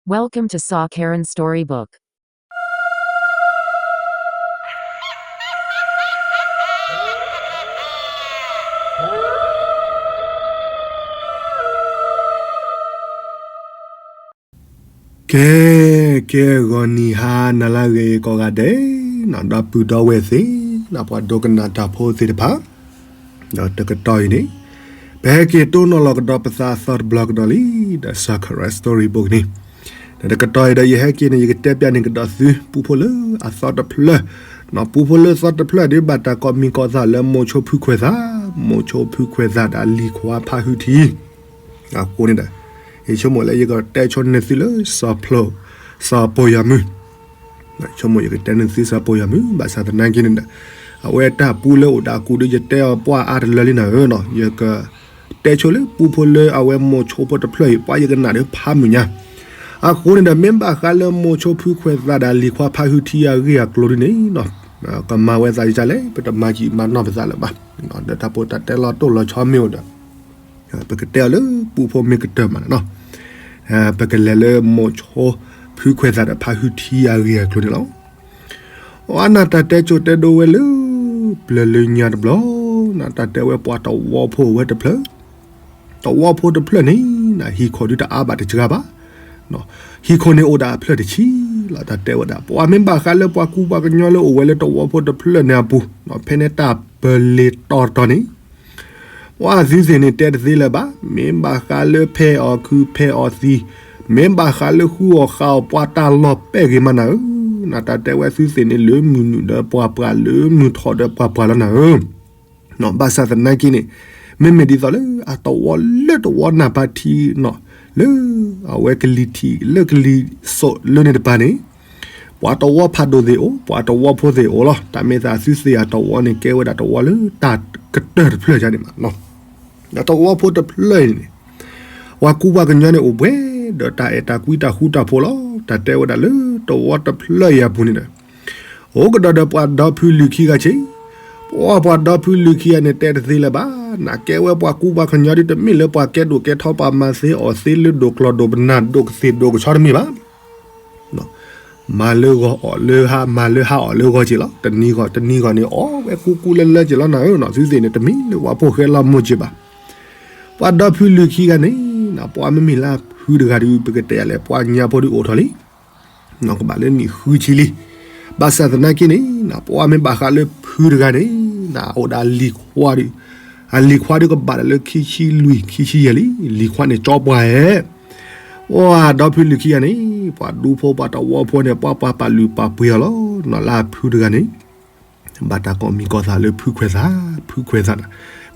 Welcome to Saw Karen Storybook. ကဲ ကဲ ဂီၤနံၤဟါနၤလၢအဂ့ၤကိးဂၤဒဲး, ဒီပုၢ်ဒီဝဲၢ်သ့ၣ်, ပှၤဒိကနၣ်တၢ်ဖိသ့ၣ်တဖၣ်, ဒီးတကတီၢ်အံၤန့ၣ် ပဟဲက့ၤတိၢ်နီၣ်လီၤကဒီးပသးအသီတဘျီကဒီးလံ, ဒီး Saw Karen Storybook န့ၣ်, ဒီးတကတီၢ်အံၤဒီးယဟဲက့ၤန့ၣ် ယကတဲပျးန့ၢ်ကဒီးသု ပူဖိလၢအသီတဖျၢၣ်, ပူဖိလၢအသီတဖျၢၣ်ဒ်ဘၣ်တၢ်ကိးမံၤကိးသးလၢမိၤဆိဖုခွဲးသး, မိၤဆိဖုခွဲးသးဒီးလံၤခွါဖါဟုထံ အဃိန့ၣ်ဒီး ယဆိကမိၣ်လၢယကတဲဆိန့ၢ်သုလၢ စီၤဖျိ စီၤပိာ်ယွၤမုၢ်, ဆိကမိၣ်ယကတဲန့ၢ်သုစီၤပိာ်ယွၤမုၢ်, ဘၣ်ဆၣ်သနာ်က့န့ၣ်ဒီး အဝဲတၢ်ပူလၢအိၣ်ဒီးအကူဒ်ယတဲအီၤပှၢ်အါတလၢလံနၤဧၢနီၤ, ယကတဲဆိလၢပူဖိလၢအဝဲမိၤဆိဖိတဖျၢၣ်အံၤ ပှၤယကနၣ်ဒီးဖးမုာ်ညါ, အဃိန့ၣ်ဒီး မ့ၢ်ဘၣ်ဃးလၢမိၤဆိဖုခွဲးသးဒီးလံၤခွါဖါဟုထံအဂ့ၢ်အကျိၤဒ်န့ၣ် ကမၤဝဲသးဒ်လဲၣ်, ပတမၤကံၣ်မၤနီၢ်ပသးလၢၤဘၣ်, ဒီးတၢ်ဖိတၢ်တဲလီၤတိၢ်လီၤဆီမ့ၢ်အိၣ်ဒီး ပကတဲအီၤလၢပူဖိမ့ၢ်ကတၢၢ်မးန့ၣ်နီၤ, ပကလဲၤလၢမိၤဆိဖုခွဲးသးဒီးဖါဟုထံအဂ့ၢ်အကျိၤန့ၣ်လီၤ. အနၢ်တၢ်တဲကိၤတဲဒိဝဲလၢ ပျၢၤလၢညါတဘျီ, နၢ်တၢ်တဲဝဲပှၤတဝီဖိဝဲတဖျၢၣ်, တဝီဖိတဖျၢၣ်န့ၣ် ဟံၣ်ခိၣ်ဒုးတအါဘၣ်တစှၤဘၣ်, ဟံၣ်ခိၣ်န့ၣ်အိၣ်ဒၣ်အဖျၢၣ်တဆံလီၤ. တၢ်တဲဝဲဒၣ် ပှၤမ့ၢ်ဘၣ်ဃးလၢပှၤကူပှၤကညီလၢအိၣ်ဝဲလၢတဝီဖိတဖျၢၣ်န့ၣ်အပူၤ, ဖဲန့ၣ်တၢ်ပလ့ၤတီၤတီၤန့ၣ် ပှၤသုသ့ၣ်န့ၣ်တဲတသ့လၢၤဘၣ်, မ့ၢ်ဘၣ်ဃးလၢဖဲအီၤခုဖဲအီၤသံ, မ့ၢ်ဘၣ်ဃးလၢဃုအီၤဃးအီၤပှၤတၢ်လီၢ်ပဲၢ်ဂ့ၤမးနၤဧၢ, နၢ်တၢ်တဲဝဲသုသ့ၣ်န့ၣ်လၢမုၢ်နုာ်ဒီးပှၤပှၢ်လၢမုၢ်ထီၣ်ဒီးပှၤပှၢ်လီၤနၤဧၢ ဘၣ်ဆၣ်သနာ်က့န့ၣ် မ့မ့ၢ်ဒ်သိးလၢအတဝီလၢတဝီနၢ်ပၤထံနီၤ, လၢအဝဲကလံၤထံးလၢကလံၤစိးလၢန့ၣ်တပၤန့ၣ်, ပှၤတဝီဖးဒိၣ်သ့ၣ်အိၣ်, ပှၤတဝီဖိသ့ၣ်အိၣ်လီၤ. တၢ်မ့ၢ်သးသုသ့ၣ်အတဝီန့ၣ် ကဲဝဲဒၣ်တဝီလၢတၢ်ကတၢၢ်တဖျၢၣ်ယါန့ၣ်မးနီၤ. ဒီးတဝီဖိတဖျၢၣ်အံၤန့ၣ် ပှၤကူပှၤကညီန့ၣ်အိၣ်ပှဲၤဒီးတၢ်အဲၣ်တၢ်ကွံတၢ်ဃူတၢ်ဖိးလီၤ. တၢ်တဲဝဲဒၣ်လၢတဝီတဖျၢၣ်အံၤအပူၤန့ၣ်ဒီး အိၣ်ကဒီးဒီးပှၤဒီဖုလုၢ်ခံဂၤဆ့, ပှၤပှၤဒီဖုလုၢ်ခံဂၤန့ၣ် တဲတသ့လၢၤဘၣ်, နကဲဝဲပှၤကူပှၤကညီဒ်တမ့ၢ်လၢပှၤကဲဒိၣ်ကဲထီပှၤမၤသ့အီၣ်သ့လၢဒိၣ်ကျီၢ်ဒိၣ်ပနၢ် ဒိၣ်ကသ့ၣ်ဒိၣ်ကဆီတမ့ၢ်ဘၣ် မၤလၢဂီၤအီၣ်လၢဟါ, မၤလၢဟါအီၣ်လၢဂီၤက့ၤလီၤ. တနံၤဂီၤတနံၤဂီၤန့ၣ် အီၣ်ဝဲကူကူလၢလၢက့ၤလီၤနၤဧၢနီၤ. သုသ့ၣ်န့ၣ် တမ့ၢ်လၢပှၤဖိၣ်ဃဲလီၤမိၢ်က့ၤဘၣ်. ပှၤဒီဖုလုၢ်ခံဂၤန့ၣ် ပှၤမ့မ့ၢ်လၢဖုတဂၤဒီး ပကတဲယၤလဲၣ် ပှၤညါဖိဒုးအိၣ်ထီၣ်လံ ကဘၣ်လၢနံၣ်ဃုဆံလံ. ဘၣ်ဆၣ်သနာ်က့န့ၣ် ပှၤမ့ၢ်ဘၣ်ဃးလၢဖုတဂၤန့ၣ် အိၣ်ဒီးအလံၤခွါဒီး, အလံၤခွါဒီးကဘၣ်ဒီးလၢခံဆံလွံၢ်ခံဆံယဲၢ်လံ. လံၤခွါန့ၣ်ကၠီပှၤဧဲ ပှၤဒီဖုလုၢ်ခံဂၤန့ၣ် ပှၤဒူဖိပှၤတဝီဖိန့ၣ် ပှၤပှၤပာ်လုၢ်ပာ်ပှ့ၤအီၤလီၤ. နီၢ်လၢဖုတဂၤန့ၣ် ဘၣ်တၢ်ကိးမံၤကိးသးလၢဖုခွဲးသး, ဖုခွဲးသး,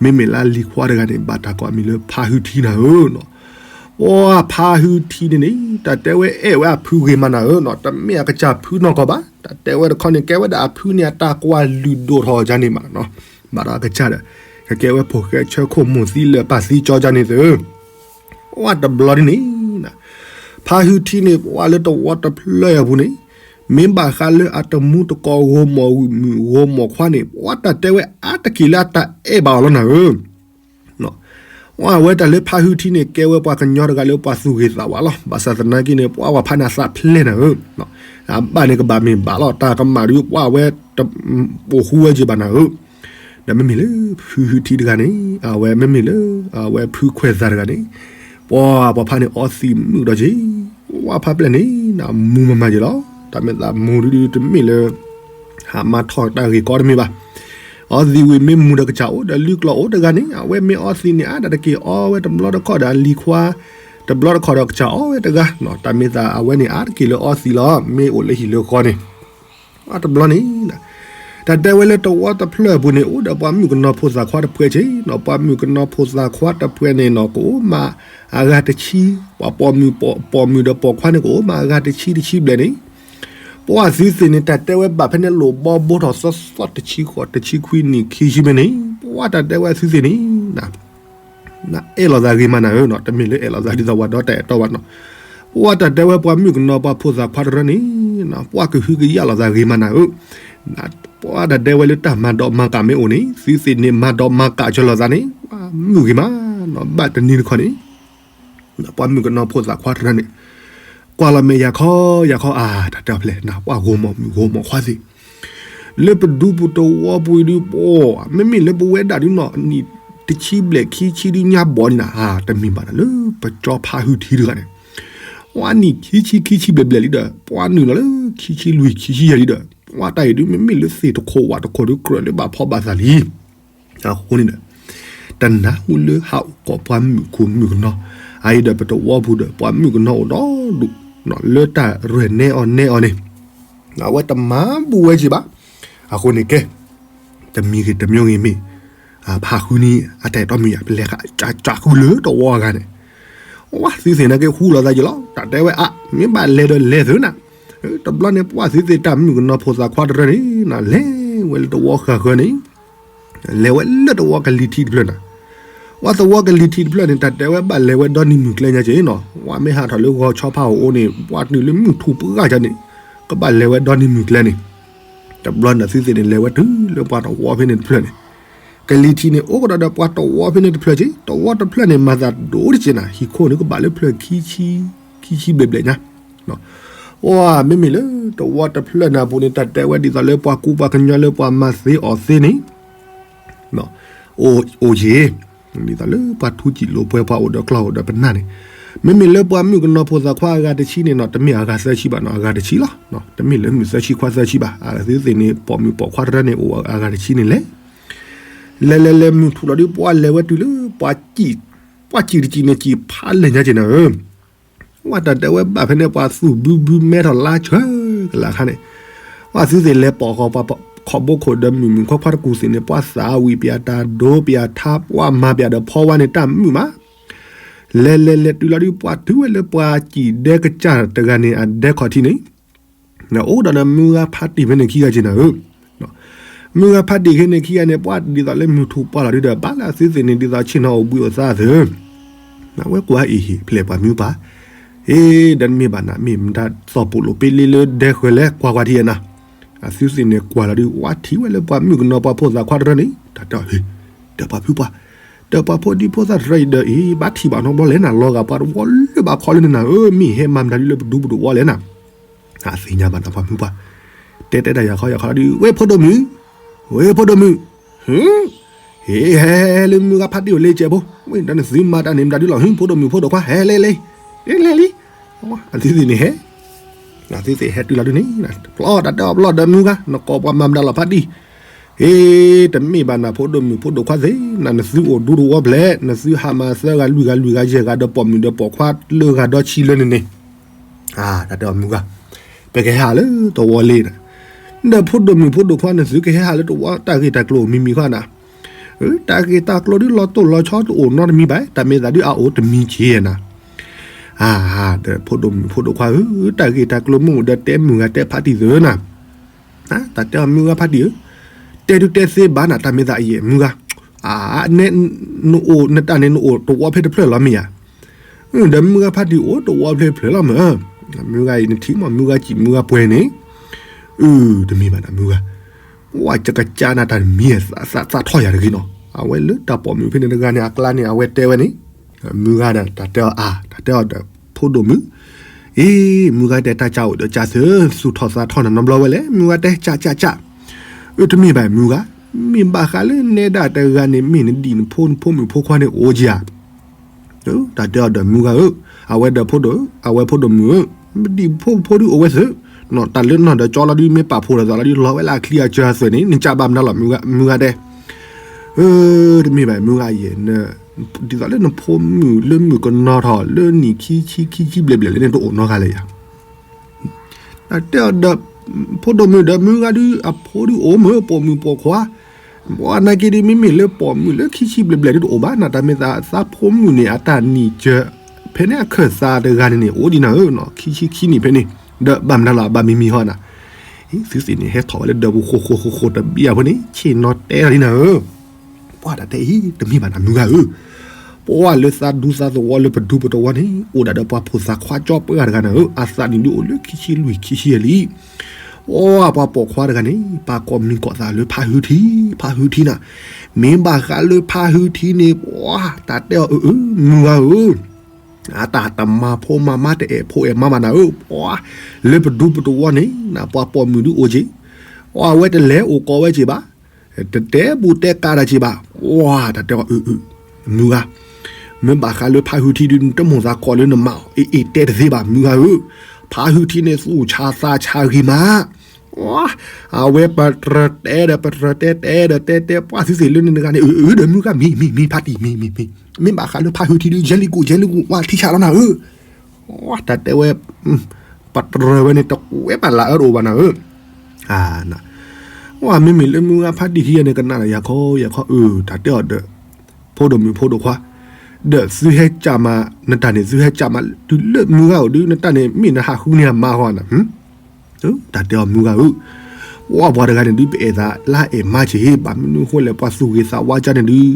မ့မ့ၢ်လၢလံၤခွါတဂၤန့ၣ် ဘၣ်တၢ်ကိးမံၤလၢဖါဟုထံနၤဧၢနီၤ. ပှၤဖါဟုထံန့ၣ်န့ၣ် တၢ်တဲဝဲအဲၣ်ဝဲအဖုဂ့ၤမးနၤဧၢနီၤ. တမ့ၢ်အကစၢ်ဖုနီၢ်ကီၢ်ဘၣ်. တၢ်တဲဝဲတခီန့ၣ် ကဲဝဲဒၣ်အဖုန့ၣ် အတၢ်ကွၢ်လုၢ်ဒိၣ်ထီၣ်ယါန့ၣ်မးနီၤ. ဘၣ်ဒီးအကစၢ်ဒီး ကကဲဝဲဖိၣ်ဃဲဆၢခိၣ်မိၢ်သံလၢာ်ပၢ်သံကၠီယါန့ၣ်သု ပှၤတဘျီဒ်န့ၣ် ဖါဟုထံန့ၣ် ပှၤလၢတဝီတဖျၢၣ်အပူၤန့ၣ် မ့ၢ်ဘၣ်ဃးလၢအတမူတကိးဂိၢ်မီၢ်မုၣ်ဂိၢ်မီၢ်ခွါန့ၣ် ပှၤတၢ်တဲဝဲအါတက့ၢ်လၢအတၢ်အဲၣ်ဘၣ်အီၤလီၤနၤဧၢ. အဝဲတၢ်လၢဖါဟုထံန့ၣ် ကဲဝဲပှၤကညီတဂၤလၢပှၤသူၣ်ဂ့ၤသးဝါလီၤ. ဘၣ်ဆၣ်သနာ်က့န့ၣ် ပှၤဝဲဖါန့ၣ်အသးဖျဲၣ်နၤဧၢ. အဘၣ်န့ၣ်ကဘၣ်မ့ၢ်ဘၣ်လီၤ. တၢ်ကမၣ်ဒုးပှၤဝဲ အိၣ်ဃူဝဲက့ၤဘၣ်နၤဧၢ. ဒီးမ့မ့ၢ်လၢဖုဟုထံတဂၤန့ၣ် အဝဲမ့မ့ၢ်လၢ အဝဲဖုခွဲးသးတဂၤန့ၣ် ပှၤပှၤဖါန့ၣ်အီသံးမုာ်ဒီးက့ၤ ပှၤဖါပျဲၢ်န့ၣ် နမူမၤမၤက့ၤလီၤ. တၢ်မ့ၢ်သးမူဒုဒုတမ့ၢ်လၢ ဟးမၤထီၣ်တၢ်ဂ့ၢ်ကီတမ့ၢ်ဘၣ်. အီသံးဝံၤမ့ၢ်မူဒီးကစၢ်အိၣ်ဒီးလုၢ်ကျီၢ်အိၣ်တဂၤန့ၣ် အဝဲမ့ၢ်အီသံးန့ၣ် အါဒၣ်တက့ၢ်အီဝဲတဘျီတခီၣ်ဒီးအလံၤခွါ တဘျီတခီၣ်ဒီးကစၢ်အီဝဲတဂၤ. တၢ်မ့ၢ်သးအဝဲန့ၣ် အါတက့ၢ်လၢအီသံးလီၤ. မ့ၢ်အိၣ်လၢဟံၣ်လၢဃီန့ၣ် အတဘျီန့ၣ် တၢ်တဲဝဲလၢတဝီတဖျၢၣ်အပူၤန့ၣ် အိၣ်ဒီးပှၤမုၣ်ကနီၤဖိသၣ်ခွါတဖှဲးက့ၤနီၤ. ပှၤမုၣ်ကနီၤဖိသၣ်ခွါတဖှဲးန့ၣ်နီၤ ကအိၣ်မးအဂၤတဆံ, ပှၤပိာ်မုၣ်ပိာ်မုၣ်ဒီးပိာ်ခွါန့ၣ် ကအိၣ်မးအဂၤတဆံတဆံဘျဲၣ်န့ၣ် ပှၤသုသ့ၣ်န့ၣ် တၢ်တဲဝဲဘၣ်ဖဲန့ၣ်လိၣ်ဘီဘိထီၣ်သီသီတဆံဃိးတဆံခွံနံၣ်ခံဆံဘျဲၣ်န့ၣ် ပှၤတၢ်တဲဝဲသုသ့ၣ်န့ၣ် နအဲၣ်လိာ်သးဂ့ၤမးနၤဧၢနီၤ, တမ့ၢ်လၢအဲၣ်လိာ်သးဒ်သိးပှၤဒီတၢ်အဲၣ်တီဘၣ်နီၤ. ပှၤတၢ်တဲဝဲပှၤမုၣ်ကနီၤပှၤဖိသၣ်ခွါတရၢန့ၣ် ပှၤကဟုကယာ်လိာ်သးဂ့ၤမးနၤဧၢ. ပှၤတၢ်တဲဝဲလၢတၢ်မၤဒီးမၤကးမ့ၢ်အိၣ်န့ၣ် သုသ့ၣ်န့ၣ်မၤဒီးမၤကးကၢလိာ်သးန့ၣ် ပှၤမုာ်ဂ့ၤမးနီၤ. ဘၣ်တနံၤတခီန့ၣ် ပှၤမုၣ်ကနီၤဖိသၣ်ခွါတရၢန့ၣ် ကွၢ်လီၤမဲာ်ယၤခီယၤခီ အါ တၢ်တဲအီၤဖဲလဲၣ် ပှၤဂိၢ်မီၢ်မုၣ်ဂိၢ်မီၢ်ခွါသ့ၣ် လၢပဒူပတဝီပူၤဒုး ပှၤ မ့မ့ၢ်လၢပဝဲဒၣ်ဒုးနီၤ နံၣ်တဆံဘျဲၣ်ခံဆံဒုးညါဘီၣ်န့ၣ်နၤ တမ့ၢ်ဘၣ်နၤ လၢပကၠီဖါဟုထံတဂၤန့ၣ် ပှၤနံၣ်ခံဆံခံဆံဘျဲၣ်ဘျဲၣ်လံဒီး ပှၤနုာ်လီၤလၢခံဆံလွံၢ်ခံဆံယဲၢ်လံဒီး ပှၤတၢ်အံၤဒုးမ့မ့ၢ်လၢသ့ၣ်တခိၣ်ဝၣ်တခိၣ်ဒုး ကြၢးလၢဘၣ်ဖီၣ်ဘၣ်သးလံ အဃိန့ၣ်ဒီး တနၢ်ဟူလၢဟးအိၣ်ကိးပှၤမုၣ်ခိၣ်မုၣ်ကနီၤ အအံၤဒီးပတဝီပူၤဒီး ပှၤမုၣ်ကနီၤအိၣ်ဒီဒူၣ် လၢတၢ်ရဲၣ်နဲအီၤနဲအီၤန့ၣ် အဝဲတမၤဘူးဝဲက့ၤဘၣ်. အဃိန့ၣ်ကဲ တမံၤဂ့ၤတမံၤဂ့ၤမ့ၢ် ဖးဃုနံၣ် အတၢ်အဲၣ်တီမုၣ်ယၤ ပလဲၤဃာ်ကၠးဃုလၢတဝီအဂၤန့ၣ် ဝဲသုသ့ၣ်နာ်က့ဟူလိာ်သးယ့ၣ်လီၤ တၢ်တဲဝဲအါ မ့ၢ်ဘၣ်လဲၤဒီးလဲၤသုနၤ တဘျီန့ၣ် ပှၤသုသ့ၣ်တၢ်မုၣ်ကနီၤဖိသၣ်ခွါတရၢန့ၣ် လဲၤဝဲလၢတဝီဃၢၤဃၢၤန့ၣ် လဲၤဝဲလၢတဝီကလံၤထံးတဖျၢၣ်နၤ ဝဲသဝီကလံၤထံးတဖျၢၣ်န့ၣ် တၢ်တဲဝဲဘၣ်လဲၤဝဲဒီနံၤမုၢ်ကျဲညါက့ၤနီၤ ဝဲမ့ၢ်ဟးထီၣ်လၢဂီၤဆီဖါအအိၣ်န့ၣ် ပှၤတုၤလၢမုၢ်ထူၣ်ပှၢ်ကန့ၣ် ကဘၣ်လဲၤဝဲဒီနံၤမုၢ်ကျဲန့ၣ် တဘျီန့ၣ်သုသ့ၣ်န့ၣ် လဲၤဝဲတုၤလၢပှၤတဝီဖဲန့ၣ်တဖျၢၣ်န့ၣ် ကလံၤထံးန့ၣ် အိၣ်ကဒီးဒီးပှၤတဝီဖဲန့ၣ်တဖျၢၣ်က့ၤ တဝီတဖျၢၣ်န့ၣ် မၤသးဒိၣ်တက့ၢ်နၤ ဟံၣ်ခိၣ်န့ၣ် ကဘၣ်လၢဖျၢၣ်ခံဆံ ခံဆံဘျဲၣ်ဘျဲၣ်ညါ အိၣ် မ့မ့ၢ်လၢတဝီတဖျၢၣ်န့ၣ်အပူၤန့ၣ် တၢ်တဲဝဲဒ်သိးလၢပှၤကူပှၤကညီလၢပှၤမၤသ့အီၤသ့န့ၣ် အိၣ်ယ့ၤ ဒ်သိးလၢပှၤထူစံာ်လိာ်ပှဲၤပှၤအိၣ်ဒီးကျီၢ်အိၣ်ဒီးပနၢ်န့ၣ် မ့မ့ၢ်လၢပှၤမုၣ်ကနီၤဖိသၣ်ခွါအဂၤတဆံန့ၣ်နီၤ တမ့ၢ်အဂၤသၢဆံဘၣ်နီၤ အဂၤတဆံလီၤ. တမ့ၢ်လၢမုၢ်သၢဆံခွါသၢဆံဘၣ် အသုသ့ၣ်န့ၣ် ပိာ်မုၣ်ပိာ်ခွါတရၢန့ၣ် အိၣ်အဂၤတဆံန့ၣ်လဲၣ် လဲၤလဲၤလဲၤမုၢ်ထူၣ်လီၤဒုး ပှၤလဲၤဝဲတုၤလၢ ပှၤစံာ်တစံာ်န့ၣ် စံာ်ဖးလဲၢ်ညါက့ၤနၤဧၢ ဝဲတၢ်တဲဝဲဘၣ်ဖဲန့ၣ် ပှၤသူၣ်ဘုဘုမဲထီၣ်လါဆၢကလးခါန့ၣ် ပှၤသုသ့ၣ်လဲၤပိာ်ဃီၤပှၤခီၣ်ဘိခိၣ်ဒီးမုၢ်မုၣ်ခွါခွါတကူၢ်သ့ၣ်န့ၣ် ပှၤသးဝံၣ်ပၠးတၢ်ဒိပၠးထါ ပှၤမၤပၠးဒီးဖီဝါန့ၣ် တၢ်မုာ်မး လဲၤလဲၤလဲၤတုၤလီၤဒုး ပှၤတုၤဝဲလၢပှၤစံာ်ဒဲကစၢ်တဂၤန့ၣ် အဒဲခီၣ်ထံးန့ၣ် အိၣ်ဒီးဒီးမုၢ်ဂၤဖးတံၢ်ဖဲန့ၣ်ခံဂၤက့ၤနၤဧၢ မုၢ်ဂၤဖးတံၢ်ဖဲန့ၣ်ခံဂၤန့ၣ် ပှၤဒ်သိးလၢမုၢ်ထူၣ်ပှၢ်လီၤဒုးဒီး ဘၣ်လၢအသုသ့ၣ်န့ၣ် ဒ်သိးဆ့ၣ်နီၤအိၣ်ဘှံးအိၣ်သါသ့ၣ် အဝဲကွၢ်အံၤဟ့ၣ်ဖျဲၣ်ပှၤမုၢ်ပှၢ် အ့ ဒီးတမ့ၢ်ဘၣ်နၤ မ့ၢ်မတၤသီၣ်ပူၤလိာ်ပ့လ့လၢဒဲဃၢၤလဲၣ် ကွၢ်ကွၢ်ထံၣ်နၤ အသုသ့ၣ်န့ၣ်ကွၢ်လီၤဒုး ဝဲထံၣ်ဝဲလၢပှၤမုၣ်ကနီၤပှၤဖိသၣ်ခွါတရၢန့ၣ် တၢ်တဲအီၤ ဒီးပှၤဖုပှၢ် ဒီးပှၤဖိဒံဖိသၣ်တရၢအံၤဒီး အ့ ဘၣ်ထံၣ်ဘၣ်နီတဘျီလဲၣ်နၤ လီၤဂာ်ပှၤတဝီလၢဘၣ်ခီလၢနၤဧၢ မ့ၢ်ဟဲမၤမတၤဒုလၢပဒူပတဝီလဲၣ်နၤ အသ့ၣ်ညါဘၣ်နၤပှၤမုၢ်ပှၢ် တဲတဲတၢ်ယၤခီယၤခီလီၤဒုး ဝဲဖိဒိၣ်မုၣ် ဝဲဖိဒိၣ်မုၣ် ဟ့ၣ် ဟဲလၢမုၢ်ဂၤဖးတံၢ်အိၣ်လၢကဲးဖိ ဝဲဒီးနသုမၤတၢ်န့ၣ်မတၤဒုလီၤ ဟ့ၣ် ဖိဒိၣ်မုၣ်ဖိဒိၣ်ခွါ ဟဲလဲၤလဲၤ လဲၤလဲၤလံ အသုသ့ၣ်န့ၣ်ဟဲ အသုသ့ၣ်ဟဲတုၤလီၤဒုးန့ၣ် ပျီတၢ်တဲအီၤပျီဒီးမုၢ်ဂၤ နကိးပှၤမၤမတၤလီၤဖးတံၢ် ဟ့ၣ် တမ့ၢ်ဘၣ်နၤဖိဒိၣ်မုၣ်ဖိဒိၣ်ခွါသ့ၣ် နနသုအိၣ်ဒူတဝီဖျဲၣ် နသုဟးမၤသၢဂၤလွံၢ်ဂၤလွံၢ်ဂၤယဲၢ်ဂၤဒီးပိာ်မုၣ်ဒီးပိာ်ခွါလၢဂၤဒီဆံလၢန့ၣ်န့ၣ် တၢ်တဲအီၤမုၢ်ဂၤ ပကဟဲဟးလၢတဝီလ့နၤ ဒီးဖိဒိၣ်မုၣ်ဖိဒိၣ်ခွါ နသုကဟဲဟးလၢတဝီ တၢ်ဂ့ၢ်တၢ်ကျိၤမံၤမံၤဃီနၤ တၢ်ဂ့ၢ်တၢ်ကျိၤဒုးလီၤတိၢ်လီၤဆီတအိၣ်နီတမံၤဘၣ် တၢ်မ့ၢ်သးဒုးအအိၣ်တမံၤက့ၤနၤ အါ ဒီးဖိဒိၣ်မုၣ်ဖိဒိၣ်ခွါဧၢ တၢ်ဂ့ၢ်တၢ်ကျိၤမ့ၢ်အိၣ်ဒီးတဲမုၢ်ဂၤတဲဖးတံၢ်သ့ၣ်နၤ တၢ်တဲအီၤမုၢ်ဂၤဖးတံၢ်ဧၢ တဲဒုးတဲသ့ဘၣ်နၤ တၢ်မ့ၢ်သးအံၤ မုၢ်ဂၤ အါ နဲ နအိၣ်နတၢ်န့ၣ် နအိၣ်တဝီဖဲတဖျၢၣ်လီၤမ့ၢ်ဧါ ဒီးမုၢ်ဂၤဖးတံၢ်အိၣ်တဝီဖဲတဖျၢၣ်လီၤမ့ၢ် မုၢ်ဂၤအံၤနထံၣ်မး မုၢ်ဂၤစံာ်မုၢ်ဂၤပှဲၤန့ၣ် အၢ တမ့ၢ်ဘၣ်နၤမုၢ်ဂၤ ဝဲကကၢနၤတၢ်တမံၤ သးထီၣ်ယၤတဂ့ၤနီၤ အဝဲလၢတၢ်ပိာ်မုၣ်ဖဲန့ၣ်တဂၤန့ၣ် အကျါန့ၣ် အဝဲတဲဝဲန့ၣ် မုၢ်ဂၤဒီးတၢ်တဲအီၤအါ တၢ်တဲအီၤဒီးဖိဒိၣ်မုၣ် အ့ မုၢ်ဂၤတဲတၢ်ကၢအိၣ်ဒီးကၢသၢ သူၣ်ထီၣ်သးထီၣ်နၤနီတဘျီဝဲလဲၣ် မုၢ်ဂၤတဲကၢကၢကၢ အၢ တမ့ၢ်ဘၣ်မုၢ်ဂၤ မ့ၢ်ဘၣ်ဃးလၢနဲဒၣ်တဂၤန့ၣ် မ့ၢ်နဒံၣ်နဖိနဖိမုၣ်ဖိခွါန့ၣ်အိၣ်က့ၤဧါ တၢ်တဲအီၤဒီးမုၢ်ဂၤဧၢ အဝဲဒီးဖိဒိၣ် အဝဲဖိဒိၣ်မုၣ်ဧၢ မ့ၢ်ဒံၣ်ဖိဖိဒုးအိၣ်ဝဲသု တၢ်လၢနီၢ်ဒီးကၠီလီၤဒုး မ့ၢ်ပာ်ဖှိၣ်ဒီးသးလီၤဒုး လီၤဝဲလၢအချံအစၢၤအသွဲၣ်န့ၣ် နကၢဘၣ်မနုၤလီၤ မုၢ်ဂၤတဲ အၢ တမ့ၢ်ဘၣ်မုၢ်ဂၤယဲၢ် ဒ်သိးလၢနဖိမုၣ်လၢမုၣ်ကနီၤထီၣ် လၢနံၣ်ခံဆံခံဆံဘျဲၣ်ဘျဲၣ်လၢန့ၣ် တအိၣ်နီတဂၤလၢၤယၤ တၢ်တဲအီၤဒီး ဖိဒိၣ်မုၣ်ဒီးမုၢ်ဂၤဒုး အဖိဒုးအိၣ်မ့ၢ်ပိာ်မုၣ်ပိာ်ခွါ ပှၤနာ်က့ဒုး မ့မ့ၢ်လၢပိာ်မုၣ်လၢခံဆံဘျဲၣ်ဘျဲၣ်ဒုးတအိၣ်ဘၣ် နတၢ်မ့ၢ်သးသးဖိမုၣ်န့ၣ် အတၢ်နံၣ်စၢၤ ဖဲန့ၣ်အခၢၣ်သးတဂၤန့ၣ်န့ၣ် အိၣ်ဒံးနၤဧၢ ခံဆံခံနံၣ်ဖဲန့ၣ် ဒီးဘၣ်မနုၤလီၤ ဘၣ်မံမံဟီနၤ သုသ့ၣ်န့ၣ် ဟဲထီၣ်ဝဲလၢဒၢးပူၤဃိဃိဃိဃိတဘျီအဖိန့ၣ် ဆ့ၣ်နီၤတဲလီၤဒံးနၤဧၢ ပှၤတၢ်တဲအံၤ တမ့ၢ်ဘၣ်နၤမုၢ်ဂၤဧၢ ပှၤလၢသးဒူသးသဝီလၢပဒူပတဝီန့ၣ် အိၣ်ဒၣ်ဒီးပှၤဖိသၣ်ခွါကၠီပှၤတဂၤနၤဧၢ အသးနံၣ်ဒုးအိၣ်လၢခံဆံလွံၢ်ခံဆံယဲၢ်လံ ပှၤပိာ်ခွါတဂၤန့ၣ် ပာ်ကိးမံၤကိးသးလၢဖးဟုထံ ဖးဟုထံနၤ မ့ၢ်ဘၣ်ဃးလၢဖးဟုထံန့ၣ် ပှၤတၢ်တဲအီၤအၢ အၢ မုၢ်ဂၤဧၢ အတၢ်တမၤဖိမၤမါ တအဲၣ်ဖိအဲၣ်မါဘၣ်နၤဧၢ, ပှၤလၢပဒူပတဝီန့ၣ် နပှၤပိာ်မုၣ်ဒုးအိၣ်က့ၤ, အဝဲတလဲၤအိၣ်ကိးဝဲက့ၤဘၣ်, တတဲဘူးတဲကးတၢ်က့ၤဘၣ်, ပှၤတၢ်တဲအီၤအု မုၢ်ဂၤ, မ့ၢ်ဘၣ်ဃးလၢဖးဟုထံဒုး နတမိၣ်သးကိးလၢနမၤအီၤ အ့ၣ်အ့ၣ်တဲတသ့ဘၣ် မုၢ်ဂၤဧၢ, ဖးဟုထံန့ၣ် သူၣ်ဆါသးဆါဂ့ၤမး အဝဲပတြၢၤတဲဒီး ပတြၢၤတဲတဲဒီး တဲတဲပှၢ်သုသ့ၣ်လၢန့ၣ်တဂၤန့ၣ် အၢ အၢ ဒီးမုၢ်ဂၤ မ့ၢ် မ့ၢ် မ့ၢ် ဖါတံၢ် မ့ၢ် မ့ၢ် မ့ၢ်, မ့ၢ်ဘၣ်ဃးလၢဖးဟုထံဒုး ယဲလံၤကူၣ် ယဲလံၤကူၣ် ဝဲထံဆးလီၤနၤဧၢ, တၢ်တဲဝဲ ပတြၢၤဝဲန့ၣ် တကွဲးဘၣ်လၢအအၢတအိၣ်ဘၣ်နၤဧၢ, မ့မ့ၢ်လၢမုၢ်ဂၤဖါတံၢ်ခံဂၤန့ၣ် ကနၣ်ဒီးယၤခီ ယၤခီ အၢ တၢ်တဲအီၤဒီး ဖိဒိၣ်မုၣ်ဖိဒိၣ်ခွါ, ဒီးသုဟဲကးမး နတၢ်န့ၣ် သုဟဲကးမး တုၤလၢမုၢ်ဂၤအိၣ်ဒုး နတၢ်န့ၣ် မ့ၢ်နဟးဃုန့ၢ်အမါဃီနၤ တၢ်တဲအီၤမုၢ်ဂၤဧၢ, ဝဲပှၤတဂၤန့ၣ်ဒုး ပအဲၣ်သးလၢအအဲၣ်မါက့ၤ ဘၣ်မနုၤအဃိလဲၣ် ပှၤသူၣ်ဂ့ၤသးဝါကန့ၣ်ဒုး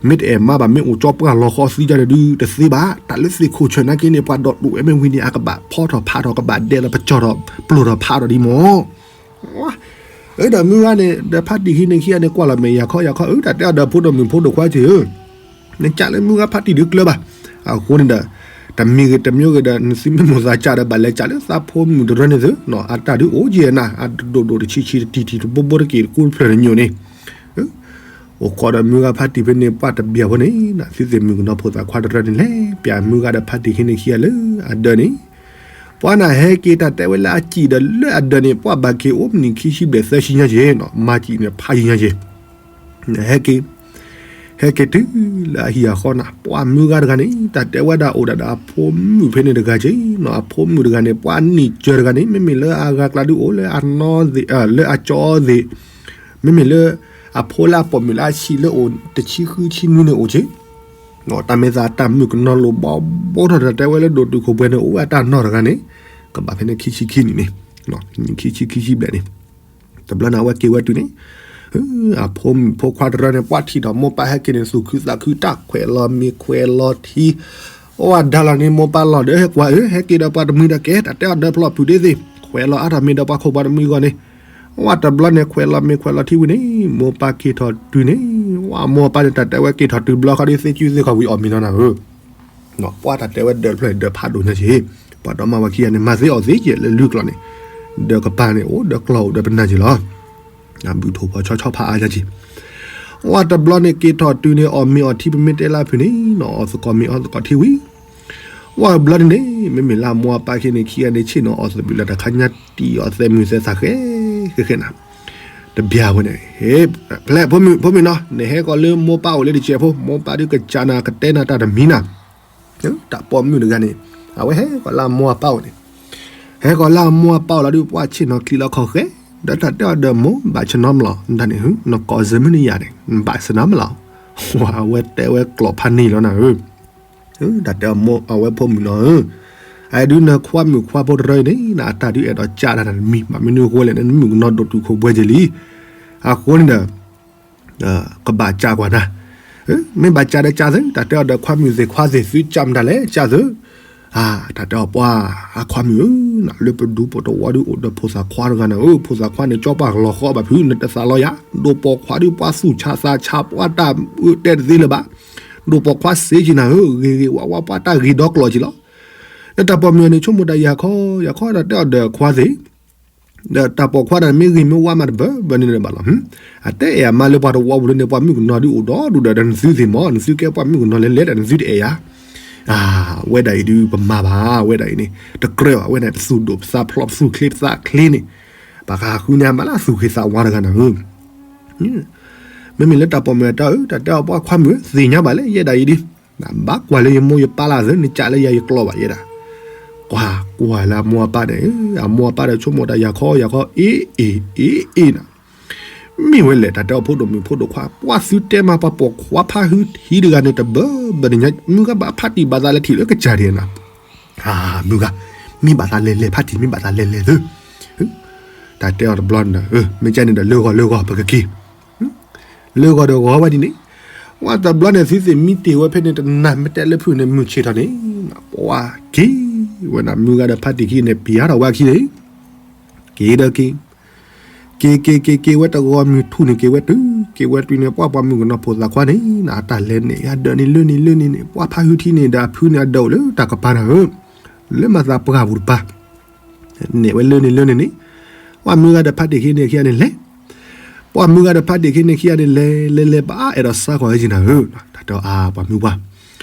မ့ၢ်တအဲၣ်မါဘၣ် မ့ၢ်အိၣ်ကၠီပှၢ်လီၤဃီသံကန့ၣ်ဒုး တသ့ဘၣ်, တၢ်လၢသ့ၣ်ခိၣ်ဆၢၣ်နာ်က့န့ၣ် ပှၤဒီးတိာ်ဝဲမ့ၢ်ဝံၤန့ၣ် အကဘၣ်ဖီထီၣ်ဖးထီၣ် ကဘၣ်ဒဲးလီၤပစီၣ်ထီၣ် ပျိၢ်ထီၣ်ဖးထီၣ်ဒ်မၢ် အၢ ဒီးမုၢ်ဂၤန့ၣ် ဒီးဖါတံၢ်ခံန့ၣ်ခံဂၤန့ၣ် ကွၢ်လီၤမဲာ်ယၤခီ ယၤခီ အၢ တၢ်တဲအီၤဒီးဖိဒိၣ်မုၣ်ဖိဒိၣ်ခွါက့ၤဧၢ, နကးလၢမုၢ်ဂၤဖါတံၢ်ဒုးကျၢၤဘၣ်, အဃိန့ၣ်ဒီး တမံၤဂ့ၤတမံၤဂ့ၤဒီး နသုမ့ၢ်မိၣ်သးကးဒီး ဘၣ်လဲၤကးလၢသးဖိမုၣ်တရၢန့ၣ်သု, အတၢ်ဒုးအိၣ်က့ၤနၤ အတဒိၣ်ဒိၣ်တဆံးဆံးတတံၢ်တံၢ်တဘိဘိတက့ၢ်တကူတဖျၢၣ်တညိၣ်န့ၣ် အိၣ်ခိးဒီးမုၢ်ဂၤဖါတံၢ်ဖဲန့ၣ် ပှၢ်တဘျီဖိန့ၣ် သုသ့ၣ်မုၣ်ကနီၤဖိသၣ်ခွါတရၢန့ၣ်လဲၤ ပျၢ်မုၢ်ဂၤဒီးဖါတံၢ်ခံန့ၣ်ခံဂၤလၢအဒၢးန့ၣ်, ပှၤနၤဟဲက့ၤတၢ်တဲဝဲလၢအစံၣ်ဒီးလၢအဒၢးန့ၣ် ပှၢ်ဘၣ်က့ၤအိၣ်မနံၤခံဆံဘျဲၣ်သၢဆံညါက့ၤနီၤ မၤစံၣ်န့ၣ်ဖးယံၤညါက့ၤ ဟဲက့ၤ, ဟဲက့ၤတုၤလၢအဟံၣ်အဃီနၤ ပှၢ်မုၢ်ဂၤတဂၤန့ၣ် တၢ်တဲဝဲဒၣ်အိၣ်ဒၣ်ဒီးအဖိမုၣ်ဖဲန့ၣ်တဂၤက့ၤနီၤ အဖိမုၣ်တဂၤန့ၣ် ပှၢ်နံၣ်ကၢၤတဂၤန့ၣ် မ့မ့ၢ်လၢအဂၤကျါဒုးအိၣ်လၢအနီၢ်သ့ၣ် လၢအကၠီသ့ၣ်, မ့မ့ၢ်လၢ အဖိလၢအပိာ်မုၣ်လၢအဆံးလၢအိၣ်တဆံဃုဆံနွံန့ၣ်အိၣ်က့ၤ, တၢ်မ့ၢ်သးတၢ်မုၣ်ကနီၤလိၣ်ဘီဘီထီၣ်တၢ်တဲဝဲလၢဒိၣ်တုာ်ခိၣ်ပှဲၤန့ၣ် အိၣ်ဝဲအတၢ်နီၢ်တဂၤန့ၣ်, ကဘၣ်ဖဲန့ၣ်ခံဆံခံနံၣ်န့ၣ်, ခံဆံခံဆံဘျဲၣ်န့ၣ်, တဘျီန့ၣ်အဝဲက့ၤဝဲတုၤန့ၣ်, အဖိမုၣ်ဖိခွါတရၢန့ၣ် ပှၢ်ထံၣ်ဒီးမိၢ်ပၢ်ဟဲက့ၤန့ၣ် သူၣ်ခုသးခုတၢ်ခွဲးလီၤမ့ၤခွဲးလီၤထံ, အိၣ်ဝဲဒါလီၤန့ၣ် မိၢ်ပၢ်လီၤဒီးဟဲကွၢ်အၢ ဟဲက့ၤဒီးပှၤတမှံၤဒီးကဲ တၢ်တဲအီၤဒီးဖျီၣ်ဖုၣ်ဒ့သ့ၣ် ခွဲးလီၤအါထီၣ်မ့ၤဒီးပှၤခိၣ်ပှၤတမှံၤအဂီၢ်န့ၣ်, ဝဲတဘျီန့ၣ် ခွဲးလီၤမ့ၤခွဲးလီၤထံဝံၤန့ၣ် မိၢ်ပၢ်က့ၤထီၣ်တုၤန့ၣ်, ဝဲမိၢ်ပၢ်န့ၣ် တၢ်တဲဝဲက့ၤထီၣ်တုၤဘျီခီဒ်သ့ၣ်ကူသ့ၣ်ခီၣ်ဝံၤအီၣ်မ့ၤနီၤနၤဧၢ, ပှၢ်တၢ်တဲဝဲဒၢးတဖျၢၣ်ဒၢးဖးဒိၣ်ညါက့ၤ, ပှၤဒီမါဝၤခံဂၤန့ၣ် မၤသ့အီၣ်သ့က့ၤလၢလုၢ်ကျီၢ်န့ၣ်, ဒၢးကပၤန့ၣ် အိၣ်ဒၢးကျီၢ်အိၣ်ဒၢးပနၢ်က့ၤလီၤ ဘုၣ်ထိၣ်ဖီဆီဆီဖးအါညါက့ၤ, ဝဲတဘျီန့ၣ် က့ၤထီၣ်တုၤန့ၣ် အီၣ်မ့ၤအီၣ်ထံပမ့ၢ်တဲလၢဖုၣ်န့ၣ်နီၤ အီၣ်သကိးမ့ၤအီၣ်သကိးထံဝံၤ, ဝဲတဘျီန့ၣ်န့ၣ် မ့မ့ၢ်လၢအမိၢ်အပၢ်ခံန့ၣ်ခံဂၤန့ၣ် ဆ့ၣ်နီၤအီၣ်သဘျုးလၢတၢ်ခါညါ တံၢ်အီၣ်သဲးမုၢ်သဲးသးဃဲဃဲဃဲနၤ, တဘျီဝဲန့ၣ် ဟ့ၣ် ဖျဲၣ်ဖိမုၣ်ဖိမုၣ်နီၤ နဟဲကီးလၢမိၢ်ပၢ်အိၣ်လၢတစဲးဖိ မိၢ်ပၢ်ဒုးကစၢ်နၤကတဲနၤတၢ်တမံၤနၤ တၢ်ပိာ်မုၣ်တဂၤန့ၣ် အဝဲဟဲကီးလၢအမိၢ်အပၢ်အိၣ်န့ၣ်, ဟဲကီးလၢအမိၢ်အပၢ်အိၣ်လီၤဒုး ပှၢ်ဆ့ၣ်နီၤချံလီၤခီၣ်ဃဲ, ဒီးတၢ်တဲအီၤဒီးမိၢ်ဘၣ်ဆၢနီၤမလီၤ နတၢ်န့ၣ် နကိးစၢၤမုၢ်နံၤယၤန့ၣ် နဘၣ်ဆၢနီၤမလီၤ, ဝဲအဝဲတဲဝဲကျိာ်ဖးန့ၢ်လီၤနၤဧၢ, တၢ်တဲအီၤမိၢ်အဝဲဖိမုၣ်နီၤဧၢ, အဒုးနခွါမုၣ်ခွါဖိတရၢအံၤန့ၣ် နအတၢ်ဒုးအဲၣ်ဒိးကၢ်တၢ်တမံၤ ဘၣ်မနုၤအဃိလဲၣ် နမုၣ်ကနီၤဒိၣ်တုာ်ခိၣ်ပှဲၤက့ၤလံ, အဃိန့ၣ်ဒီး ကဘၣ်ကၢ်ကွၢ်နၤ, မ့ၢ်ဘၣ်ကၢ်ဒီးကၢ်သု တၢ်တဲအီၤဒီးခွါမုၣ်သ့ၣ်ခွါသ့ၣ် သုကၢ်မတၤလဲၣ် ကၢ်သု, တၢ်တဲအီၤပှၢ် အခွါမုၣ်ဧၢ, လၢပဒူပတဝီဒုးအိၣ်ဒီးဖိသၣ်ခွါတဂၤနၤဧၢ, ဖိသၣ်ခွါန့ၣ် ကၠီပှၢ်လီၤဃီဘၣ်ဖုး နတသးလီၤယၤ, ဒိၣ်ပိာ်ခွါဒုးပှၢ်သူၣ်ဆါသးဆါ ပှၢ်တၢ်အၢတဲတသ့လၢၤဘၣ်, ဒိၣ်ပိာ်ခွါစ့က့ၤနၤဧၢ, ဂ့ၤဂ့ၤဝါဝါ ပှၢ်တၢ်ဂ့ၤဒီကျိာ်က့ၤလီၤ, နတၢ်ပိာ်မုၣ်န့ၣ် ဆိကမိၣ်တၢ်ယၤခီ ယၤခီ တၢ်တဲအီၤဒီးခွါသ့ၣ် ဒီးတၢ်ပိာ်ခွါတၢ်မ့ၢ်ဂ့ၤမ့ၢ်ဝါမးတဘၢဘၢန့ၣ်ဘၣ်လီၤ, အတအဲၣ်အမါလၢပှၤတဝီပူၤလၢန့ၣ် ပှၤမုၣ်ကနီၤဒုးအိၣ်ဒီဒူၣ်ဒီး နသုသ့ၣ်မး နသုကဲပှၤမုၣ်ကနီၤလဲၤလဲၤဒီး နသုတအဲၣ်ယၤ, ဝဲဒၣ်အံၤဒုးပမၤဘၣ် ဝဲဒၣ်အံၤန့ၣ် တကြၢးဘၣ် ဝဲဒၣ်ပသူၣ်ဒိၣ်ပသးဖျိး ပသူၣ်ချ့ပသးချ့န့ၣ်, ပှၤဃုန့ၢ်အမါလၢသူၣ်ဂ့ၤသးဝါတဂၤနၤဧၢ, မ့မ့ၢ်လၢတၢ်ပိာ်မုၣ်အတၢ်အၢ တၢ်တဲအီၤပှၤခွါမုၣ်ဧၢ သ့ၣ်ညါဘၣ်လၢယဲဒၣ်အံၤဒုး ဘၣ်ကွၢ်လၢယမိၢ်ယပၢ်လၢအသး နကးလၢယၤယကျိာ်ဘၣ်ယဲဒၣ်, ကွၢ်ကွၢ်လၢအမိၢ်အပၢ်န့ၣ်, အမိၢ်အပၢ်ဒီးဆိကမိၣ်တၢ်ယၤခီယၤခီ အ့ၣ်အ့ၣ်အ့ၣ်အ့ၣ်နၤ, မ့ၢ်ဝဲလဲၣ် တၢ်တဲအီၤဖိဒိၣ်မုၣ်ဖိဒိၣ်ခွါ ပှၤသုတဲမးပှၤပိာ်ခွါဖးဟုထံတဂၤန့ၣ် တဘၢဘၢန့ၣ်ညါ မုၢ်ဂၤဘၣ်ဖးတံၢ်ဘၣ်သးလဲၤထံၣ်လၢကစၢ်ဒၣ်နၤ, မုၢ်ဂၤ, မ့ၢ်ဘၣ်သးလဲၤလဲၤဖးတံၢ် မ့ၢ်ဘၣ်သးလဲၤလဲၤသု, တၢ်တဲအီၤတဘျီန့ၣ်ဒီး မ့ၢ်ကဲန့ၣ်ဒီးလၢဂီၤလၢဂီၤပကက့ၤ လၢဂီၤဒီးဂီၤဝဲဒ်န့ၣ်, ဝဲတဘျီန့ၣ် သုသ့ၣ်မံတ့ၢ်ဝဲဖဲန့ၣ် တနၤမ့ၢ်တဲလၢဖုၣ်န့ၣ် မုၢ်ဆ့ၣ်ထီၣ်န့ၣ်, ပှၤက့ၤဝဲဒၣ် မုၢ်ဂၤဒီးဖါတံၢ်ခံန့ၣ် ပျၢ်ထီၣ်ဝဲအခံန့ၣ်, က့ၤဒီးက့ၤ, က့ၤက့ၤက့ၤက့ၤဝဲတဂီၤမုၢ်ထူၣ်န့ၣ် က့ၤဝဲတုၤ က့ၤဝဲတုၤန့ၣ် ပှၢ်ပှၤမုၣ်ကနီၤဖိသၣ်ခွါန့ၣ် အတၢ်လဲၤနဲၣ်ယၤဒၢးန့ၣ်လၢန့ၣ်လၢန့ၣ်န့ၣ် ပှၢ်ဖါဟုထံန့ၣ်ဒီးအဖုန့ၣ်အဒၢးအိၣ်လၢတၢ်ကပၤနၤဧၢ, လၢမၤသးပှၢ်ပူၤတပၤ နဲၣ်ဝဲလၢန့ၣ်လၢန့ၣ်န့ၣ်, ပှၢ်မုၢ်ဂၤဒီးဖါတံၢ်ခံန့ၣ်ခံဂၤန့ၣ်လဲၤ, ပှၢ်မုၢ်ဂၤဒီးဖါတံၢ်ခံန့ၣ်ခံဂၤန့ၣ်လဲၤ လဲၤလဲၤဘၣ်အဲၣ်ဒိးစါကွၢ်ဝဲက့ၤနၤဧၢ, တၢ်တဲအီၤအါပှၤမုၢ်ပှၢ်,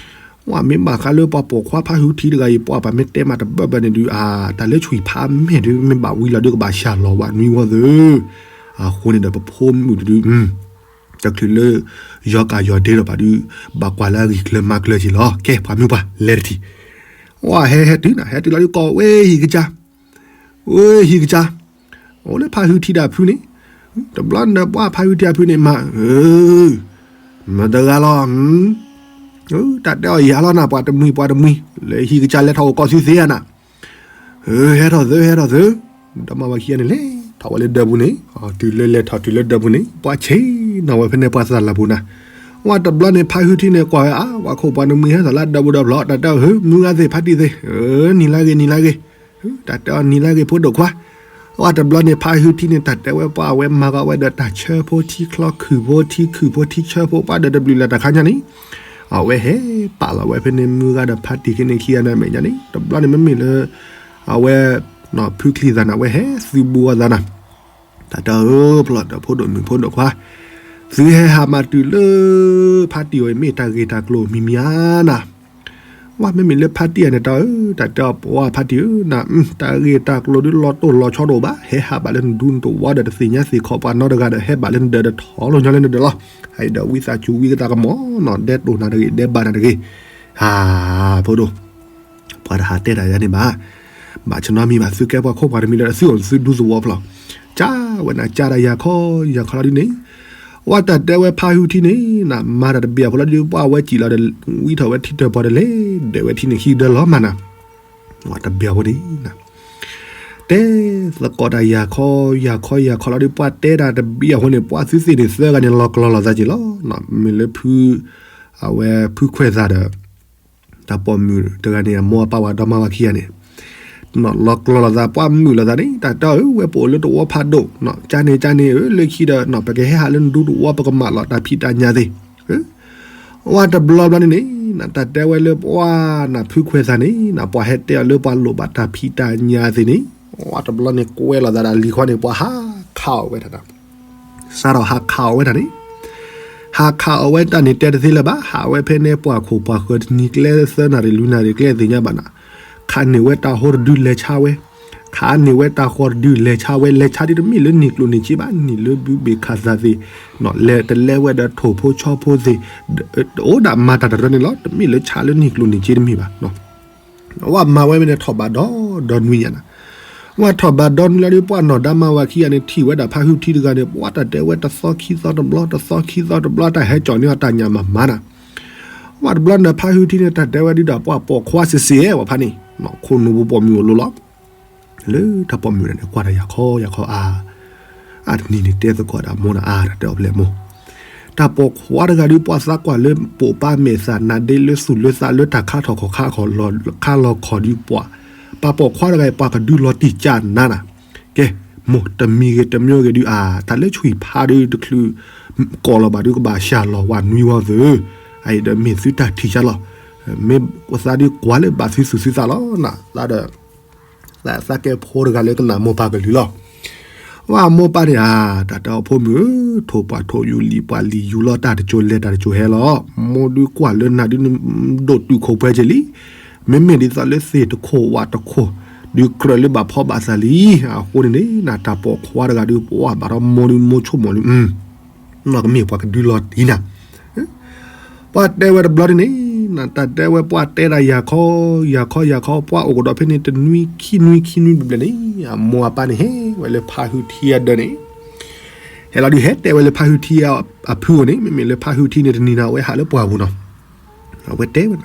ပှၢ်မ့ၢ်ဘၣ်ဃးလၢပှၤပိာ်ခွါဖါဟုထံတဂၤအံၤ ပှၢ်ပှၤမ့ၢ်တဲမးတဘၢဘၢန့ၣ်ဒုး အါ တၢ်လၢဆွံၣ်ဖးမဲာ်ဒုး မ့ၢ်ဘၣ်ဝံၤလီၤဒုးကဘၣ်ဆှၢလီၤဝဲနွံဝီသၢ, အဃိန့ၣ်ဒီးပဖိမုၣ်တဒု တချုးလၢ ယီၤကၣ်ယီၤဒ့ဒီးဘၣ်ဒုး ဘၣ်ကွၢ်လၢအဂံၢ်ကျၢၤမၤကျၢၤက့ၤလီၤ. ကဲ ပှၤမုၢ်ပှၢ်လဲၤတထံၣ်, ဝဲဟဲဟဲတုၤနၤ ဟဲတုၤလီၤဒုးကိးဝဲဟံၣ်ကစၢ်, ဝဲဟံၣ်ကစၢ်, အိၣ်လၢဖါဟုထံဒီးအဖုန့ၣ်, တဘျီနၢၤပှၢ်ဖါဟုထံအဖုန့ၣ်မး, မတၤတဂၤလီၤ, တၢ်တဲအီၤယၤလီၤနၤ ပှၤတမှံၤပှၤတမှံၤ လၢဟံၣ်ကစၢ်လဲၤထီၣ်အိၣ်ကီၢ်သုသ့ဧါနၤ ဟဲထီၣ်သၢ ဟဲထီၣ်သၢ, ဒီမါဝၤခံဂၤန့ၣ်လဲၤထီၣ်ဝဲလၢဒၢးပူၤန့ၣ်, တုၤလၢလဲၤထီၣ်တုၤလၢဒၢးပူၤန့ၣ် ပှၢ်ဆ့ၣ်နီၤဝဲဖဲန့ၣ်ပှၤသးလၢပူၤနၤ, ဝဲတဘျီန့ၣ်ဖါဟုထံန့ၣ်ကွၢ်ဝဲအါ ပှၤခိၣ်ပှၤနမှံၤဟဲသးလၢဒၢးပူၤဒီးဖျီ တၢ်တဲအီၤ ဟု မုၢ်ဂၤသ့ၣ်ဖါတံၢ်သ့ၣ်, နံၤလၢဂ့ၤ နံၤလၢဂ့ၤ, တၢ်တဲအီၤနံၤလၢဂ့ၤဖိဒိၣ်ခွါ, ဝဲတဘျီန့ၣ်ဖါဟုထံန့ၣ် တၢ်တဲဝဲပှၢ်အဝဲမၤကီးဝဲဒီးတၢ်ဆၢဖိထံချီ ခုၣ်ဖိထံ ခုၣ်ဖိထံဆၢဖိ ပှၢ်ဒီးတဘျုးလၢတၢ်ခါညါန့ၣ် အဝဲဟဲပာ်လီၤဝဲဖဲန့ၣ် မုၢ်ဂၤဒီးဖါတံၢ်ခံန့ၣ်ခံဂၤန့ၣ်အမဲာ်ညါန့ၣ် တဘျီန့ၣ်မ့မ့ၢ်လၢ အဝဲ ဖုချံသးန့ၣ် အဝဲဟဲသုးဘူးအသးနၤ, တၢ်တဲအီၤ ဖျီၣ်ဒီးဖိဒိၣ်မုၣ်ဖိဒိၣ်ခွါ, သုဟဲဟးမၤတုၤလၢ ဖါတံၢ်အံၤ မ့ၢ်တၢ်ဂ့ၢ်တၢ်ကျိၤမံၤမံၤဧါနၤ, ဝဲမ့မ့ၢ်လၢဖါတံၢ်အံၤန့ၣ် တၢ်ဧၢ တၢ်တဲအီၤပှၢ်ဖါတံၢ်ဧၢ န တၢ်ဂ့ၢ်တၢ်ကျိၤဒုးလီၤတိၢ်လီၤဆီတအိၣ်ဘၣ် ဟဲဟးဘၣ်လၢနဒူနတဝီဒီးတသ့ၣ်ညါသ့ၣ်ခီပှၤနီတဂၤဒီး ဟဲဘၣ်လၢနဒၢးဒီးထီၣ်လီၤညီလၢနဒၢးလီၤ, ဟဲဒီးဝံသးစူၤဝံကတၢ်ကမီၤနီၤ ဒဲတိၢ်နၤတဂ့ၤ ဒဲဘၣ်နၤတဂ့ၤ, ဟး ဖိဒိၣ် ပှၤတဟးတဲတၢ်ယၤန့ၣ်ဘၣ်, ဘၣ်ဆၢနီတမံၤဘၣ် သုကဲပှၤခိၣ်ပှၤတမံၤလၢသုအိၣ်သုဒူသဝီဖျီၣ်, ကၢ်ဝဲနၤကၢ်တၢ်ယၤခီယၤခီလီၤဒ်န့ၣ်, ဝဲတၢ်တဲဝဲဖါဟုထံန့ၣ် နမၤတၢ်တဘျီဖိလီၤဒ်ပှၢ်ဝဲစံၣ်လီၤဒီး ဝံထီၣ်ဝဲထံတၢၢ်ပီၤဒီးလဲၤဒၢးဝဲထံန့ၣ်ခံကဒၢလီၤမးနၤ, ဝဲတဘျီဖိန့ၣ် တဲသကိးတၢ်ယၤခီယၤခီယၤခီလီၤဒ်ပှၢ်တဲတၢ်တဘျီအဃိန့ၣ် ပှၢ်သုသ့ၣ်န့ၣ်သၢဂၤန့ၣ် လီၤကျီၤလိာ်သးက့ၤလီၤ, မ့ၢ်လၢဖု အဝဲဖုခွဲးသးဒီး တၢ်ပိာ်မုၣ်တဂၤန့ၣ် အမိၢ်အပၢ်ဝဲဒီမါဝၤခံဂၤန့ၣ် လီၤကျီၤလိာ်သး ပှၢ်မုာ်လိာ်သးန့ၣ် တၢ်တဲအီၤ ဝဲပအိၣ်လၢတဝီဖးဒိၣ် ကၢ်န့ၣ်ကၢ်န့ၣ်ဧၢ လၢခံဒီး ပကဟဲဟးလၢနဒူတဝီ ပကမၤလီၤတၢ်ဖံးတၢ်ညၣ်သ့ၣ် ဝဲတဘျီဘျီန့ၣ်န့ၣ် တၢ်တဲဝဲလၢပှၢ်နဖုခွဲးသးန့ၣ် ပှၤဟဲတဲအီၤလၢပှၤလိၣ်ဘၣ်တၢ်ဖံးတၢ်ညၣ်သ့ၣ်န့ၣ် ဝဲတဘျီန့ၣ် ကွဲလိာ်သးဒီးလံၤခွါန့ၣ် ပှၤဟးခးအီၤဝဲတၢ် စးထီၣ်ဟးခးအီၤဝဲတၢ်န့ၣ် ဟးခးအီၤဝဲတၢ်န့ၣ် တဲတသ့လၢၤဘၣ် ဟးဝဲဖဲန့ၣ်ပှၢ်ခိၣ်ပှၢ်ဃၢၤတနံၤကျဲသၢနၣ်ရံၣ်လွံၢ်နၣ်ရံၣ်ကျဲသ့ၣ်ညါဘၣ်နၤ ခးန့ၢ်ဝဲတၢ်ဟီတဒုလဲၤဆါဝဲ ခးန့ၢ်ဝဲတၢ်ဃီတဒုလဲၤဆါဝဲ လဲၤဆါဒ်တမ့ၢ်လၢန့ၢ်ကျိၣ်န့ၢ်စ့ဘၣ် န့ၢ်လၢဘုဘ့ၣ်ခးသးသ့ၣ် လဲၤတလဲဝဲဒီးထိၣ်ဖိဆီဖိသ့ၣ် အိၣ်ဒၣ်မၤတၢ်တရၢန့ၣ်လီၤ တမ့ၢ်လၢဆါလၢန့ၢ်ကျိၣ်န့ၢ်စ့တမ့ၢ်ဘၣ် ဝဲမၤဝဲမ့ၢ်န့ၣ်ထီၣ်ဘးဒီဒီနွံညါနၤ ဝဲထီၣ်ဘးဒီနွံလီၤဒ်ပှၢ်နီၢ်ဒါမါဝၤခံဂၤန့ၣ် ထံၣ်ဝဲဒၣ်ဖါဟုထံတဂၤန့ၣ် ပှၢ်တၢ်တဲဝဲတသီခံသီတဘျီ တသီခံသီတဘျီ တၢ်ဟဲကၠီၣ်န့ၢ်အီၤတၢ်ညၣ်မၤမၤနၤ ဝဲတဘျီန့ၣ် ဖါဟုထံန့ၣ် တၢ်တဲဝဲဒ်ဒီးပှၢ်ပိာ်ခွါစ့ၢ်စ့ၢ်ဝဲဖါန့ၣ် ခိၣ်နူာ်ပူၤပိာ်မုၣ်အိၣ်လိၤလီၤ လၢတၢ်ပိာ်မုၣ်န့ၣ် ကွၢ်တၢ်ယၤခီယၤခီအါ အါတနံၤန့ၣ် တဲသကိးဒီးအမိၢ်နၤအါ တၢ်တဲအီၤဖဲလဲၣ်မိၢ် တၢ်ပိာ်ခွါတဂၤဒုး ပှၢ်သးကွၢ်လၢပိာ်ပၢ်မဲာ်သး နါဒ့လၢသူၣ်လၢသးလၢတၢ်ခါထီၣ်ခီၣ်ခါခီၣ် ခါလီၤခီၣ်ဒုးပှၢ် ပှၤပိာ်ခွါတဂၤအံၤ ပှၤကဒုးလီၤတံၢ်ကၢ်နါနၤ ကဲ မိၢ်တမံၤဂ့ၤတမံၤဂ့ၤဒုးအါ တၢ်လၢဆွံၣ်ဖးဒုးတချုး ကိးလီၤဘၣ်ဒုးကဘၣ်ဆှၢလီၤဝဲနွံဝီသၢ အအံၤဒီးမ့ၢ်သုတၢ်ထံၣ်ဆါလီၤ မ့ၢ်သးဒုးကွၢ်လၢဘၣ်သုသူၣ်သုသးလီၤနၤ သးဒီး သးကဲဖိတဂၤလၢကနၣ်မိၢ်ပၢ်ကလုၢ်လီၤ ဝဲမိၢ်ပၢ်န့ၣ်ဧါ တၢ်တဲအီၤဖိမုၣ်ဧၢ ထိၣ်ပှၢ်ထိၣ်ယူၤလံာ်ပှၢ်လံာ်ယူၤလီၤ တၢ်တစိၤလဲၤတၢ်တစိၤဟဲလီၤ မိၢ်ဒုးကွၢ်လၢနၤဒုးနဒိၣ်တုာ်ခိၣ်ပှဲၤက့ၤလံ မ့မ့ၢ်ဒ်သိးလၢသ့ၣ်တခိၣ်ဝၣ်တခိၣ် ဒုးကြၢးလၢဘၣ်ဖီဘၣ်သးလံ အဃိန့ၣ်န့ၣ် နတၢ်ပိာ်ခွါတဂၤဒုး ပှၢ်ဘၣ်ထီၣ်မိၢ်ဒုးမိၢ်ဆိကမိၣ်လံ နီၢ်ကမ့ၢ်ပှၤကဒုးလီၤတံၢ်နၤ ပှၢ်တဲဝဲတဘျီန့ၣ်န့ၣ် တၢ်တဲဝဲပှၢ်တဲဒၣ်ယၤခီ ယၤခီယၤခီ ပှၢ်အိၣ်ကဒီးဖဲန့ၣ် တနွံခံနွံခံနွံဘျဲၣ်ဘျဲၣ်န့ၣ် အမိၢ်အပၢ်န့ၣ်ဟဲဝဲလၢဖါဟုထံအဒၢးန့ၣ် ဟဲလီၤဒုးဟဲတဲဝဲလၢဖါဟုထံအဖုအိၣ်န့ၣ် မ့မ့ၢ်လၢဖါဟုထံန့ၣ်တနံၤနၤ အဝဲဟးလၢပှၢ်ပူၤနီၤ အဝဲတဲဝဲ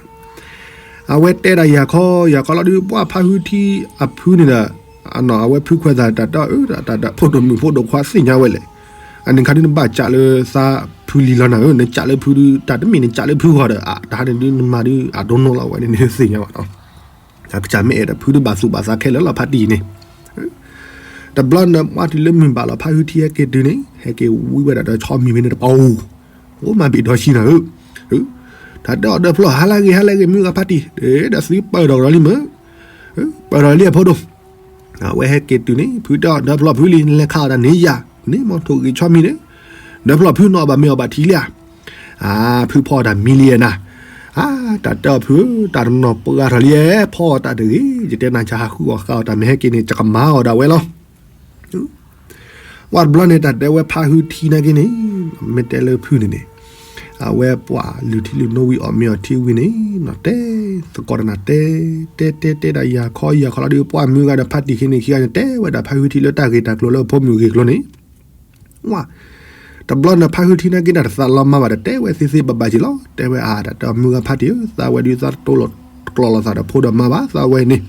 အဝဲတဲဒၣ်ယၤခီ ယၤခီလီၤဒုး ပှၢ်ဖါဟုထံအဖုန့ၣ်ဒီး အဝဲဖုခွဲးသးတၢ်တဲအီၤ တၢ်ဒီးဖိဒိၣ်မုၣ်ဖိဒိၣ်ခွါသ့ၣ်ညါဝဲလဲၣ် အန့ၣ်ခါဒုးနဘၣ်ကးလၢသးဖုလံၤလီၤနၤဧၢ နကးလၢဖုဒုး တၢ်တမ့ၢ်နကးလၢဖုဂီၢ်ဒီး အတဟါန့ၣ်ဒုးနမၤဒုး အဒိၣ်နီၢ်လီၤဝဲန့ၣ် နသ့ၣ်ညါဘၣ်နီၤ အကစၢ်မ့ၢ်အဲၣ်ဒိးဖုဒုးဘၣ်သူၣ်ဘၣ်သးခဲလၢာ်လီၤ ဖါတံၢ်န့ၣ် တဘျီန့ၣ် ပှၢ်တုၤလၢမုၢ်ဘၣ်လီၤ ဖါဟုထံဟဲက့ၤတုၤန့ၣ် ဟဲက့ၤဝံဝဲဒၣ်ဒီးဆီမံၤဖဲန့ၣ်တပီၤ, အိၣ်မၤဘ့ၣ်ဒီဆံနၤဧၢ, တၢ်တဲအီၤဒီဖျီၣ် ဟါလၢအဂ့ၤ ဟါလၢအဂ့ၤ မုၢ်ဂၤဖါတံၢ်, ဒီးသုပၢၢ်ထီၣ်ကဒီးလံမ့ၢ်, ပၢၢ်ထီၣ်လံအဖိဒိၣ်, အဝဲဟဲက့ၤတုၤန့ၣ် ဖုတဲအီၤဒီဖျီၣ်ဖုလံ နလဲၤခးအီၣ်တၢ်န့ၣ်ယၤ, န့ၣ်မ့ၢ်ထိၣ်ဂ့ၤဆီမံၤန့ၣ်, ဒီဖျီၣ်ဖုနီၣ်ဘၣ်မ့ၤအီၣ်ဘၣ်ထံလံဧါ, ဖုဖီအီၣ်တၢ်မံလံဧါနၤ, တၢ်တဲအီၤဖုဧၢ တၢ်တနီၤပှၢ်ထီၣ်လံ, ဖီအီၣ်တၢ်တဂ့ၤ, ယတဲနၤ ဆါဟးဃုအီၣ်ဃါအီၣ်တၢ် မ့ၢ်ဟဲက့ၤန့ၣ် ယကမၤအီၣ်ဒၣ်ဝဲလီၤ. ဝဲတဘျီန့ၣ် တၢ်တဲဝဲဖါဟုထံနာ်က့န့ၣ်, မ့ၢ်တဲလၢဖုန့ၣ်န့ၣ်, အဝဲပှၤလုၢ်ထံလုၢ်နိဝံၤအီၣ်မ့ၤအီၣ်ထံဝံၤန့ၣ်, တဲသကိးတၢ်နၤ တဲ, တဲတဲတဲဒၣ်ယၤခီယၤခီလီၤဒီး ပှၢ်မုၢ်ဂၤဒီးဖါတံၢ်ခံန့ၣ်ခံဂၤန့ၣ် တဲဝဲဒၣ်ဖါဟုထံလၢတၢ်ဂ့ၢ်တၢ်ကျိၤလၢအဖိမုၣ်ဂ့ၢ်ကျိၤန့ၣ်, ဝဲ တဘျီန့ၣ်ဖါဟုထံနာ်က့န့ၣ် တသးလီၤမၤဘၣ်ဒီး တဲဝဲသ့သ့ဘၣ်ဘၣ်က့ၤလီၤ. တဲဝဲအါ တၢ်တဲအီၤ မုၢ်ဂၤဖါတံၢ်ဧၢ, သးဝဲဒုးသးတတိလီၤကျီၢ်လိာ်သးဒီးဖိဒီးမါဘၣ်, သးဝဲန့ၣ်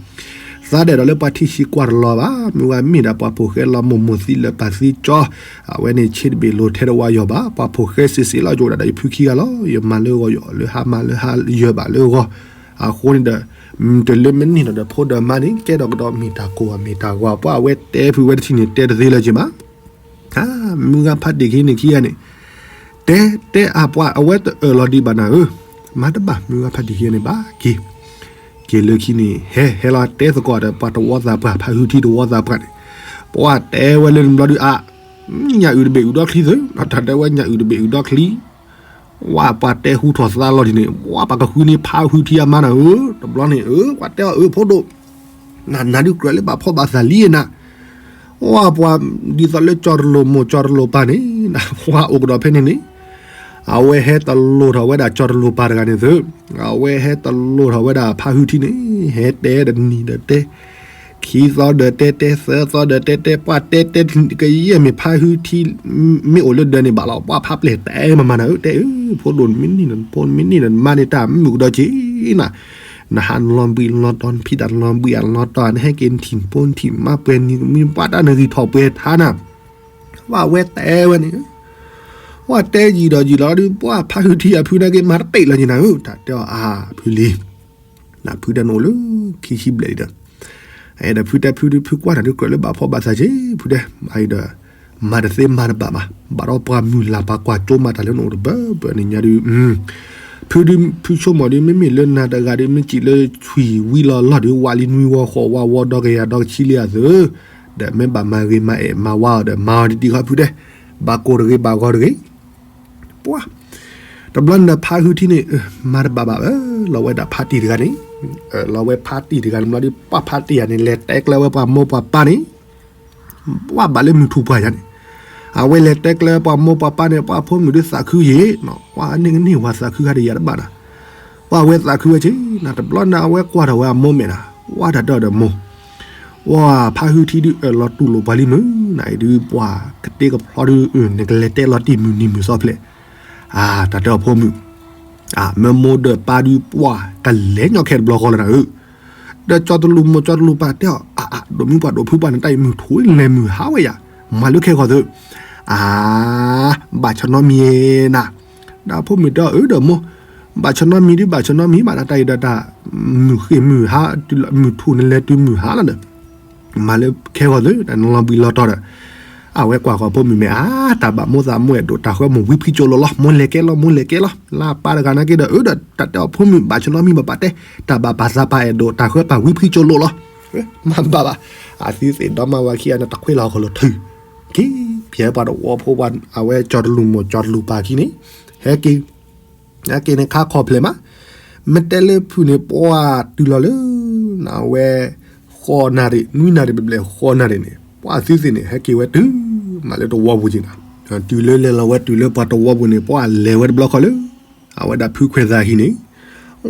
သးဒဲးဒီးလၢပှၤထံၣ်ဆံးကွၢ်တလီၤဘၣ်, မုၢ်ဂၤမ့ၢ်ဒၣ်ပှၤဖိၣ်ဃဲလီၤမိၢ်မိၢ်သံလၢပၢ်သံကၠီ, အဝဲန့ၣ် ဆ့တဘ့ၣ်လိၤထဲတဝါယီၤဘၣ်, ပှၤဖိၣ်ဃဲစ့ၢ်စ့ၢ်လီၤ ယအိၣ်ဒၣ်ဒီးယဖုခံဂၤလီၤ, ယမၤလၢဂီၤယအီၣ်လၢဟါ မၤလၢဟါယၢၤဘၣ်လၢဂီၤ, အဃိန့ၣ်ဒီး တုၤလၢမ့ၢ်န့ၢ်ဒီး ဖိဒီးမါန့ၣ် ကဲထီၣ်ကဒီးမ့ၢ်တၢ်ကိၢ်ဘၣ်မ့ၢ်တၢ်ဂီၤ, ပှၤအဝဲတဲဖုဝဲတထံၣ်န့ၣ် တဲတသ့လၢၤက့ၤမး မုၢ်ဂၤဖါတံၢ်ခံန့ၣ်ခံဂၤန့ၣ်, တဲတဲအပှၤအဝဲတအၢၣ်လီၤဒံးဘၣ်နၤဧၢ, မၤတဘၣ် မုၢ်ဂၤဖါတံၢ်ခံန့ၣ်ဘၣ်က့ၤ, က့ၤလၢခံန့ၣ် ဟဲဟဲလီၤတဲသကိးဒီးပှၤတဝီသးပှၢ် ဖါဟုထံတဝီသးပှၢ်န့ၣ်, ပှၤတဲဝဲလၢနဘျီဒုးအါ, ညၣ်အုၣ်တဘ့ၣ်အုၣ်ဒီချံသု, တၢ်တဲဝဲညၣ်အုၣ်တဘ့ၣ်အုၣ်ဒီချံ ဝဲပှၤတဲဟူထီၣ်သါလီၤဒ်န့ၣ်, ဝဲပှၤကဃုန့ၢ်ဖါဟုထံအမါနၤဧၢ, တဘျီန့ၣ် အၢ ပှၤတဲအီၤအၢ ဖိဒိၣ်, နနၤဒုးကြၢးလၢဘၣ်ဖှီၣ်ဘၣ်သးလံနၤ, ဝဲပှၤဒ်သိးလၢကၠီတလိာ်မိၢ်ကၠီတလိာ်ပၢ်န့ၣ်, ပှၤအိၣ်ကဒီးဖဲန့ၣ်န့ၣ်, အဝဲဟဲတလိာ်ထီၣ်ဝဲဒၣ်ကၠီတလိာ်ပၢ်တဂၤန့ၣ်သု, အဝဲဟဲတလိာ်ထီၣ်ဝဲဒၣ်ဖါဟုထံန့ၣ်, ဟဲတဲဒီးနံၤဒီးတဲ ခံသီဒီးတဲတဲ သၢသီဒီးတဲတဲ ပှၤတဲတဲ ကယဲၢ်မ့ၢ်ဖါဟုထံ မ့ၢ်အိၣ်လၢဒၢးန့ၣ်ဘၣ်လီၤ, ပှၤဖါပျဲၢ်တဲမၤမၤနၤဧၢ, တဲအၢ ဖိဒိၣ်မ့ၢ်န့ၢ်နဖိမ့ၢ်န့ၢ်နမါန့ၣ် တၢ်မုာ်ကဒီးက့ၤနၤ, နဟးလီၤဘှံးလီၤတီၤ နဖံးတၢ်လီၤဘှံးအလီၤတီၤ နဟဲက့ၤနထံၣ်နဖိနထံၣ်နမါပှဲၤနံၤ မ့ၢ်ပှၤတၢ်နဂံၢ်ထီၣ်ပှဲၤထါနၤ, ပှၤဝဲတဲဝဲန့ၣ် ပှၤတဲယံာ်ဒီးယံာ်လီၤဒုး ပှၤဖါဟုထံအဖုနာ်က့ မၤတပ့ၢ်လီၤက့ၤနၤဧၢ, တၢ်တဲအီၤအါ ဖုလံ နဖုတဲနအိၣ်လၢခံဆံဘျဲၣ်လံဒီး, အဲၣ်ဒိးဖုတဲဖုဒုးဖုကွၢ်တၢ်ဒုးကြၢးလၢဘၣ်ဖှီၣ်ဘၣ်သးက့ၤ ဖုတဲ, ဘၣ်ဒီး မၤတသ့မၤတဘၣ်ဘၣ်, ဘၣ်ဒီးပှၤမုၢ်လၢ်ပှၤကွၢ်ကၠိမၤတၢ်လၢနအိၣ်တဘၢဘၢန့ၣ်ညါဒုး, ဖုဒုးဖုဆိကမိၣ်ဒုး မ့မ့ၢ်လၢနၤတဂၤဒုး မ့ၢ်စံးလၢဆွံၣ်ဝံလီၤလီၢ်ဒုး ဝးလံနွံဝီဃိးဝီဝီဒီကယၤဒီကဆံလံအသိး, ဒီးမ့ၢ်ဘၣ်မၤဂ့ၤမၤအဲၣ်မၤဝါအီၤဒီး မၤအီၤတံၢ်တံၢ်ဃီဖုတဲ, ဘၣ်ကိၢ်တဂ့ၤ ဘၣ်ဂီၤတဂ့ၤ ပှၤ, တဘျီန့ၣ်ဖါဟုထံန့ၣ် မၤတဘၣ်ဘၣ်ဧၢ, လီၤဝဲဒၣ်ဖါတံၢ်တဂၤန့ၣ်, လီၤဝဲဖါတံၢ်တဂၤန့ၣ် ဘျီဒုး ပှၤဖါတံၢ်ယၤန့ၣ် လဲၤတဲကျဲဝဲပှၤမိၢ်ပှၤပၢ်န့ၣ်, ပှၤဘၣ်လၢမုၢ်ထူၣ်ပှၢ်ယၤန့ၣ်, အဝဲလဲၤတဲကျဲပှၤမိၢ်ပှၤပၢ်န့ၣ် ပှၤဖိမုၣ်ဒုးသးခုယံာ်, ပှၤန့ၢ်ကန့ၢ်ဝဲသးခုခါဒီးယၤတဘၣ်နၤ, ပှၤဝဲသးခုဝဲက့ၤနၤ တဘျီန့ၣ် အဝဲကွၢ်ထီၣ်ဝဲအမိၢ်မဲာ်နၤ, ဝဲတၢ်တဲအီၤဒီးမိၢ် ဝဲဖါဟုထံဒုးအၢၣ်လီၤတူၢ်လိာ်ပှၤလံမုၢ်, နအံၤဒုးပှၤကတ့ကဖျီဒုး နကလဲၤတဲလီၤတံၢ်မုၢ်နံၤမုၢ်သီဖျဲး, အတၢ်တဲအီၤဖိမုၣ်, မ့ၢ်မိၢ်ဒီးပၢ်ဒုးပှၤကလဲၤညီခဲတဘျီဃီလၢနၤဧၢ, ဒီးကၠီတလူၢ်မိၢ်ကၠီတလူၢ်ပၢ်တဲအီၤ အါအါ ဒိၣ်မုၢ်ပှၢ်ဒိၣ်ဖုပှၢ်န့ၣ် တၢ်အံၤမုၢ်ထူၣ်လဲၤမုၢ်ဟါဝဲယၤ, မၤလၢခဲဂီၤသု, အါ ဘၣ်ဆၢနီတမံၤနၤ, ဒီးဖိမုၣ်တဲအီၤအၢဒီးမိၢ်, ဘၣ်ဆၢနီတမံၤဒုး ဘၣ်ဆၢနီတမံၤဘၣ်နၤ တၢ်အံၤဒီးတၢ် မုၢ်ဃ့ၢ်မုၢ်ဟါ မုၢ်ထူၣ်န့ၣ်လဲၤတုၤမုၢ်ဟါလီၤဒီး, မၤလၢခဲဂီၤသု တၢ်နလီၤဘှံးလီၤတီၤဒီး, အဝဲကွၢ်ဃီၤဖိမုၣ်မဲာ် အါ တၢ်ဘၣ်မိၢ်သးမိၢ်အဲၣ်ဒိးတၢ်ဃၢမိၢ် ဝံဖံကၠိလိာ်လီၤ မိၢ်လဲၤကဲလီၤ မိၢ်လဲၤကဲလီၤ လၢပၢ်တဂၤနာ်က့ဒီး အၢဒီးတၢ်တဲအီၤဖိမုၣ် ဘၣ်ဆၢနီတမံၤဘၣ်ပၢ်တဲ, တၢ်ဘၣ်ပၢ်သးပၢ်အဲၣ်ဒိးတၢ်ဃၢပၢ်ဝံဖံကၠိလိာ်လီၤ, မၤဘၣ်ဘၣ်, အသုသ့ၣ်ဒီမါဝၤခံဂၤန့ၣ် တခွဲလီၤဟီၣ်ခိၣ်လီၤထူ, က့ၤ ပှၤတဝီဖိပှၤ အဝဲကၠီတလူၢ်မိၢ်ကၠီတလူၢ်ပၢ်ခံန့ၣ်, ဟဲက့ၤ ဟဲက့ၤန့ၣ်ခါခီၣ်ဖျဲးမး, မ့ၢ်တဲလၢဖုၣ်န့ၣ် ပှၤတုၤလီၤလၢ နဝဲ ဃိးနၣ်ရံၣ် နွံနၣ်ရံၣ်ဘျဲၣ်ဘျဲၣ် ဃိးနၣ်ရံၣ်န့ၣ် ပှၤသုသ့ၣ်န့ၣ် ဟဲက့ၤဝဲတုၤ မးလၢတဝီပူၤက့ၤနၤ, တုၤလၢလဲၤလီၤဝဲတုၤလၢပှၤတဝီပူၤန့ၣ် ပှၤလဲၤဝဲတဘျီဃီလၢ အဝဲဒၣ်ဖုခွဲးသးဟံၣ်န့ၣ်,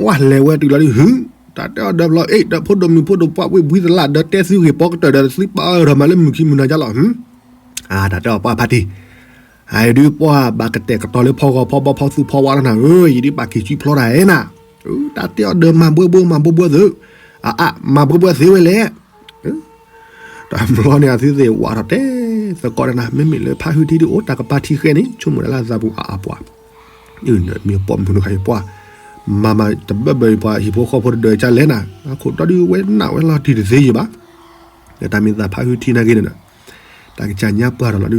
ဝဲလဲၤဝဲတုၤလီၤဒုး ဟု တၢ်တဲအီၤဒီးဘျီ အ့ ဒီးဖိဒိၣ်မုၣ်ဖိဒိၣ်ပှၢ်ဝ့ၢ်ဘှံးသလၣ်ဒီးတဲသုဂ့ၢ်ပီကတၢၢ်ဒီး သုပၢ်အၢၣ်ထီၣ်မးလၢမုၢ်ခံမုၢ်နၤယါလီၤ, အါ တၢ်တဲအီၤပှၤဖါတံၢ် အအံၤဒုးပှၤဘၣ်ကတဲာ်ကတီၤလၢဖီဂီၤဖီဘီဖီသူဖီဝါလီၤနၤဧၢ, ယဒုးဘၣ်က့ၤစုဖျီတၢ်အဲၣ်နၤ, တၢ်တဲအီၤဒီးမၤဘှဲဘှဲမၤဘှဲဘှဲသု, အအါ မၤဘှဲဘှဲသ့ဝဲလဲၣ်, တၢ်ဘျီန့ၣ်အသုသ့ၣ်ဝးထီၣ်တဲသကိးတၢ်နၤ, မ့မ့ၢ်လၢဖါဟုထံဒုးအိၣ်တၢ်ကပၤထံဃဲန့ၣ် ဆိကမိၣ်တၢ်လၢအသးပူၤအါအါပှၤ, မ့ၢ်ပိာ်မုၣ်တခါအံၤပှၤ, မၤမၤတဘၢဘၢအံၤပှၤဟံၣ်ဖိဃီဖိတဒၢးကလဲၣ်နၤ, အခိၣ်တီဒုးဝဲနၢ်ဝဲလီၤတံၢ်တသ့ယံၤဘၣ်, တၢ်မ့ၢ်သးဖါဟုထံနာ်က့န့ၣ်ဒီး တၢ်ကစၢ်ညါပှၢ်ထီၣ်လီၤ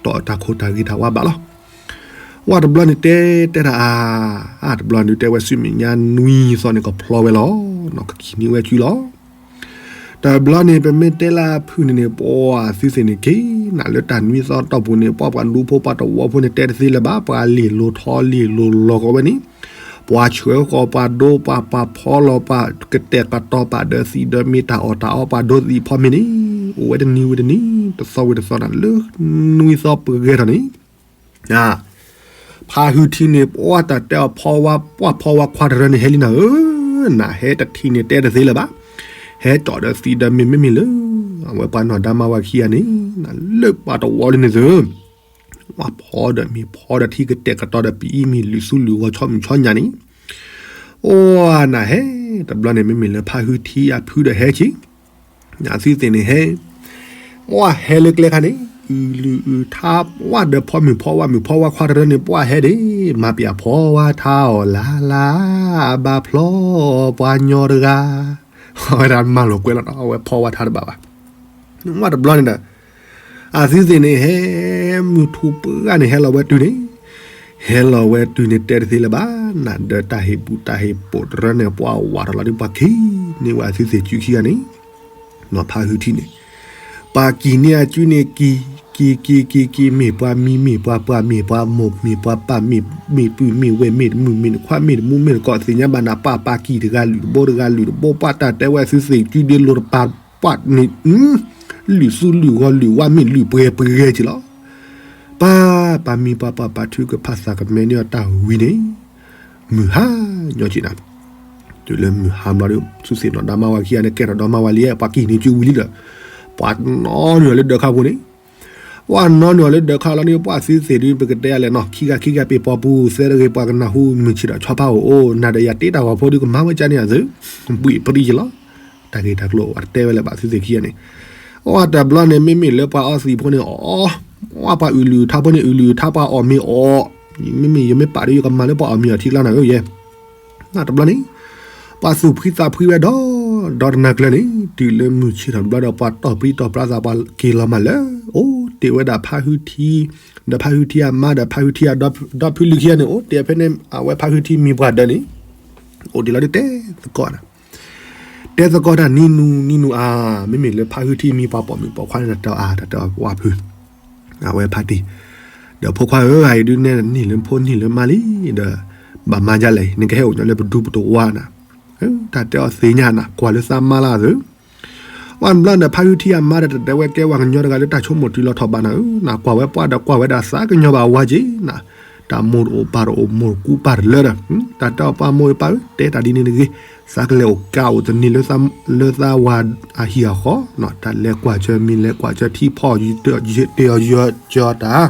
ဒုး တီၢ်တၢ်ခိၣ်တၢ်ဂ့ၤတၢ်ဝါဘၣ်လီၤ. ဝဲတဘျီန့ၣ်တဲတဲတၢ်အါ, အါတဘျီန့ၣ်တဲဝဲဆူမဲာ်ညါနွံသီန့ၣ်ကဖျီဝဲလီၤ. ကခံနံၣ်ဝဲကုလီၤ. တဘျီန့ၣ် ပမ့ၢ်တဲလၢဖုၣ်န့ၣ်န့ၣ် ပှၤသုသ့ၣ်န့ၣ်က့ၤနၤလၢတၢ်နွံသီတီၢ်ပူၤန့ၣ် ပှၤပှၤဒူဖိပှၤတဝီဖိန့ၣ် တဲတသ့လၢၤဘၣ်, ပှၤလ့ၢ်လိၤထီလ့ၢ်လိၤလီၤကီးဝဲန့ၣ်, ပှၤဆှၢဃီၤပှၤဒိပှၤပှၤဖီလီၤပှၤကတဲာ်ကတီၤပာ်ဒီးသံဒီးမ့ၢ်တၢ်အီၣ်တၢ်အီပှၤဒိသံးဖီမ့ၢ်န့ၣ်, အိၣ်ဝဲတနံၤဝံၤတနံၤ တသီဝံၤတသီနၤ လၢနွံသီပဂဲၤထီၣ်န့ၣ် ဖါဟုထံန့ၣ် ပှၤတၢ်တဲအီၤဖီဝါ ပှၤဖီဝါခွါတရၢန့ၣ်ဟဲလံနၤဧၢ, နဟဲတထံၣ်န့ၣ် တဲတသ့လၢၤဘၣ်, ဟဲကၠီၣ်ဒီးသံဒီးမ့ၢ်မ့မ့ၢ်လၢ အဝဲပှၤနီၢ်ဒါမါဝၤခံဂၤန့ၣ် လၢပှၤတဝီလံန့ၣ်သု, ပှၤဖီဒီးမ့ၢ်ဖီဒီးထံကတဲာ်ကတီၤဒီးပအံၤမ့ၢ်လုၢ်သူလုၢ်ဂီၤဆီမုၢ်ဆီညါန့ၣ်, အိၣ်နဟဲ, တဘျီန့ၣ် မ့မ့ၢ်လၢဖါဟုထံအဖုဒီးဟဲက့ၤ အသုသ့ၣ်န့ၣ်ဟဲ, ပှၤဟဲလၢကျဲခါန့ၣ် အုၣ်လုၢ်အုၣ်ထါ ပှၤဒီးဖီမုၢ်ဖီဝါ မုၢ်ဖီဝါခွါတရၢန့ၣ် ပှၤဟဲဒၣ် မၤပျၢ်ဖီဝါထါအီၤလၢ်လၢ် အဘၣ်ဖျီပှၤညီတဂၤ, အဝဲဒၣ်မၤလိာ်ကွဲလီၤနီၤ အဝဲဖီဝါထါတဘၣ်ဘၣ်, ဝဲတဘျီန့ၣ်ဒီး အသုသ့ၣ်န့ၣ်ဟဲ, မုၢ်ထူၣ်ပှၢ်န့ၣ် ဟဲလီၤဝဲတုၤန့ၣ်, ဟဲလီၤဝဲတုၤန့ၣ် တဲတသ့လၢၤဘၣ်, နၤဒီးတၢ်ဟ့ၣ်ဘူးတၢ်ဟ့ၣ်ပိာ်တရၢန့ၣ် ပှၤဝးထီၣ်လီၤဒ်ပှၤက့ၤန့ၢ်ဝဲအသုသ့ၣ်စုခံဂၤန့ၣ်, နီၤဖါဟုထံန့ၣ်, ပှၤကံၢ်န့ၢ်အစုန့ၣ်ကံၢ်, ကံၢ်ကံၢ်ကံၢ်ကံၢ် မ့ၢ်ပှၤမံမ့ၢ်ပှၤပှၢ် မ့ၢ်ပှၤမိၢ်မ့ၢ်ပှၤပၢ် မ့ၢ်ပုၢ်မ့ၢ်ဝဲၢ် မ့ၢ်တမုၢ်မ့ၢ်တခွါ မ့ၢ်တမူမ့ၢ်တကိး သ့ၣ်ညါဘၣ်နၤ ပၢ်ပၢ်ကံၢ်တဂၤလုၢ်တဘိ တဂၤလုၢ်တဘိ ပှၤတၢ်တဲဝဲအသုသ့ၣ်စုဒ့လိၤတပၤ ပှၤန့ၣ် လုၢ်သူလုၢ်ဂီၤလုၢ်ဝါမ့ၢ်လုၢ်ပှဲၤပှဲၤက့ၤလီၤ, ပၢ်ပၢ်မံပှၤပှၢ် ပာ်ထုကဖၣ်သးကမဲန့ၢ်အီၤတၢ်ဝံၤန့ၣ်, မုၢ်ဟါညီက့ၤနၤ, တုၤလၢမုၢ်ဟါဘျီဒီး သုသ့ၣ်နီၢ်ဒါမါဝၤခံဂၤန့ၣ် ကဲထီၣ်ဒီမါဝၤလံ ပှၤကံၢ်န့ၢ်စုဝံၤလံဒီး, ပှၤနီၣ်န့ၢ်အီၤလၢဒၢးခါပူၤန့ၣ် ပှၤနီၣ်န့ၢ်အီၤလၢဒၢးခါလီၤန့ၣ် ပှၤသုသ့ၣ်ဒုး ပကတဲအလဲၣ်နီၤ ခံဂၤခံဂၤပ့ၤပိာ်ပူၤ သၢတဂ့ၤ ပှၤကနၢ်ဟူမုၢ်ဆ့ၣ်ဒီးဆီဖါအိၣ်အိၣ် နၤဒီးယၤတ့တၢ်ဂီၤဖိဒုးကမၤဝဲကန့ၣ်အသု, ဘှံးပရံယလီၤ, တၢ်ဂ့ၢ်တၢ်ကျိၤအဝဲတတဲဝဲလၢၤဘၣ်သုသ့ၣ်ခံဂၤန့ၣ်, အတဘျီန့ၣ် မ့မ့ၢ်လၢပှၤအီသံးဖိန့ၣ်အီၣ်, ပှၤအုၣ်လုၢ်အုၣ်ထါဖိန့ၣ် အုၣ်လုၢ်အုၣ်ထါပှၤအီၣ်မ့ၤအီၣ်, မ့မ့ၢ်ယမ့ၢ်ပာ်ဒီးယကမၤလၢပှၤအီၣ်မ့ၤအီၣ်ထံကျါနၤဧၢယဲ နတဘျီန့ၣ်, ပှၤသူၣ်ဖှံသးဖှံဝဲဒီး, ဒီတနၤကျၢၤန့ၣ် တုၤလၢမုၢ်ဆ့ၣ်ထီၣ်တဘျီဒီး ပှၤတီၢ်ပြံတီၢ်ပြါသးပှၤက့ၤလီၤမးလၢ, အိၣ်တ့ၢ်ဝဲဒၣ်ဖါဟုထံ, ဒီးဖါဟုထံအမါဒီးဖါဟုထံအဒီဖုလံၤခံဂၤန့ၣ် အိၣ်တ့ၢ်ဖဲန့ၣ် အဝဲဖါဟုထံမံၤပှၢ်ဒၢးန့ၣ်, အိၣ်တ့ၢ်လီၤဒုးတဲသကိးနၤ, တဲသကိးတၢ်နံၤနူနံၤနူအါ, မ့မ့ၢ်လၢဖါဟုထံမံၤပှၢ်ပိာ်မုၣ်ပိာ်ခွါန့ၣ် တၢ်အါတၢ်တဲအီၤဝၢ်ဖု အဝဲဖါတံၢ်, ဒီးဖိခွါဧၢ အံၤဒုးနဲနံၣ်လၢဖိနံၣ်လၢမါလံဒီး, ဘၣ်မါဒ်လဲၣ် နကဟဲအိၣ်ညီလၢပဒူပတဝါနၤ, တၢ်တဲအီၤသ့ၣ်ညါနၤ ကွၢ်လၢသးမါလၢအသု, ဝဲတဘျီန့ၣ် ဖါဟုထံအမါဒီးတၢ်တဲဝဲ ကဲဝဲကညီတဂၤလၢတၢ်ဆိကမိၣ်တုၤလီၤထီၣ်ဘးနၤဧၢ, နကွၢ်ဝဲပှၢ်ဒီးကွၢ်ဝဲဒၣ်သးကညီၤဘၣ်ဝါက့ၤနၤ, တၢ်မိၢ်တအိၣ်ပၢ်တအိၣ်မိၢ်တကူပၢ်တလၢဒီး, တၢ်တဲအီၤပှၤမိၢ်အပၢ်ဧၢ တဲတၢ်ဒ်န့ၣ်တဂ့ၤ, သးကလဲၤအိၣ်ကးအိၣ်တနံၤလၢသးဝၤအဟံၣ်အဃီ, တၢ်လဲၤကွၢ်စၢၤမ့ၤလဲၤကွၢ်စၢၤထံဖီၣ် တ့ၢ်အီၤယၢၤတၢ်,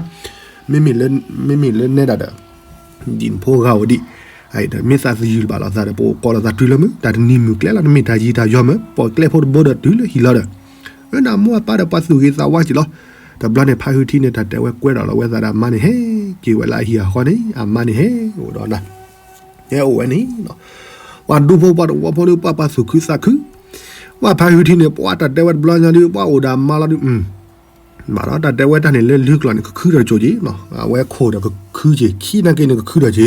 မ့မ့ၢ်လၢနဲဒၣ်ဒီး, ဒ်နဖိဂၤအိၣ်ဒံး, ဒီးမ့ၢ်သးသယုၢ်လၢၤဘၣ်လိာ်သးဒီး ပအိၣ်ကိးလိာ်သးတုၤလၢမုၢ် တၢ်တနံၤမုၢ်ကျဲလီၤ တမ့ၢ်တၢ်ယံၤတၢ်ယီၤမ့ၢ် ပိာ်ကျဲဖိတဘိဒီးတုၤလၢဟံၣ်လီၤဒီး, အၢ နမိၢ်အပၢ်ဒီးပှၤသူၣ်ဂ့ၤသးဝါက့ၤလီၤ, တဘျီန့ၣ် ဖါဟုထံန့ၣ် တၢ်တဲဝဲကွဲဒီးလီၤဝဲသးဒီးအမါန့ၣ်ဟဲက့ၤဝဲလၢအဟံၣ်အဃီန့ၣ် အမါန့ၣ်ဟဲအိၣ်ဒီးနၤ, ဟဲအိၣ်ဝဲန့ၣ်, ပှၤဒူဖိပှၤတဝီဖိဒီး ပှၤပှၤသူၣ်ခုသးခု, ပှၤဖါဟုထံန့ၣ် ပှၤတၢ်တဲဝဲတဘျီညါဒုး ပှၤအိၣ်ဒီးအမါလီၤဒုး ဘၣ်ဒီးတၢ်တဲဝဲတၢ်န့ၣ်လၢလုၢ်ကျိာ်န့ၣ် ကခုဒီးကၠိက့ၤ, အဝဲခိၣ်ဒီးကခုက့ၤ ခံနာ်က့န့ၣ် ကခုဒီးကၠိ,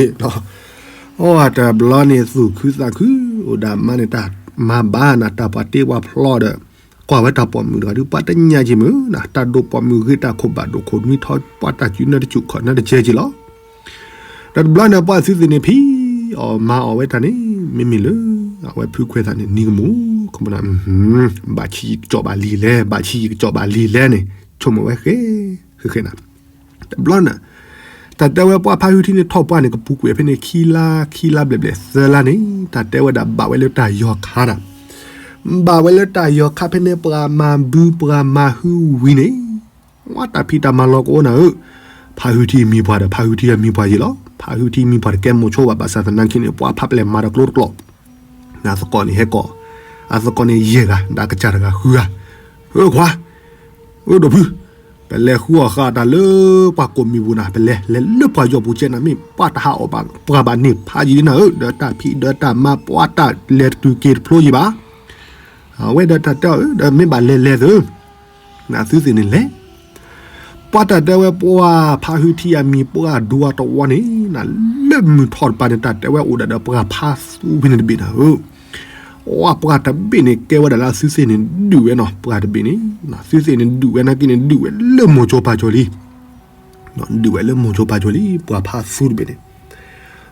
အိၣ်တဘျီန့ၣ် သူၣ်ခုသးခု အိၣ်ဒီးအမါန့ၣ် တၢ်မၤဘၣ်နၤ တၢ်ပှၤတ့ပှၤဖျီဒီး, ကွၢ်ဝဲတၢ်ပိာ်မုၣ်တဂၤဒုး ပှၤတညါက့ၤမုၢ်နၤ တၢ်ဒိၣ်ပိာ်မုၣ်ဂ့ၤ တၢ်ခိၣ်ဘၣ်ဒိၣ်ခိၣ်နွံထီ ပှၤတၢ်စုနၢတစူၣ်ခီၣ်နၢတကဲက့ၤလီၤ. ဒီးတဘျီန့ၣ် ပှၤသုသ့ၣ်န့ၣ် ဖံးအီၣ်မၤအီၣ်ဝဲတၢ်န့ၣ် မ့မ့ၢ်လၢ အဝဲဖုခွဲးသးန့ၣ် နံၤကမူၣ် ဘၣ်ဆံးကစီၣ်ဘၣ်လံလဲၣ် ဘၣ်ဆံးကစီၣ်ဘၣ်လံလဲၣ်န့ၣ် ဆိကမိၣ်ဝဲဃဲ ဃဲဃဲနၤ, တဘျီန့ၣ် တၢ်တဲဝဲပှၤဖါဟုထံန့ၣ် ထီၣ်ပှၢ်န့ၣ် ကပူၤကွံာ်ဖဲန့ၣ် ခံလါ ခံလါဘျဲၣ်ဘျဲၣ်သၢလါန့ၣ် တၢ်တဲဝဲဒၣ်ဘၣ်ဝဲလၢတၢ်ယီၤခါနၤ, ဘၣ်ဝဲလၢတၢ်ယီၤခါဖဲန့ၣ် ပှၤမၤဘုပှၤမၤဟုဝံၤန့ၣ် ဝဲတၢ်ဖံးတၢ်မၤလီၤကအိၣ်နၤဧၢ, ဖါဟုထံမံၤပှၢ်ဒီး ဖါဟုထံအမံၤပှၢ်ယံၤလီၤ. ဖါဟုထံမံၤပှၢ်တကဲမိၢ်ဆိဘၣ် ဘၣ်ဆၣ်သနာ်က့န့ၣ် ပှၤဖးပျဲၢ်မၤဒီးကျိတကျိး, အသကိးန့ၣ်ဟဲကိး, အသကိးန့ၣ်ယဲၢ်ဂၤ ဒီးကစၢ်တဂၤဃုဂၤ, ဧၢခွါ, ဧၢဒိးဖု, ပလဲၤဃုအီၣ်ဃာ်တၢ်လၢပှၤကိးမံၤပူၤနၤ ပလဲၤ လဲၤလၢပှၤယီၤပူၤကဲနၤ မ့ၢ်ပှၤတဟးအီၣ်ဘၣ် ပှၤဘၣ်န့ၢ်ဖးယံၤလံနၤဧၢ, ဒီးတၢ်ဖံးဒီးတၢ်မၤ ပှၤတၢ်လဲၤတတုၤက့ၤတဖျိယံၤဘၣ် အဝဲဒီးတၢ်တဲအီၤ ဒီးမ့ၢ်ဘၣ်လဲၤလဲၤသု, နသုသ့ၣ်န့ၣ်လဲၤ, ပှၤတၢ်တဲဝဲပှၢ်ဖါဟုထံအမံၤပှၢ်ဒူအတဝီန့ၣ် နလၢမုၢ်ထီၣ်တပၤန့ၣ် တၢ်တဲဝဲအိၣ်ဒၣ်ဒီးပှၢ်ဖါသူဖဲန့ၣ်တဘ့ၣ်နၤဧၢ, အပှၢ်တဘ့ၣ်န့ၣ်ကဲဝဲဒၣ်လၢအသုသ့ၣ်န့ၣ်ဒုးဝဲနီၤ ပှၢ်တဘ့ၣ်န့ၣ်, သုသ့ၣ်န့ၣ်ဒုးဝဲနာ်က့န့ၣ်ဒုးဝဲလၢမိၢ်ကၠိၤပၢ်ကၠိၤလံ, ဒုးဝဲလၢမိၢ်ကၠိၤပၢ်ကၠိၤလံ ပှၢ်ဖါသူတဘ့ၣ်န့ၣ်,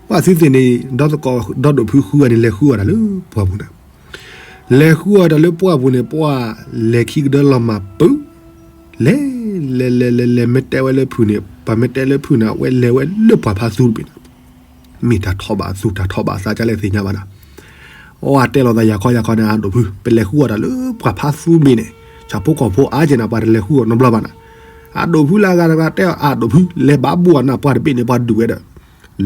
ပှၢ်သုသ့ၣ်န့ၣ် ဒီသကိးဒီဒိၣ်ဖုဃုဂၤန့ၣ် လဲၤဃုအီၣ်တၢ်လၢပှၢ်ပူၤန့ၣ် လဲၤဃုအီၣ်တၢ်လၢပှၢ်ပူၤန့ၣ် ပှၢ်လဲၤခံကဒၢလီၤမၢ်ပုၢ်, လဲၤ, လဲၤလဲၤလဲၤလဲၤ မ့ၢ်တဲဝဲလၢဖုၣ်န့ၣ် ပှၤမ့ၢ်တဲလၢဖုၣ်န့ၣ် အဝဲလဲၤဝဲလၢပှၢ်ဖါသူတဘ့ၣ်န့ၣ်, မ့ၢ်တၢ်ထီၣ်ဘၣ်သူၣ်တၢ်ထီၣ်ဘၣ်သးကလဲၣ်သ့ၣ်ညါဘၣ်နၤ, အဝဲတဲလီၤသးယၤခီယၤခီန့ၣ် အဒိၣ်ဖု ပလဲၤဃုအီၣ်တၢ်လၢပှၢ်ဖါသူတဘ့ၣ်န့ၣ် ဆၣ်ဖိကီၢ်ဖိအါကဲနၤ ပှၤတလဲၤဃုအီၣ်နီတဘျီဘၣ်နၤ, အဒိၣ်ဖုလၢအဂၤတဂၤတဲအီၤ အဒိၣ်ဖု လဲၤဘၣ်ဘိၣ်အနၢ်ပှၢ်တဘ့ၣ်န့ၣ် ပှၤဒုးဝဲဒီး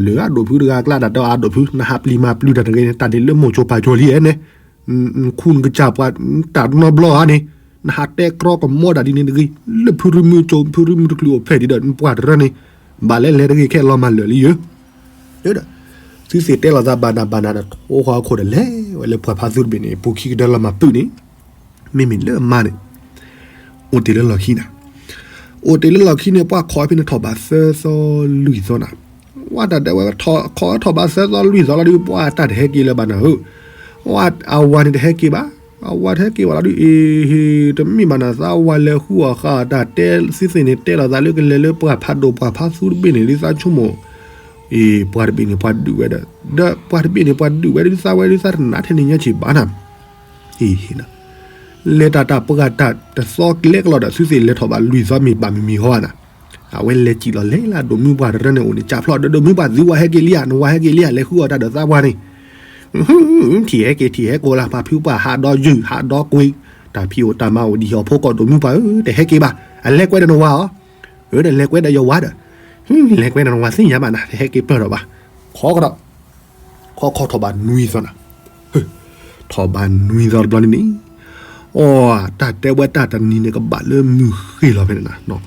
လၢအဒိၣ်ဖုတဂၤအကျါဒၣ်တဲအီၤ အဒိၣ်ဖု နဟးပျံၤမၤပျုၤတၢ်တဂ့ၤန့ၣ် တၢ်န့ၣ်လၢမိၢ်ကၠိၤပၢ်ကၠိၤလံဧဲန့ၣ်, ခူနကစၢ်ပှၤ တၢ်နီတဘျီဧါန့ၣ်, နဟးတဲကြီကမီဒၣ်ဒ်န့ၣ်တဂ့ၤ, လၢဖုရူမုၢ်ကၠိၤ ဖုရူမုၢ်တချုးအိၣ်ဖျဲၣ်ဒံးဒီး ပှၢ်တရၢန့ၣ် ဘၣ်လဲၣ်လဲၤတဂ့ၤခဲလီၤမၢ်လၢာ်လံယၢ် သုသ့ၣ်တဲလီၤသးဘၣ်နၤဘၣ်နၤဒီး ထိၣ်ဃီအခိၣ်ဒီးလဲၤဝဲလၢပှၢ်ဖါသူတဘ့ၣ်န့ၣ် ပူၤခံကဒၢလီၤမၢ်ပုၢ်န့ၣ်, မ့မ့ၢ်လၢအမါန့ၣ် အိၣ်တ့ၢ်လၢလီၢ်ခံနၤ, အိၣ်တ့ၢ်လၢလီၢ်ခံန့ၣ် ပှၢ်ခီဖဲန့ၣ်ထီၣ်ဘးသၢသီလွံၢ်သီနၤ, ဝဲတၢ်တဲဝဲ ခီထီၣ်ဘးသၢသီလွံၢ်သီလီၤဒုး ပှၢ်တၢ်တဟဲက့ၤလၢၤဘၣ်နၤဧၢ, အဝၤန့ၣ်တဟဲက့ၤဘၣ်, အဝၤတဟဲက့ၤဘၣ်လီၤဒုး အ့ဟ့ တမ့ၢ်ဘၣ်နၤ သးဝၤလဲၤဃုအီၣ်ဃာ်အီၤတၢ်တဲ သုသ့ၣ်န့ၣ်တဲလီၤသးလၢကလဲၤလၢပှၢ်ဖးဒိၣ်ပှၢ်ဖါသူတဘ့ၣ်န့ၣ် ဒ်သးဆိကမိၣ်, အ့ ပှၢ်တဘ့ၣ်န့ၣ် ပှၤဒုးဝဲဒီး ဒီးပှၢ်တဘ့ၣ်န့ၣ် ပှၤဒုးဝဲဒ်သးဝဲဒ်သးတနါထဲန့ၣ်ညါက့ၤဘၣ်နၤ အ့ လဲၤတၢ်တၢ်ပှၢ်တၢ်တသီကျဲကလီၤဒီး သုသ့ၣ်လဲၤထီၣ်ဘးလွံၢ်သီမ့ၢ်ဘၣ်မံၤမံၤဟီနၤ, အဝဲလဲၤစံၣ်လီၤလဲၤလၢဒိၣ်မုၢ်ပှၢ်တရၢန့ၣ်အိၣ်န့ၣ် ကၢ်ဖျီၣ်ဒီး ဒိၣ်မုၢ်ပှၢ်သုဝၤဟဲက့ၤလံဧါ နဝၤဟဲက့ၤလံဧါ လဲၤဃုအီၣ်တၢ်ဒီးသးပှၢ်န့ၣ်, ထံၣ်ဟဲက့ၤထံၣ်ဟဲက့ၤလၢ ပှၤဖုပှၢ်ဟးဒီးယုၢ်ဟးဒီးကွံာ်, တၢ်ဖံးအိၣ်တၢ်မၤအိၣ်ဒံးဟီၣ်ဖိကီၢ်ဒိၣ်မုၢ်ပှၢ်ဧၢ တဟဲက့ၤဘၣ်, အလဲၤကွဲဒီးနဝၤဧါ ဧၢ ဒီးလဲၤကွဲဒီးယဝၤဒီး, လဲၤကွဲဒီးနဝၤသ့ၣ်ညါဘၣ်နၤ တဟဲက့ၤပၢၢ်ထီၣ်ဘၣ်, ခီကဒီး, ခီခီထီၣ်ဘးနွံသီနၤ, ထီၣ်ဘးနွံသီတဘျီန့ၣ်န့ၣ်, အီ တၢ်တဲဝဲတၢ်တနံၤန့ၣ် ကဘၣ်လၢမုၢ်ဃ့ၢ်လီၤဖဲန့ၣ်နၤ,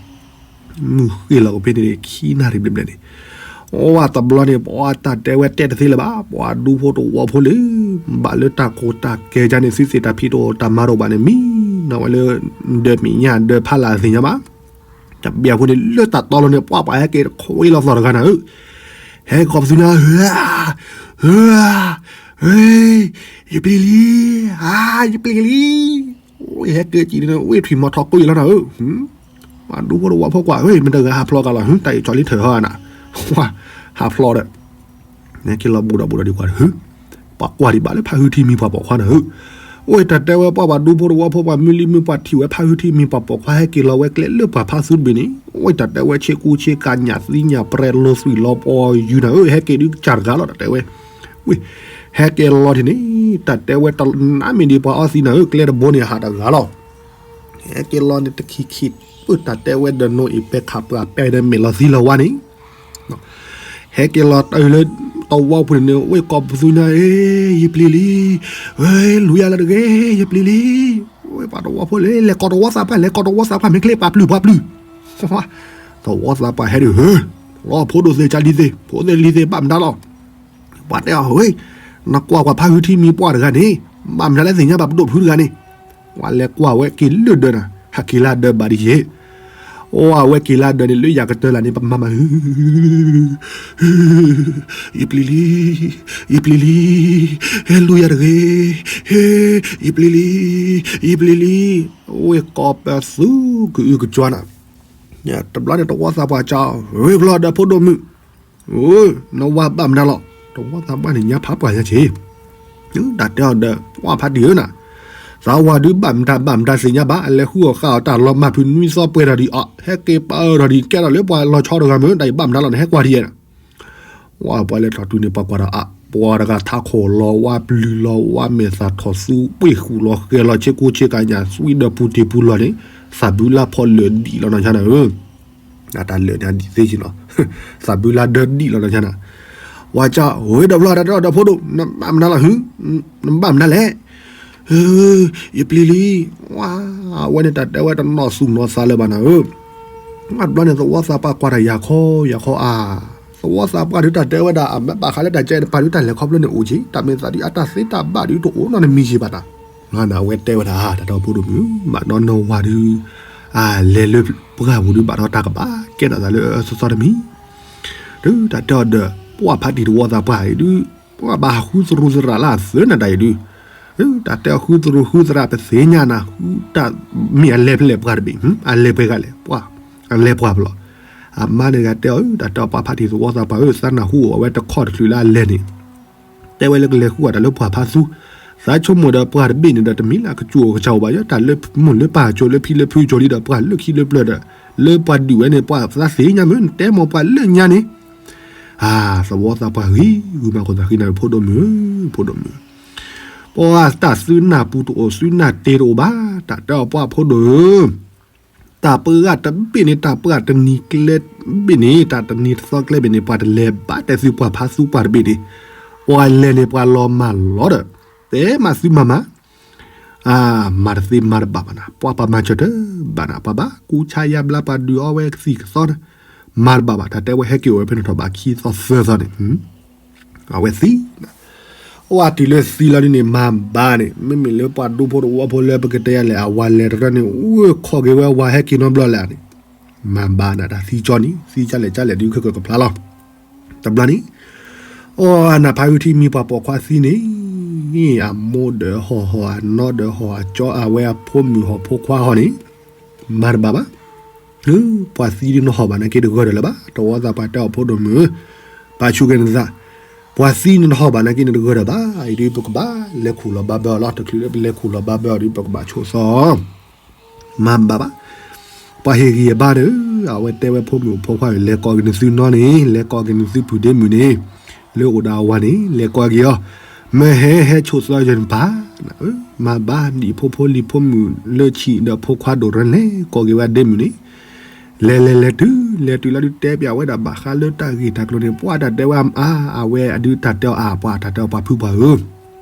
မုၢ်ဃ့ၢ်လီၤကဖဲန့ၣ် ခံနၣ်ရံၣ်ဘျဲၣ်ဘျဲၣ်န့ၣ်, အီ တဘျီန့ၣ် ပှၤတၢ်တဲဝဲတဲတသ့လၢၤဘၣ် ပှၤဒူဖိတဝီဖိလၢ ဘၣ်လၢတၢ်ကိၢ်တၢ်ကဲကါန့ၣ် သုသ့ၣ်တၢ်ဖံးတအိၣ်တၢ်မၤတအိၣ်ဘၣ်န့ၣ် မံနီၤဝဲလၢ ဒၢးမဲာ်ညါဒၢးဖးလာ်သ့ၣ်ညါဘၣ် တဘျီဖိန့ၣ် လၢတၢ်တီလီၤန့ၣ် ပှၤပှၤဟဲက့ၤတခွ့လီၤသီၣ်တဂၤနၤဧၢ, ဟဲကီၢ်ပသူညါ ဧၢ, ဧၢ, ယပျံၤလံ, ဧါ, ယပျံၤလံ, ဝဲဟဲက့ၤကံၤန့ၣ် ဝဲထွံၣ်မီၤထီၣ်ကွံာ်လီၤနၤဧၢ, ပှၤဒူဖိတဝီဖိကွၢ် မတဂၤဟးဖျိးကလီၤ တၢ်အံၤကၠီလံထၢၣ်ဟီနၤ, ဟးဖျိးဒီး ဟဲက့ၤလီၤဘူးဒီးဘူးဒီးဒံးကွၢ်ဧၢ, ပှၤကွၢ်ဒံးဘၣ်လၢဖါဟုထံမံၤပှၤပိာ်ခွါနၤဧၢ, အိၣ်တၢ်တဲဝဲပှၤပှၤဒူဖိတဝီဖိပှၤမုၢ်လံမုၢ်ပှၤထံၣ်ဝဲဖါဟုထံမံၤပှၤပိာ်ခွါ ဟဲက့ၤလီၤဝဲကျဲလၢပှၤဖါသူတဘ့ၣ်န့ၣ်, အိၣ်တၢ်တဲဝဲဆ့ကူဆ့ကၤညၣ်သံညၣ်ပြဲၤလိၤသွံၣ်လီၤပီၤယုၢ်နၤဧၢ, ဟဲက့ၤဒုးကစၢ်တဂၤလီၤ တၢ်တဲဝဲ, ဝဲ, ဟဲက့ၤလီၤထံၣ်န့ၣ်, တၢ်တဲဝဲတနါမ့ၢ်ဒံး ပှၤအီသံးနၤဧၢ, ကျဲတဘိန့ၣ် အဟးတဂၤလီၤ ဟဲက့ၤလီၤန့ၣ်တခံခံ, ပၢ်တၢ်တဲဝဲဒီးနိအ့ၣ်ပဲခးပှၤပဲဒီးမဲာ်လီၤသံလီၤဝါန့ၣ်, ဟဲက့ၤလီၤတၢ်လၢ တဝီဖိန့ၣ်န့ၣ် ဝဲကီၢ်ပသူညါ အ့ ယပျံၤလံ, ဝဲလူၤယၤလၢတဂ့ၤ ယပျံၤလံ, ဝဲပှၤတဝီဖိလၢ လဲၤကီၢ်တဝီသးပှၢ် လဲၤကီၢ်တဝီသးပှၢ် မ့ၢ်ချ့ပာ်ပျုၢ်ပာ်ပျုၢ်, တဝီသးပှၢ်ဟဲဒုးဧၢ, လီၤဖိဒိၣ်သ့ၣ်ကၢလံၤသ့ၣ် ဖိသ့ၣ်လံၤသ့ၣ်ဘၣ်မတၤလီၤ ပှၤတဲအီၤဝဲ, နကွၢ်ကွၢ်ဖါဟုထံမံၤပှၢ်တဂၤန့ၣ်, ဘၣ်မနုၤလၢသ့ၣ်ညါဘၣ်ပဒိၣ်ဖုတဂၤန့ၣ်, ပှၤလဲၤကွၢ်ဝဲက့ၤလၢဒၢးနၤ, ဟးက့ၤလၢဒၢးဘၣ်ဒ်ယဲၢ်, အိၣ်အဝဲက့ၤလၢဒၢးန့ၣ် လၢယၤကတၢၢ်လၢ်န့ၣ် ပမၤမၤဟု, ယပျံၤလံ, ယပျံၤလံ, ဟဲလူၤယၤတဂ့ၤ, ဟဲ, ယပျံၤလံ, ယပျံၤလံ, ဝဲကီၢ်ပသူကအုကစွါနၤ, တဘျီန့ၣ်တဝီသးပှၢ်ကၠီ, ဝဲဘျီဒီးဖိဒိၣ်မုၣ် နဝၤဘၣ်မနုၤလီၤ, တဝီသးပှၢ်န့ၣ်ညါဖးပှၢ်ညါဆ့, တၢ်တဲအီၤဒီး ပှၢ်ဖးတံၢ်ဧၢနၤ, သးဝၤဒုးဘၣ်မတၤဘၣ်မတၤသ့ၣ်ညါဘၣ်, အလဲၤဃုအီၣ်ဃာ်အီၤတၢ်လီၤမၢ်ဖုးနွံသီပှဲၤထီၣ်ဒံးအီၤ, ဟဲက့ၤပာ်အၢၣ်ထီၣ်ဒံး ကဲထီၣ်လၢပှၤလီၤဆီတဂၤမ့ၢ် တၢ်အံၤဘၣ်မတၤလီၤန့ၣ် ဟဲကွၢ်ဒံးယဲၢ်နၤ, ဝဲပှၤလဲၤထီၣ်တုၤန့ၣ် ပှၤကွၢ်ဒီးအါ, ပှၤတဂၤထးခိၣ်လီၤဝါပျုၤလီၤဝါမဲာ်သၣ်ထီၣ်သူ ပှ့ၢ်ဃုာ်လီၤဃဲၤလီၤဆ့ကူဆ့ကၤညၣ် သွံဒီးပူၤတ့ၢ်ပူၤလီၢ်န့ၣ်, သးဘုလါဖီလၢာ်ဒံးလီၤနီၢ်ဆါနၤဧၢ အတၢ်လၢာ်န့ၣ်အဒံးသ့က့ၤနီၤ, သးဘုလါဒၢဒံးလီၤနီၢ်ဆါနၤ, ဝၤကၠီ ဝဲဒီးဖျီတၢ်တဲအီၤဒီးဖိဒိၣ် နဘၣ်မနုၤလီၤဟု, နဘၣ်မနုၤလဲၣ်, ယပျံၤလံ, ဝဲန့ၣ်တၢ်တဲဝဲတနီၢ်သူၣ်နီၢ်သးလၢၤဘၣ်နၤဧၢ, တဘျီန့ၣ်သဝီသးပှၢ်ကွၢ်တၢ်ယၤခီယၤခီအါ, သဝီသးပှၢ်ဒုးတၢ်တဲဝဲဒၣ် အမ့ၢ်ဘၣ်ဃးလၢတၢ်ကဲတပၤဒုးတၢ်လဲၤခီဖျိန့ၣ်အိၣ်က့ၤ, တၢ်မ့ၢ်သးဒုးအတၢ်သ့တၢ်ဘၣ်ဒုးတအိၣ်နီတမံၤက့ၤဘၣ်တၢ်, အဝဲတဲဝဲဒၣ် တၢ်တဲဖိဒိၣ်မုၣ် ဘၣ်ဒီးနဝၤဒုး, လဲၤလၢပှၢ်ပူၤဒုး ဘၣ်ဒီးတၢ်ကဘၣ်ကဲထီၣ်သးလၢအသီသီတမံၤ, ဒုးတၢ်တဲအီၤဒီး ပှၢ်ဖးတံၢ်သဝီသးပှၢ်အံၤဒုး ပှၢ်ဘၣ်ဟးဃုသရူးသရၣ်လၢအသၢနၤတၢ်အံၤဒုး, တၢ်တဲအီၤဃုသရူးဃုသရၣ် ပသ့ၣ်ညါနၤ တၢ်မ့ၢ်အလဲၤဖဲလဲၣ်ပှၢ်တဘ့ၣ်, အလဲၤပှဲၤဂၤလဲၣ်ပှၢ်, အလဲၤပှၢ်ဖဲလဲၣ်, အမါန့ၣ်ဂၤတဲအီၤ တၢ်တဲအီၤပှၢ်ဖးတံၢ်သဝီသးပှၢ်ဧၢ သးနၢ်ဟူအီၤ အဝဲတခီၣ်တချုးလၢအလဲၤန့ၣ် တဲဝဲလၢကလဲၤဃုကွၢ်တၢ်လၢပှၢ်ဖးသူ, သးဆိကမိၣ်ဒီးပှၢ်တဘ့ၣ်န့ၣ်ဒီး တမ့ၢ်လၢအကစူၣ်အကစၢ်အိၣ်ဘၣ် ယတၢ်လၢမိၢ်လၢပၢ်ကၠိလၢဖံလၢဖုကၠိလံဒီး ပှၢ်လၢခံလၢပျၢၤဒီး လၢပှၤဒုးဝဲန့ၣ် ပှၢ်သးသ့ၣ်ညါမ့ၢ် နတဲမ့ၢ်ပှၢ်လၢညါန့ၣ်, သဝီသးပှၢ်ဂ့ၤဂုာ်မး ခိၣ်သးဃံနၤ ဖိဒိၣ်မုၣ်ဧၢ, ဖိဒိၣ်မုၣ်, ပှၢ်တၢ်သုနၢ်ပူၤတအိၣ် သုနၢ်တ့တအိၣ်ဘၣ်, တၢ်တဲအီၤပှၢ်ဖိဒိၣ်ဧၢ တၢ်ပှၢ်တဘ့ၣ်န့ၣ် တၢ်ပှၢ်တနံၤကျဲဘ့ၣ်န့ၣ် တၢ်တနံၤတသီကျဲဘ့ၣ်န့ၣ် ပှၤတလဲၤဘၣ်တဲသုပှၢ်ဖးသူပှၢ်တဘ့ၣ်န့ၣ်, ပှၤလဲၤန့ၣ် ပှၤလီၤမၢ်လီၤဒီး တဲမးသုမၤမး, မၤတသ့မၤတဘၣ်ဘၣ်နၤ, ပှၤပှၤမၤစၢၤတဘၣ်နၤ, ပှၤဘၣ်ကူစါယါဘျါ ပှၤဒုးအီဝဲကသံၣ်ကသီ, မၤတဘၣ်ဘၣ်, တၢ်တဲဝဲဟဲက့ၤအိၣ်ဝဲဖဲန့ၣ်ထီၣ်ဘးခံသီသၢသီန့ၣ် အဝဲသံ, အဝဲတုၤလၢသံလီၤဒ်န့ၣ် မၤဘၣ်န့ၣ် မ့မ့ၢ်လၢပှၤဒူဖိတဝီဖိလၢပကတဲယၤလဲၣ် အဝၤလဲၤတရၢန့ၣ် အိၣ်ခိးက့ၤဝဲအဝၤဟဲက့ၤနီတဘျီလၢ်န့ၣ်, မၤဘၣ်နၤ တၢ်သံကၠီန့ၣ် သံကၠီလဲၣ်ကၠီလဲၣ်ဒုးခဲကၢၣ်ကဖျါလီၤ, တဘျီန့ၣ် အိၣ်နဖးဟုထံမံၤပှၤပိာ်ခွါသံန့ၣ်, အမိၢ်ဒီးဟီၣ်ဟီၣ် အနီၢ်ဒီးဟီၣ် အကၠီ အဝဲအဖိမုၣ်ဟီၣ်ဖိခွါဟီၣ်န့ၣ်, မၤတဘၣ်ဘၣ်, ပှၤသံဒုးနဟီၣ်ဘၣ်နာ်က့တဂၢၢ်ဒီးလၢၤဘၣ်, တဝီသးပှၢ်တဲအီၤဖိဒိၣ်မုၣ်, ပာ်ဆူၣ်က့ၤနသး, ပှၤသံန့ၣ်နဟီၣ်ဘၣ်နာ်က့န့ၣ်တဂၢၢ်ဒီးဘၣ်, အံၤဒုးပကဘၣ်လဲၤခူၣ်လီၤဘၣ်ဘၢအီၤလီၤ, တချုးလၢပလဲၤခူၣ်လီၤဘၣ်ဘၢအီၤဒုး ပကဘၣ်ဆိးသီ မၤဘၣ်ဘၣ်, ပှၤဟ့ၣ်ဂံၢ်အဘါဒီး, အဝဲတဲဝဲဖိမုၣ်ဖိခွါန့ၣ် လဲၤကိးက့ၤနသုနီၢ်န့ၣ် လဲၤကိးက့ၤနသုဖုဒ့မုၣ်န့ၣ်, လၢအိၣ်ဒီးအဝၤန့ၣ် လဲၤကိးက့ၤအီၤ, မ့ၢ်ဟဲဟဲဆိးသီယဲၢ်နပၢ်, မၤဘၣ်ဒံးဖိဖိလံၤဖိမုၣ်လၢဆံးဒီးဖိခွါဒိၣ်ရၢ လဲၤကိးက့ၤဝဲဒ့မုၣ်န့ၣ်, လဲၤလဲၤလဲၤတုၤ လဲၤတုၤလီၤဒုးတဲပၠးဝဲဒၣ်ဘၣ်ဃးလၢတၢ်ဂ့ၢ်တၢ်ကျိၤန့ၣ် ပှၤတၢ်တဲဝဲအါ အဝဲအဒုးတၢ်တဲအီၤအါ ပှၤတၢ်တဲအီၤပှၤဖုပှၢ်ဧၢ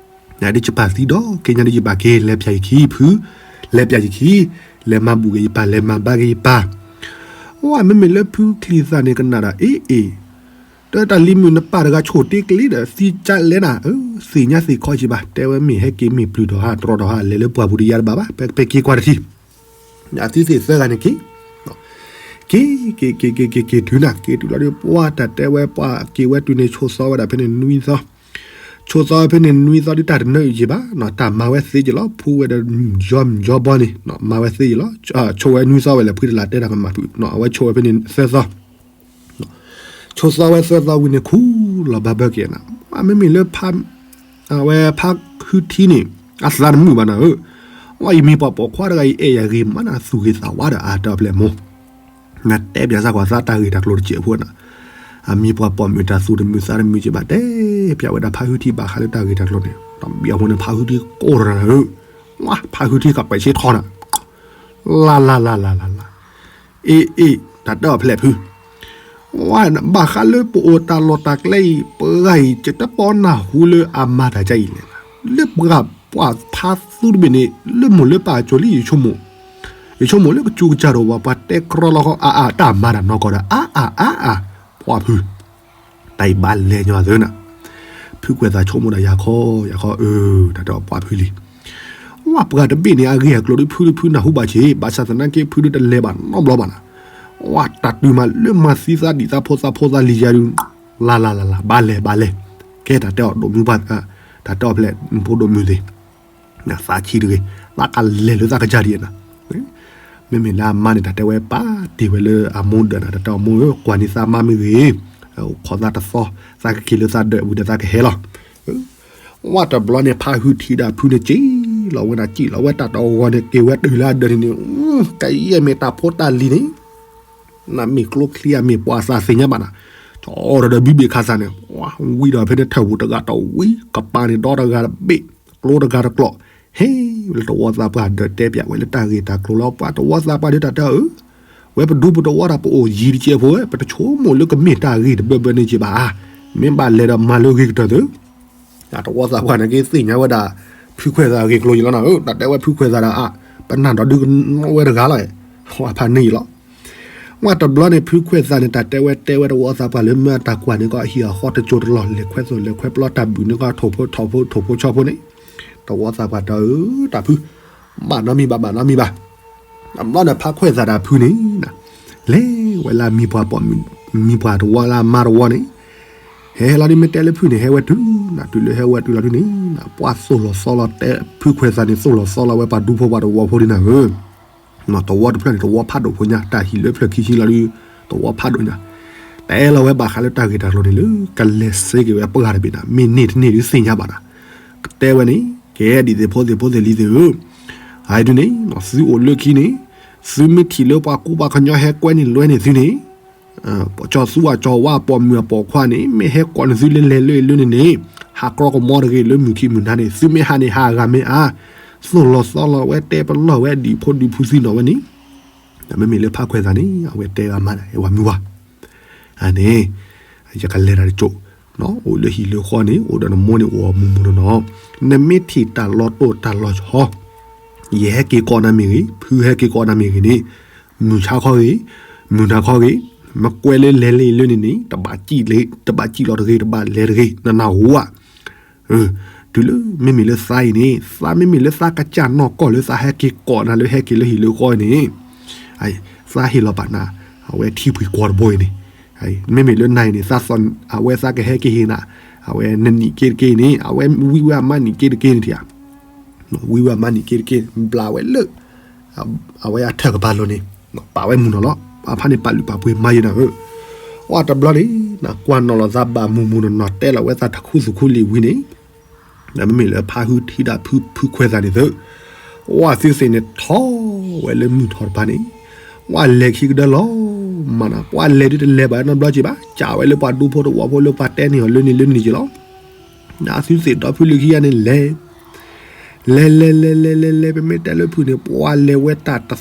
နဒုးယပၢ်သံဒီး က့ညါဒုးယပၢ်က့ၤ လဲၤပၠးယခံဖု, လဲၤပၠးယခံ, လဲၤမၤဘူၣ်က့ၤယပၢ် လဲၤမၤဘါက့ၤယပၢ်, ဝဲမ့မ့ၢ်လၢဖုချံသၣ်န့ၣ် ကနၣ်ဒီး အ့ၣ်အ့ၣ်, တၢ်လံၤမုၣ်နပၢ်တဂၤဆိၣ်တ့ကျ့ဒီး သံကၠါလဲၣ်နၤ, သ့ၣ်ညါသ့ၣ်ခီစံးဘၣ် တဲဝဲမ့ၢ်ဟဲက့ၤမ့ၢ်ပျုၢ်ထီၣ်ဟးတြီထီၣ်ဟး လဲၤလၢပှၢ်ပူၤတယါတဘၣ်ဘၣ် ပက့ၤကွၢ်တထံၣ် အသုသ့ၣ်သၢဂၤန့ၣ်က့ၤ, က့ၤ က့ၤ က့ၤ က့ၤ က့ၤ က့ၤတုၤနၤ က့ၤတုၤလီၤဒုး ပှၤတၢ်တဲဝဲပှၤက့ၤဝဲတုၤန့ၣ် ဆိးသီဝဲဒၣ်ဖဲန့ၣ်နွံသီ, ဆိးသီဝဲဖဲန့ၣ်နွံသီဒုးတၢ်တနၢအုၣ်က့ၤဘၣ်နီၤ တၢ်မၤဝဲသ့က့ၤလီၤ ဖူဝဲဒီးယီယီဘီန့ၣ် မၤဝဲသ့က့ၤလီၤ ဆိးဝဲနွံသီဝဲလဲၣ် ဖုတလးတဲတၢ်ကမၣ်ဖုး အဝဲဆိးဝဲဖဲန့ၣ်သၢသီ ဆိးသီဝဲသၢသီဝံၤန့ၣ် ခူၣ်လီၤဘၣ်ဘၢက့ၤနၤ, မ့မ့ၢ်လၢ အဝဲဖါဟုထံန့ၣ် အသးတမုာ်ဘၣ်နၤဧၢ, အယမ့ၢ်ပှၤပိာ်ခွါတဂၤအံၤ အဲၣ်ယၤဂ့ၤမးနၤ သူၣ်ဂ့ၤသးဝါဒီးအါတၢ်ဖျဲၣ်မိၢ်, နတဲပၠးစၢ်ကွၢ်သးတၢ်ဂ့ၢ်တၢ်ကျိၤတစဲးဖိနၤ, အမ့ၢ်ပှၤပိာ်မုၣ်တၢ်သူၣ်တမုာ်သးတမုာ်က့ၤဘၣ် တဲပၠးဝဲဒၣ်ဖါဟုထံဘၣ်ဃးလၢတၢ်ဂ့ၢ်တၢ်ကျိၤန့ၣ်, တဘျီအဃိန့ၣ် ဖါဟုထံကိးတရၢဧၢ, ဝါ ဖါဟုထံကပှဲၤဆ့ထီနၤ လၢ်လၢ်လၢ်လၢ်လၢ်လၢ်, အ့ၣ်အ့ၣ် တၢ်တၢ်ဖျဲၣ်ဖု, ဝါ ဘၣ်ဃးလၢပအိၣ်တၢ်လီၢ်တၢ်ကျဲအံၤ ပှၤဂၤအံၤ ယတပီနၢ်ဟူလၢအမၤတၢ်ကါအံၤလဲၣ်, လၢပှၤပှၤဖါသူတဘ့ၣ်န့ၣ် လၢမိၢ်လၢပၢ်အစိၤလံ ယဆိကမိၣ်, ယဆိကမိၣ်လၢကစူၤကစၢ်ဒိၣ်ဝဲ ပှၤတဲကြီလီၤဃီ အါအါ တၢ်မၤတၢ်နီၢ်ကီၢ်ဒီး အါအါအါအါ, ပှၤဖု တၢ်အံၤဘၣ်လဲၤညီသၢနၤ, ဖုကွဲးသးဆိကမိၣ်ဒီးယၤခီ ယၤခီအၢ, တၢ်တဲအီၤပှၤဖုလံ, ဝါ ပှၤတဘ့ၣ်န့ၣ် အဂ့ၢ်အကျိၤဒုး ဖုဒုးဖုနၢ်ဟူဘၣ်ဆ့, ဘၣ်ဆၣ်သနာ်က့ ဖုဒုးတလဲၤဘၣ်နီတဘျီဘၣ်နၤ, ဝါ တၢ်တုၤမးလၢမၤသံသးဒံးသးဖိသးဖိသးလံၤယၤဒုး, လၢ်လၢ်လၢ်လၢ် ဘၣ်လဲၤဘၣ်လဲၤ, ကဲတၢ်တဲအီၤဒိၣ်မူဘၣ်, တၢ်တဲအီၤဖျဲၣ်ဖိဒိၣ်မုၢ်သ့ၣ် သးဆံးတဂ့ၤ, သးကလဲၤလၢသးကစၢ်ဒံးနၤ, မ့မ့ၢ်လၢအမါန့ၣ် တၢ်တဲဝဲပာ်တ့ၢ်ဝဲလၢအမိၢ်ဒၢးနၤ တၢ်တဲအီၤမိၢ်ဧၢ ကွၢ်န့ၢ်သးမါမ့ၢ်ဂ့ၤ, ခိးသးတသီ, သးကက့ၤလၢသးဒၢးဝံၤဒီးသးကဟဲလီၤ. ဝဲတဘျီန့ၣ် ဖါဟုထံဒီးဖုန့ၣ် ကံၣ်လီၤဝဲနၤ ကံၣ်လီၤဝဲတၢ်တဂီၤန့ၣ် က့ၤဝဲတုၤလၢအဒၢးန့ၣ်န့ၣ်, ကယဲၢ်မ့ၢ်တၢ်ဖိတၢ်လံၤန့ၣ် နမ့ၢ်ကျိချံအမ့ၢ်ပှၤသးသ့ၣ်ညါဘၣ်နၤ, ကၠီဒီးဒီးဘံဘ့ၣ်ခါသးန့ၣ်, ဝံၤဒီးဖဲန့ၣ်ထၢၣ်ပူၤတဂၤတဝံၤ, ကပၤန့ၣ်ဒီတဂၤတဘ့ၣ်, ကျိတဂၤတကျိာ်, ဟဲလၢတဝီသးပှၢ်ဒီးတဲပၠးဝဲလၢတၢ်ဂ့ၢ်တၢ်ကျိၤလီၤ. ပှၤတဝီသးပှၢ်ဒုးတၢ်တဲအီၤ, ဝဲပဒူပတဝီတၢ်ပအိၣ်ယံၤတကဲးဖိဝဲ ပတဆိကမိၣ်လၢကမ့ၢ်တၢ်ဂ့ၢ်တဘၢဘၢန့ၣ်က့ဘၣ်ဧါ, မ့ၢ်ဘၣ်လဲၤဒီးမၤလၢဂ့ၤကတၢၢ်သု တဝီသးပှၢ်န့ၣ်က့သ့ၣ်ညါဝဲဒၣ် ဖုခွဲးသးအဂ့ၢ်ကျိၤယံၤလီၤနၤဧၢ, တၢ်တဲဝဲဖုခွဲးသးဒီးအါ, ပနၢ်ဒီးဒုးကနီၣ်ဝဲတဂၤလီၤ, ဝဲဖးန့ၢ်ယံၤလီၤ. ဝဲတဘျီန့ၣ် ဖုခွဲးသးန့ၣ် တၢ်တဲဝဲတဲဝဲတဝီသးပှၢ်လၢ မ့ၢ်အတၢ်ကွၢ်န့ၣ်ကီး အဟံၣ်အဃီတကၠိတလီၢ် လဲၤခွဲသိၣ်လဲၤခွဲပျီတၢ်ဘုၣ်န့ၣ်ကီး ထိၣ်ဖိထိၣ်ဖိထိၣ်ဖိဆီဖိန့ၣ်, တဝီသးပှၢ်တၢ်ဧၢ တၢ်ဖု, ဘၣ်နီတမံၤဘၣ် ဘၣ်နီတမံၤဘၣ်. တဘျီန့ၣ် ဖါခွဲးသးဒီးဖုန့ၣ် လဲၤဝဲလၢမံပှၤပိာ်မုၣ်, မံပှၤတဝီလၢအမါတဝီန့ၣ်, ဟဲလီၤဒ်မ့ၢ်တဲလၢဖုန့ၣ် ဟဲဝဲတုၤ, တုၤလၢဟဲဝဲတုၤလီၤဒ်န့ၣ် ပှၤသိၣ်လီၤသီလီၤတဲ ဖုခွဲးသးန့ၣ် သိၣ်လီၤသီလီၤဝဲပှၤဒူဖိပှၤတဝီဖိဒ်န့ၣ်ဧၢ, တဝီတဖျၢၣ်န့ၣ် တဝီဖးဒိၣ်ဖိညါ တၢ်ဟံၣ်လၢဖျၢၣ်ခံဆံလီၤဒ် တဝီဖးဒိၣ်ညါ, တဲလီၤဝဲဘၣ်ဃးလၢတၢ်ဂ့ၢ်တၢ်ကျိၤန့ၣ်လၢ ကလဲၤစ့က့ၤဝဲပှၢ်တဘ့ၣ်န့ၣ် မ့ၢ်န့ၢ်တန့ၢ်ဒ်သ့ၣ်ညါဘၣ်နၤ, ကတဲဝဲန့ၣ် ကဲဒ်သိးဖိသ့ၣ်ဖိသ့ၣ်လံၤသ့ၣ်ဧၢ, အဒ်န့ၣ် သုအိၣ်လၢခံန့ၣ် သုမ့ၢ်ထံၣ်လၢပှၤကူပှၤကညီဟဲကွဲန့ၢ်လွဲန့ၢ်သုန့ၣ် ကၠီၤသူအကၠီၤဝါအပိာ်မုၣ်အပိာ်ခွါန့ၣ် မ့ၢ်ဟဲကိးန့ၢ်သုလၢလဲၤလၢအံၤလၢန့ၣ်န့ၣ် ဟးကြီကမီတဂ့ၤလၢမုၢ်ခံမုၢ်နၤန့ၣ် သုမ့ၢ်ဟးန့ၣ် ဟးဂၤမ့ၢ်အါ, သိၣ်လီၤသီလီၤဝဲတဲပလီၢ်ဝဲဒံၣ်ဖိဒံၣ်ဖုသံနီၣ်ဝဲန့ၣ်, မ့မ့ၢ်လၢဖါခွဲးသးန့ၣ် အဝဲတဲဂၤမး အဝၤမုၢ်ဝါ အန့ၣ် ယကလဲၤတၢ်တကၠိၣ်, အိၣ်လၢဟံၣ်လၢဃီန့ၣ် အိၣ်ဒီးနမိၢ်န့ၣ် အိၣ်အမူမူနီၢ်နီၢ်, နမ့ၢ်ထံၣ်တၢ်လီၤတိၢ်တၢ်လီၤဆီ ယဟဲက့ၤကိးနၤမ့ၢ်ဂ့ၤ, ဖုဟဲက့ၤကိးနၤမ့ၢ်ဂ့ၤန့ၣ်, မုၢ်ဆါခီဂ့ၤ, မုၢ်နၤခီဂ့ၤ, မ့ၢ်ကွဲလၢလဲၤလၢအံၤလၢန့ၣ်န့ၣ် တဘၣ်စံၣ်လီၤတဂ့ၤ, တဘၣ်လဲၤတဂ့ၤ, နနၢ်ဟူဧါ. တုၤလၢမ့မ့ၢ်လၢသးအံၤန့ၣ် သးမ့မ့ၢ်လၢသးကစၢ်နီၢ်ကီၢ်လၢသးဟဲက့ၤကိးနၤလၢဟဲက့ၤလၢဟံၣ်လၢဃီအံၤန့ၣ်, သးဟ့ၣ်လီၤပာ်နၤ အဝဲထံပှ့ၤကီၢ်တဘိအံၤန့ၣ်, မ့မ့ၢ်လၢနၤအံၤန့ၣ် သးသီၣ်အဝဲသးကဟဲက့ၤဟ့ၣ်နၤ, အဝဲနနံၣ်က့တက့ၢ်အံၤန့ၣ် အဝဲဝံဝဲအမါနံၣ်က့တက့ၢ်န့ၣ်ထံၣ်ဧါ, ဝံဝဲအမါနံၣ်က့တက့ၢ် ဘျးဝဲလၢ အဝဲအထၢၣ်ကပၤလီၤန့ၣ်, ပာ်ဝဲမုၢ်နီၢ်လီၤ. ပာ်ဖးန့ၣ်ပာ်လုၢ်ပာ်ပှ့ၤမၤယံၤနၤဧၢ, အတဘျီန့ၣ် ကွၢ်နီၣ်လီၤသးဘၣ်မုၢ်မုၢ်နီၢ်နီၢ် တဲလီၤဝဲသးတခူသူၣ်ခူလံာ်ဝံၤန့ၣ်, မ့မ့ၢ်လၢဖါဟုထံဒၣ်ဖုခွဲးသးန့ၣ်သု, ဝဲသုသ့ၣ်န့ၣ်ထီၣ်ဝဲလၢမုၢ်ထီၣ်တဖၣ်န့ၣ်, ဝဲလဲၤခံကဒၢလီၤမးနၤ, ပှၤလဲၤဒုးတလဲၤဘၣ်နီတဘျီက့ၤဘၣ်, ကးဝဲလၢပှၤဒူဖိတဝီဖိလၢပှၤတဲန့ၢ်အီၤလၢန့ၣ်လၢန့ၣ်က့ၤလီၤ. အသုသ့ၣ်ဒီဖုလၢခံဂၤန့ၣ်လဲၤ လဲၤလဲၤလဲၤလဲၤလဲၤလဲၤ ပမ့ၢ်တဲလၢဖုန့ၣ် ပှၤလဲၤဝဲတၢ်တသီ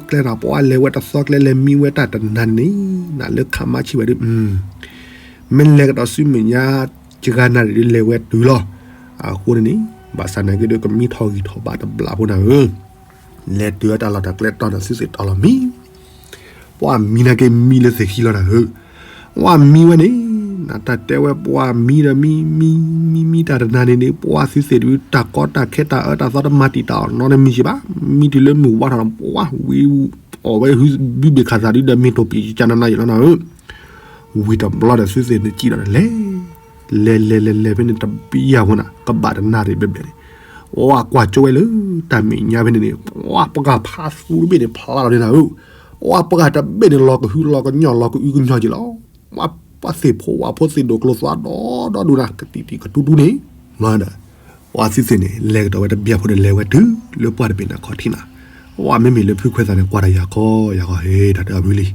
ကျဲနၤ, ပှၤလဲၤဝဲတသီကျဲ လဲၤမံဝဲတၢ်တနၤန့ၣ်, နလၢခးမါဆံးဝဲဒုး, မ့ၢ်လဲၤကဒီးဆူမဲာ်ညါ ကဂၤနၤရံၣ်ဒုးလဲၤဝဲတုၤလီၤ. အဃိန့ၣ်န့ၣ် ဘၣ်ဆၣ်နာ်က့ဒုး ကမံထီၣ်ဂံၢ်ထီၣ်ဘါတဘျီဖိနၤဧၢ, လဲၤတုၤဝဲတၢ်လီၢ်တၢ်ကျဲတီၢ်န့ၣ် သုသ့ၣ်တီၢ်လီၤမံ ပှၤမံနာ်က့မံလၢသ့ၣ်ခံလီၤနၤဧၢ, ပှၤမံဝဲန့ၣ်, နတၢ်တဲဝဲပှၤမံဒီးမံ မံ မံ မံတၢ်တနၤန့ၣ်န့ၣ် ပှၤသုသ့ၣ်ဒုး တၢ်ကီတၢ်ခဲတၢ်အၢတၢ်သီတမၤတံာ်တာ်အီၤနီတမံၤက့ၤဘၣ်, မံတုၤလၢမုၢ်ဝါထီၣ်ဒီး ပှၤဝံၤအီၣ်ဝဲဘုဘ့ၣ်ခးသးဒုးဒီးမ့ၢ်တိၢ်ပံာ်ကကနနယ့ၣ်လီၤနၤဧၢ, ဝံၤတဘျီဒီးသုသ့ၣ်န့ၣ်စံၣ်ဒီးလဲၤ လဲၤလဲၤလဲၤလဲၤဖဲန့ၣ်တဘံယၢ်ဖိနၤ ကဘၣ်တနၣ်ရံၣ်ဘျဲၣ်ဘျဲၣ်န့ၣ်, ပှၤကွၢ်ကၠိဝဲလၢတၢ်မဲာ်ညါဖဲန့ၣ်န့ၣ် ပှၤပှၢ်ဖးသူတဘ့ၣ်န့ၣ် ဖျါလီၤန့ၣ်နၤဧၢ, ပှၤပှၢ်တဘ့ၣ်န့ၣ် လီၤကဟုလီၤကညီၢ်လီၤကအုကညီၢ်က့ၤလီၤ, ပှၤသ့ၣ်ဖိဝၣ်ဖိသ့ၣ်ဒိၣ်ကျိၤသွါဒီဒီဒူၣ်နၤ ကတံၢ်တံၢ်ကတူတူန့ၣ်, မၤဒီး ပှၤသုသ့ၣ်န့ၣ် လဲၤကဒီးဝဲတဘံယၢ်ဖိဒီးလဲၤဝဲတုၤလၢပှၢ်တဘ့ၣ်နၤခီၣ်ထံးနၤ, ပှၤမ့မ့ၢ်လၢဖုခွဲးသးန့ၣ် ကွၢ်တၢ်ယၤခီယၤခီ ဟ့ၣ်တၢ်တဲအီၤဖုလံ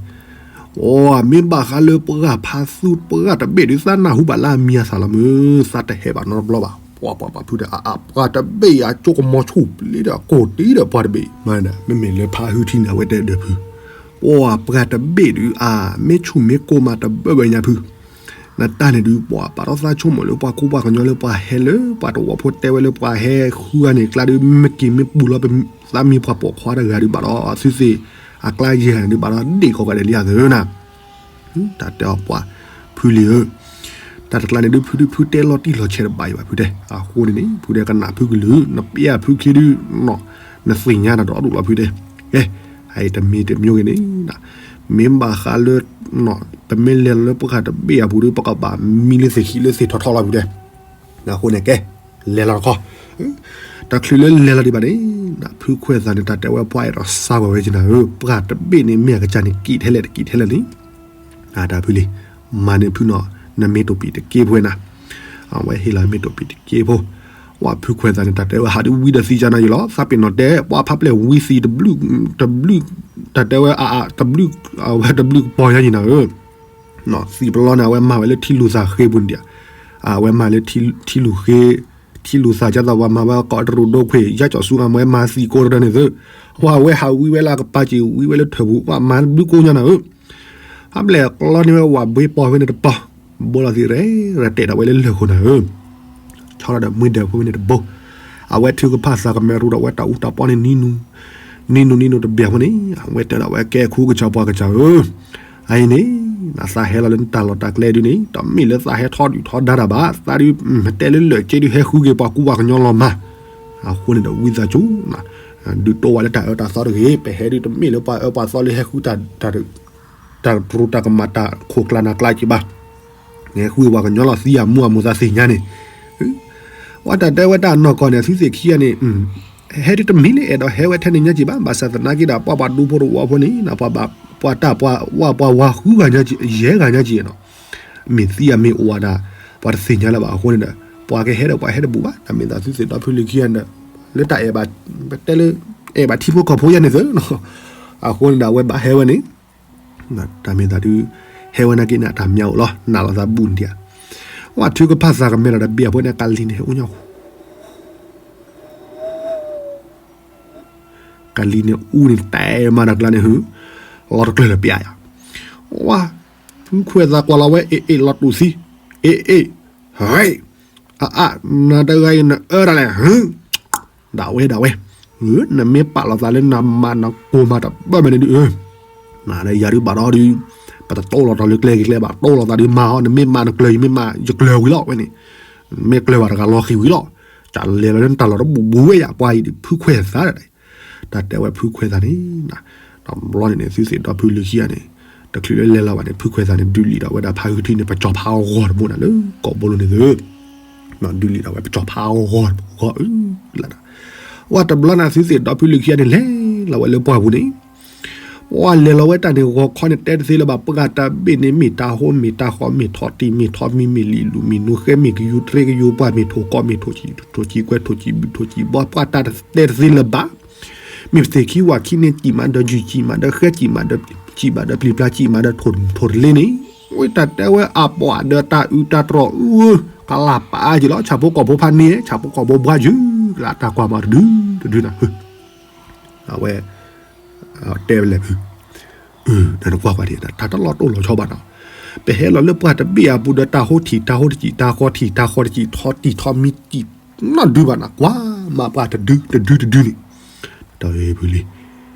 ပှၤမ့ၢ်ဘၣ်ဃးလၢပှၢ်ဖးသူပှၢ်တဘ့ၣ်ဒုး သးနၢ်ဟူဘၣ်လၢအမံၤအသၣ်လီၤမုၢ် သးတဟဲဘၣ်နီတဘျီဘၣ်, ပှၤပှၤပှၤဖုဒီးအပှၢ်တဘ့ၣ်အကၠိကမီၤဆူၣ်ပျံၤဒီးကိၢ်တံၤဒီးပှၢ်တဘ့ၣ်, မ့မ့ၢ်လၢဖးဟုထံန့ၣ် အဝဲတဲဒီးဖု ပှၢ်ပှၢ်တဘ့ၣ်ဒုး အါ မ့ၢ်ဆူၣ်မ့ၢ်ကိၢ်မးတဘၢဘၢညါဖု နတၢ်န့ၣ်ဒုး ပှၤပာ်ထီၣ်သးဆိကမိၣ်လၢပှၤကူပှၤကညီလၢပှၤဟဲလၢပှၤတဝီဖိတဲဝဲလၢပှၤဟဲဃုဂၤန့ၣ် ကျါဒုး မ့ၢ်က့ၤမ့ၢ်ပူၤလီၤ သးမံၤပှၤပိာ်ခွါတဂၤဒုးဘၣ်ဒီး သုသ့ၣ်အကျါယဲၢ်ဂၤန့ၣ်ဒုးဘၣ်ဒီး ဒ့ၣ်ကိးဂၤဒဲးလံဧါသၢနၤ, တၢ်တဲအီၤပှၤ ဖုလံဧၢ, တၢ်တကျါန့ၣ်ဒုး ဖုဒုးဖုတဲလီၤတံၢ်လီၤဆဲးတဘၣ်အံၤဘၣ်ဖုတဲ အဃိန့ၣ်န့ၣ် ဖုတဲကနၣ်ဖုကလုၢ် နပျဲဖုခံဒုး နသ့ၣ်ညါတၢ်ဒီဒူၣ်လီၤဖုတဲ, ကဲ, အအံၤတမံၤတမံၤဂ့ၤန့ၣ် မ့ၢ်ဘၣ်ဃးလၢ ပမ့ၢ်လဲၤလီၤလၢပှၢ်တဘ့ၣ်အပူၤဒီး ပကဘၣ်မံလၢသ့ၣ်ခံလၢသ့ၣ်ထီထီလီၤဖုတဲ, အဃိန့ၣ်ကဲ, လဲၤလီၤတခီ, တချုးလၢလဲၤလီၤဒံးဘၣ်န့ၣ် ဖုခွဲးသးန့ၣ် တၢ်တဲဝဲပှၤအဲၣ်ဒိးစါကွၢ်ဝဲကနၤဧၢ, ပှၢ်တဘ့ၣ်န့ၣ် မ့ၢ်အကစၢ်န့ၣ် ကံးထဲလဲၣ်တကံးထဲလဲၣ်န့ၣ် အတၢ်ဖုလံ, မၤန့ၢ်ဖုနီၤ နမ့ၢ်တိၢ်ပံာ်တက့ဖိဝဲနၤ, အဝဲဟ့ၣ်လီၤမ့ၢ်တိၢ်ပံာ်တက့ဖိ, ပှၢ်ဖုခွဲးသးန့ၣ် တၢ်တဲဝဲဟးဒုးဝံဒီးသံကနၤယံၤလီၤ, သးပ့ၤနီၣ်တဲ ပှၢ်ဖးပျဲၢ်ဝံသံတဘျုး, တဘျုး, တၢ်တဲဝဲအါအါတဘျုး, အဝဲတဘျုးကပီၤညါယံၤနၤဧၢ, သံပလီန့ၣ် အဝဲမၤဝဲလၢထံလူၤသးဃ့ပူၤန့ၣ်ဒံး, အဝဲမၤလၢထံလူၤဃ့, ထံလူၤသးကၢ်သးပှၤမၤဝဲကိးတရူးဒိခွံၣ် ယါကၠီၣ်ဆူအမွဲမၤသံကိးတရၢန့ၣ်သု, ပှၢ်ဝဲဟးဝံဝဲလၢအကပၤက့ၤဝံဝဲလၢထၢၣ်ပူၤ ပှၢ်မၤဘျုးကိးညါနၤဧၢ, ဖးပျဲၢ်ကျီန့ၢ်ဝဲဝၣ်ဘှ့ပီၤဖဲန့ၣ်တပီၤ, ဘိလီၤသံရဲၣ်ရဲၣ်တဲာ်ဒီးဝဲလၢလၢၢ်ခိၣ်နၤဧၢ, ဆီထီၣ်ဒီးမှံဒၢးဖိဖဲန့ၣ်တဘိ, အဝဲထုကဖၣ်သးကမဲာ်ရူဒီးဝဲတၢ်အူတၢ်ပီန့ၣ်နံၤနူၤ, နံၤနူၤနံၤနူၤတဘျီဖိန့ၣ် အဝဲတဲဒီးဝဲကဲခူကစၢ်ပှၤကစၢ်ဧၢ, အအံၤန့ၣ် နသးဟဲလီၤလၢနတၢ်လီၢ်တၢ်ကျဲဒုးန့ၣ် တမ့ၢ်လၢသးဟဲထီဒုၣ်ထီဒါတၢ်ဘၣ်, သးဒုးတဲလၢလၢၢ်က့ဒုးဟဲဃုက့ၤပှၤကူပှၤကညီလီၤမၢ် အဃိန့ၣ်ဒီးဝံသးစူၤ ဒုးတိၢ်ဝဲလၢတၢ်အၢတၢ်သီတဂ့ၤ, ပဟဲဒုးတမ့ၢ်လၢပှၤအၢပှၤသီလၢဟဲဃုတၢ် တၢ်တရူးတၢ်ကမၣ်တၢ်ခိၣ်ကျါနၤကျါက့ၤဘၣ်, နဟဲဃုပှၤကညီလီၤသံအမူအမိၢ်သးသ့ၣ်ညါန့ၣ်, ဝဲတၢ်တဲဝဲတၢ်နီၢ်ကီၢ်န့ၣ် အသုသ့ၣ်ခံဂၤန့ၣ် ဟဲဒုးတမ့ၢ်လၢအဲၣ်ဒိးဟဲဝဲထဲန့ၣ်ညါက့ၤဘၣ်, ဘၣ်ဆၣ်သနာ်က့ဒီးပှၤဘၣ်ဒူဖိတဝီဖိန့ၣ် ပှၤတၢ်ပှၤဝၣ်ပှၤဝါဃုဂၤညါက့ၤ ယဲၢ်ဂၤညါက့ၤနီၤ, မ့ၢ်သံအမ့ၢ်အိၣ်ဝဲဒၣ် ပှၤတသ့ၣ်ညါလၢၤဘၣ်အဃိန့ၣ်ဒီး ပှၤကဟဲဒီးပှၤဟဲတဘူးဘၣ်, တၢ်မ့ၢ်သးသုသ့ၣ်ဒီဖုလံၤခံဂၤန့ၣ် လၢတၢ်အဲၣ်ဘၣ် ပတဲလၢ အဲၣ်ဘၣ်ထံဖိကီၢ်ဖိယါန့ၣ်သ့နီၤ, အဃိန့ၣ်ဒီးအဝဲဘၣ်ဟဲဝဲန့ၣ် တၢ်မ့ၢ်သးဒုး ဟဲဝဲနာ်က့န့ၣ် အတၢ်မၠၢ်အိၣ်လီၤ, နာ်လိာ်သးဘူးန့ၣ်ဒံးဧါ, ဝဲထုကဖၣ်သးကမဲလီၤဒီးဘ့ၣ်အဖိန့ၣ် ကလံၤန့ၣ်အိၣ်ညီ ကလံၤန့ၣ်အူန့ၣ် တဲမးတၢ်ကျါန့ၣ်ဟု, လီၤတကျၢၤလၢပျၢ်ယၤ, ဝါ, ဖုခွဲးသးကွၢ်လီၤဝဲ အ့ၣ်အ့ၣ် လီၤတူာ်သံ, အ့ၣ်အ့ၣ်, ဟဲ, အအါ, နၤတဂၤအံၤနအၢတၢ်လဲၣ်, ဒၣ်ဝဲဒၣ်ဝဲ, နမ့ၢ်ပာ်လီၤသးလၢနမၤနကိၢ်မၤတဘၢၣ်မးန့ၣ်ဒုး နၤဒီးယၤဒုးဘၣ်ဒီးဒုး, ပတတိၢ်လီၤတၢ်လၢကျဲဂ့ၤကျဲဘၣ်, တိၢ်လီၤသးဒုးမၤဟီ, နမ့ၢ်မၤနကျၢၤ ယမ့ၢ်မၤယကျၢၤဝံၤလီၤဝဲန့ၣ်, မ့ၢ်ကျၢၤဘၣ်တဂၤလီၤဃံၤဝံၤလီၤ, တၢ်လဲၤလီၤလၢနတၢ်လီၢ်တဘူၣ်ဘူးဝဲယၤ ပှၤအံၤဒုးဖုခွဲးသးဒၣ်, တၢ်တဲဝဲဖုခွဲးသးန့ၣ်, တဘျီန့ၣ်န့ၣ် သုသ့ၣ်ဒီဖုလံၤခံဂၤန့ၣ်, တချုးလၢလဲၤလီၤဘၣ်န့ၣ် ဖုခွဲးသးန့ၣ် ဒုးလံာ်ဒီးဝဲဒၣ်ဖါဂုာ်ထံန့ၣ် ပစီၤဖါအဂီၤတဘိန့ၣ်လၢ ကိာ်ဘိလိန့ၣ်သ့ ဒုးလံာ်ဒီးဝဲပစီၤဖါအဂီၤဂီၤအၢ, လၢဒၣ်, ဝဲတဘျီန့ၣ် သုသ့ၣ်ဒီဖုလံၤခံဂၤန့ၣ် လဲၤလီၤဝဲလၢပှၢ်ပူၤန့ၣ်, ပှၢ်လဲၤလီၤဝဲတၢ်န့ၣ် ဂီၤခီန့ၣ် တဲတသ့လၢၤဘၣ် ပှၢ်တဘ့ၣ်န့ၣ် မ့ၢ်တၢ်ဟိ မ့ၢ်တၢ်ဃီ မ့ၢ်ထီၣ်တံၢ် မ့ၢ်ထီၣ်မံ မ့ၢ်လံာ်လူၤ မ့ၢ်နိဃဲ မ့ၢ်ကယူၤတြ့ကယူၤပှၢ် မ့ၢ်ထိၣ်ကီၢ် မ့ၢ်ထိၣ်ကီၢ်ကွဲ ထိၣ်ကီၢ်ဘု ထိၣ်ကီၢ်ဘီ ပှၢ်တၢ်တဲတသ့လၢၤဘၣ် မ့ၢ်ပသ့ၣ်ခံဝၤခံန့ၣ် စံၣ်မးဒီးယုၢ် စံၣ်မးဒီးဃဲ စံၣ်မးဒီး စံၣ်မးဒီးပျံၤပျါ စံၣ်မးဒီးထိၣ်ထိၣ်တလ့န့ၣ်, ဝဲတၢ်တဲဝဲအပှၤဒီးတၢ်အုးတၢ်တြီၢ်အုး, ကလၢ်ပာ်က့ၤလီၤ ဆၣ်ဖိကီၢ်ဖိဖးန့ၣ် ဆၣ်ဖိကီၢ်ဖိဘှါယုၢ်, လၢတၢ်ကွၢ်မးတဒုတဒုနၤ, အဝဲ တဲဝဲလဲၣ်ဖု, နကွၢ်ကွၢ်ဒ် တၢ်တလီၤတိၢ်လီၤဆီဘၣ်နီၤ, ပဟဲလီၤလၢပှၢ်တဘ့ၣ်အပူၤဒီး တၢ်ဟိထံၣ်တၢ်ဟိတစံၣ် တၢ်ဃီထံၣ်တၢ်ဃီတစံၣ် ထီၣ်တံၢ်ထီၣ်မံတံၢ်နီတဒုဘၣ်နီၤ, ကွၢ်မးပှၢ်တဒုတဒုတဒုန့ၣ်, ဒီးဖုလံၤ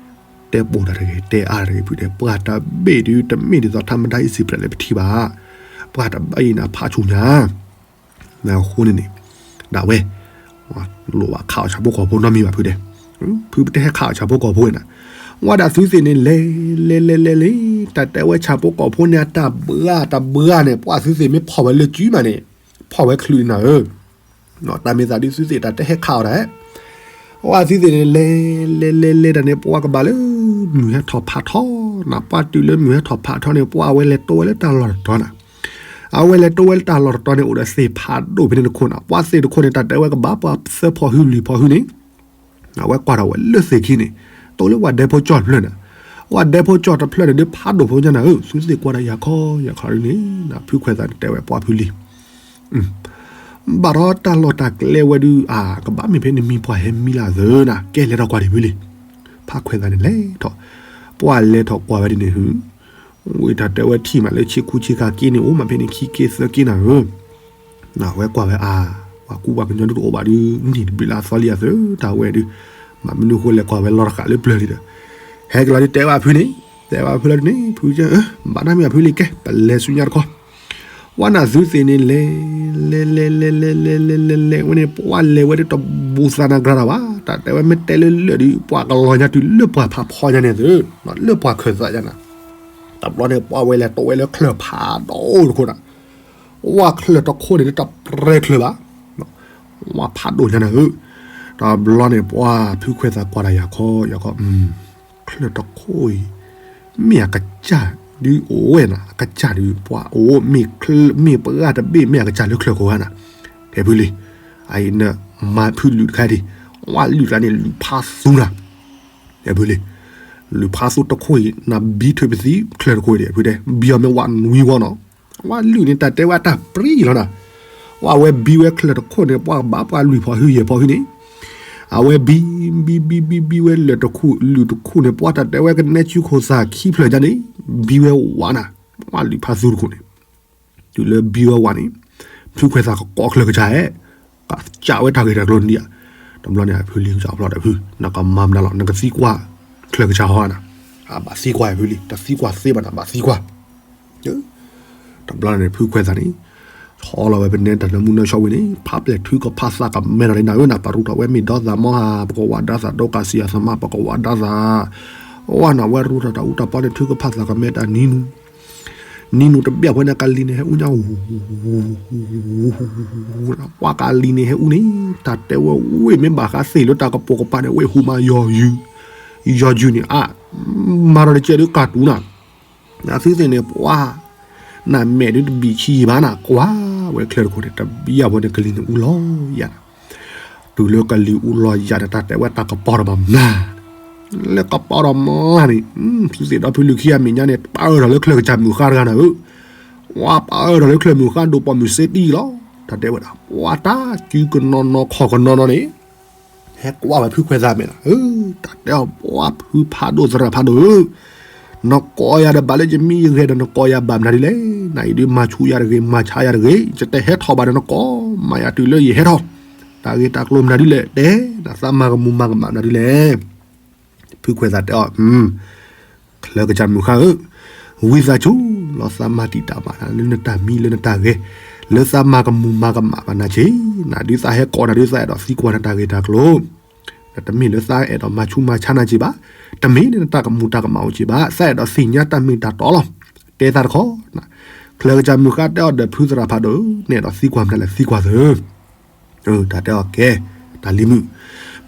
တဲပိာ်တၢ်တဂ့ၤ တဲအါတဂ့ၤ ဖုတဲ ပှၢ်တဘ့ၣ်ဒုး တမ့ၢ်ဒ်သိး ထါမဒါ အံၤစံးပြဲးလၢပထံၣ်ဘၣ်, ပှၢ်တဘ့ၣ်အံၤန့ၣ် ဖးဆူၣ်ညါ အဃိန့ၣ်န့ၣ် ဒၣ်ဝဲ လိၣ်ဘၣ်ခးအီၣ်ဆၣ်ဖိကီၢ်ဖိနီတမံၤဘၣ်ဖုတဲ, ဖုပတဟဲခးအီၣ်ဆၣ်ဖိကီၢ်ဖိန့ၣ်, ဝဲဒၣ်သုသ့ၣ်န့ၣ် လဲၤ လဲၤ လဲၤ လဲၤ လဲၤ တၢ်တဲဝဲဆၣ်ဖိကီၢ်ဖိန့ၣ် အတၢ်ဘှါတၢ်ဘှါန့ၣ် ပှၢ်သုသ့ၣ်မ့ၢ်ဖီၣ်ဝဲလၢစုမးန့ၣ်, ဖီၣ်ဝဲချုးနၤဧၢ တၢ်မ့ၢ်သးဒ်သုသ့ၣ်တၢ်တဟဲခးအီၣ်တၢ်, ဝဲသုသ့ၣ်န့ၣ် လဲၤ လဲၤ လဲၤ လဲၤတၢ်န့ၣ် ပှၢ်ကဘၣ်လၢ မုၢ်ဟဲထီၣ်ဖးထီနၤ, ပှၢ်တုၤလၢမုၢ်ဟဲထီၣ်ဖးထီန့ၣ် ပှၢ်အဝဲလဲၤတိဝဲလၢတၢ်လီၢ်တတီၤနၤ, အဝဲလဲၤတိဝဲလၢတၢ်လီၢ်တတီၤန့ၣ် အိၣ်ဒီးသ့ၣ်ဖးဒိၣ်ဖဲန့ၣ်တခိၣ်နၤ, ပှၢ်သ့ၣ်တခိၣ်န့ၣ် တၢ်တဲဝဲကဘၣ်ပှၤသၢဖီၣ်ဟုလွံၢ်ဖီၣ်ဟုန့ၣ် အဝဲကွၢ်ထီၣ်ဝဲလၢသ့ၣ်ခံန့ၣ်, တိၢ်လၢပှၤဒဲဖိကၠီၣ်တဖျၢၣ်န့ၣ်, ပှၤဒဲဖိကၠီၣ်တဖျၢၣ်န့ၣ် ဒုးဖးဒိၣ်ဖိညါနၤဧၢ, သုသ့ၣ်ကွၢ်ဒၣ်ယၤခီယၤခီဒ်န့ၣ်, ဖုခွဲးသးန့ၣ်တဲဝဲပှၢ်ဖုလံၤ ဘၣ်ဒီးတၢ်လီၢ်တၢ်ကျဲဝဲဒုး အကဘၣ်မ့ၢ်ဖဲန့ၣ်မံပှၢ်ဟဲမံလၢအသၢနၤ, ကဲလဲၤထီၣ်ကွၢ်ဒံးဖုလံၤ, ဖုခွဲးသးန့ၣ်လဲၤထီၣ်, ပှၢ်လဲၤထီၣ်ကွၢ်ဝဲဒ်န့ၣ်ဟု, ဝံတၢ်တဲဝဲထံၣ်မးလၢဆ့ကူဆ့ကၤက့န့ၣ် အိၣ်မးဖဲန့ၣ်ခံက့သၢက့နၤဧၢ အဝဲကွၢ်ဝဲအါ, ပှၤကူပှၤကညီဒုးတအိၣ်ဘၣ်ဒုး နံၣ်တဘျုးလၢအသီလံအသၢတၢ်ဝဲဒုး, မ့ၢ်မနုၤဃိလဲၤကွၢ်ဝဲလီၤတဃာ်လၢပျၢၤလံဒီး, ဟဲက့ၤလီၤဒုးတဲဘၣ်ဖုန့ၣ်, တဲဘၣ်ဖုလီၤဒုးန့ၣ် ဖု, ဘၣ်နၢ်မ့ၢ်ဘၣ်ဖုလံၤကဲ ပလဲၤဆူညါတခီ, ဝဲနၤသုသ့ၣ်န့ၣ် လဲၤ လဲၤ လဲၤ လဲၤ လဲၤ လဲၤ လဲၤ လဲၤ လဲၤဝဲန့ၣ် ပှၢ်လဲၤဝဲဒုးတဘူးသးနၤကြၤတၢ်ဘၣ်, တၢ်တဲဝဲမ့ၢ်တဲလၢလၢာ်ဒုး ပှၢ်ကလီၤညါတုၤလၢပှၢ်ဖးဖီညါန့ၣ်သု, လၢပှၢ်ခၢၣ်သးညါနၤ, တဘျီန့ၣ် ပှၢ်ဝဲလဲၤတိဝဲလၢချၢၣ်ဖးဒိၣ်တခိၣ်နၤ, ဝဲချၢၣ်တခိၣ်န့ၣ် တပျဲချၢၣ်ဘၣ်, ဝဲဖးဒိၣ်ညါနၤဧၢ, တဘျီန့ၣ် ပှၢ်ဖုခွဲးသးကွၢ်တၢ်ယၤခီယၤခီ, ချၢၣ်တခိၣ်အံၤ မ့ၢ်အကစၢ်ဒုးအိၣ်ဝဲနၤ, အကစၢ်ဒုးပှၢ်အိၣ်, မ့ၢ်ပှၢ်တဘ့ၣ် မ့ၢ်အကစၢ်လၢချၢၣ်ခိၣ်ဝဲနၤ, ဟဲဖုလံၤ, အအံၤနမၤဖုလုၢ်တခါဒံး, ဝဲလုၢ်တခါန့ၣ် လုၢ်ဖးသူနၤ, ဟဲဖုလံၤ, လုၢ်ဖးသူတခိၣ်အံၤ နဘံထွဲပသံချၢၣ်တခိၣ်အံၤဒံး ဖုတဲ, ဘံအီၤမ့ၢ်ဝဲနွံဝီနီၤ, ဝဲလုၢ်န့ၣ် တၢ်တဲဝဲအတၢ်ပြံလီၤနၤ, ဝဲဝဲဘံဝဲချၢၣ်တခိၣ်န့ၣ် ပှၢ်ကဘၣ်ပှၢ်လွံၢ်ဖီၣ်ဟုယဲၢ်ဖီၣ်ဟုန့ၣ် အဝဲဘံ ဘံ ဘံ ဘံ ဘံဝဲလၢၢ်တခိၣ် လုၢ်တခိၣ်န့ၣ် ပှၢ်တၢ်တဲဝဲကနဲဆူခိၣ်သၣ်ခံဖျၢၣ်ညါန့ၣ် ဘံဝဲဝးနၤ, ဝဲလုၢ်ဖးသူတခိၣ်န့ၣ်, တုၤလၢဘံဝဲဝးန့ၣ် ဖုခွဲးသးကကိးချၢၣ်ကစၢ်ဧဲ, ကစၢ်ဝဲတၢ်ဂ့ၢ်တၢ်ကျိၤန့ၣ်ဧါ, တဘျီန့ၣ် ဖုလံၤကစၢ်ဖျီၣ်ဒီးဖု နကမၤမနုၤလီၤ နကသံကွၢ်ချၢၣ်ကစၢ်ဟီနၤ, အဘၣ်သံကွၢ်ဖုလံၤ တသံကွၢ်သ့ဘၣ်နၤ ဘၣ်သံကွၢ် တဘျီန့ၣ် ဖုခွဲးသးန့ၣ် ဆီလီၤဝဲဖဲန့ၣ် တၢ်လၢမူနီၢ်ဆီဝံၤန့ၣ် ဖးပျဲၢ်ထုကဖၣ်သးကမဲထီၣ်လံနၤဧၢ, နပရူထီၣ်ဝဲမ့ၢ်ဒီသးမီဟါ ပကဝးဒီသး ဒီကးစံယၤသမါ ပကဝးဒီသး, ဝဲနၤဝဲရူထီၣ်တၢ်အူတၢ်ပီန့ၣ် ထုကဖၣ်သးကမဲတၢ်နံၤနူၤ, နံၤနူၤတဘျီဖဲန့ၣ် ကလံၤန့ၣ်ဟဲအူညါ, ပှၤကလံၤန့ၣ်ဟဲအူန့ၣ် တၢ်တဲဝဲဝ့ၢ် မ့ၢ်ဘၣ်ဃးသ့ၣ်လၢတၢ်ကပိာ်ကပၤန့ၣ် ဝ့ၢ်ဟူးမးယီၤယုၢ်, ယီၤယုၢ်န့ၣ်အါ, မၤဒီးတကဲဒုးကၢ်တူာ်နၤ အသုသ့ၣ်န့ၣ် ပှၤ နမဲာ်ဒုတဘံၣ်ဆံးဘၣ်နၤ ကွၢ်ဝဲချၢတခိၣ်န့ၣ် တဘံၣ်အဝဲန့ၣ် ကလံၤန့ၣ်အူလီၤယၤ, တုၤလၢကလံၤအူလီၤယၤန့ၣ် တၢ်တဲဝဲတၢ်ကပီၤဒီးဘၣ်မျၢ်, လၢကပီၤဒီးမျၢ်န့ၣ် သုသ့ၣ်ဒီဖုလၢခံအမဲာ်ညါန့ၣ် ပာ်အၢထီၣ်လၢချၢကစၢ်မုၢ်ဃါတဂၤနၤဧၢ, ပှၤပာ်အၢထီၣ်လၢချၢမုၢ်ဃါဒိၣ်ပိာ်မုၣ်စ့တံၢ်လီၤ, တၢ်တဲဝဲဒၣ် ပှၤတၢ်စုကနီၤနီၤခီၣ်ကနီၤနီၤန့ၣ် ဟဲကွၢ်ဝဲဖုခွဲးသးမဲာ်လီၤ, တၢ်တဲအီၤ ပှၤဖုဖးဒိၣ်သရၣ်ဖးဒိၣ်ဧၢ, နကိးယၤဒီးဘၣ်လၢယမံယဂဲၤဒီး နကိးယၤဘၣ်မနုၤဒ်လဲၣ်, နအံၤဒုးမၤဆူၣ်ယၤတဂ့ၤ မၤဆါယၤတဂ့ၤ ယတဟဲထီၣ်ဘၣ်ဒီး နကိးမၤယၤတုၤလၢယဟဲထီၣ်, တၢ်ဂ့ၢ်တၢ်ကျိၤမနုၤဒ်လဲၣ် တဲနၤ သးမၤကမူၤမၤကမၣ်မနုၤဒ်လဲၣ်, ဖုခွဲးသးတဲအီၤ ချၢကစၢ်မုၢ်ဃါဧၢ, ဝံသးစူၤလီၤ သးမၤတံာ်တာ်ဘၣ်နၤလၢနတၢ်မံလၢနတၢ်ဂဲၤ, လၢသးမၤကမူၤမၤကမၣ်ဘၣ်နၤဆ့, နၤဒုးသးဟဲကိးနၤဒုးသးအဲၣ်ဒိးသံကွၢ်နၤတၢ်ဂ့ၢ်တၢ်ကျိၤ, တမ့ၢ်လၢသးအဲၣ်ဒိးမၤဆူၣ်မၤဆါနၤက့ၤဘၣ်, တမ့ၢ်လၢနတၢ်ကမူၤတၢ်ကမၣ်အိၣ်က့ၤဘၣ်, သးအဲၣ်ဒိးသ့ၣ်ညါတၢ်မ့ၢ်တၢ်တီလီၤ, တဲသးတခီ, ချၢကစၢ်မုၢ်ဃါတဲအီၤဒီးဖုသရၣ်ဖးဒိၣ်ဧၢ, နအဲၣ်ဒိးသံကွၢ်မနုၤလဲၣ်သံကွၢ်သၢ တၢ်တဲအီၤကဲ, တၢ်လံၤမုၣ်,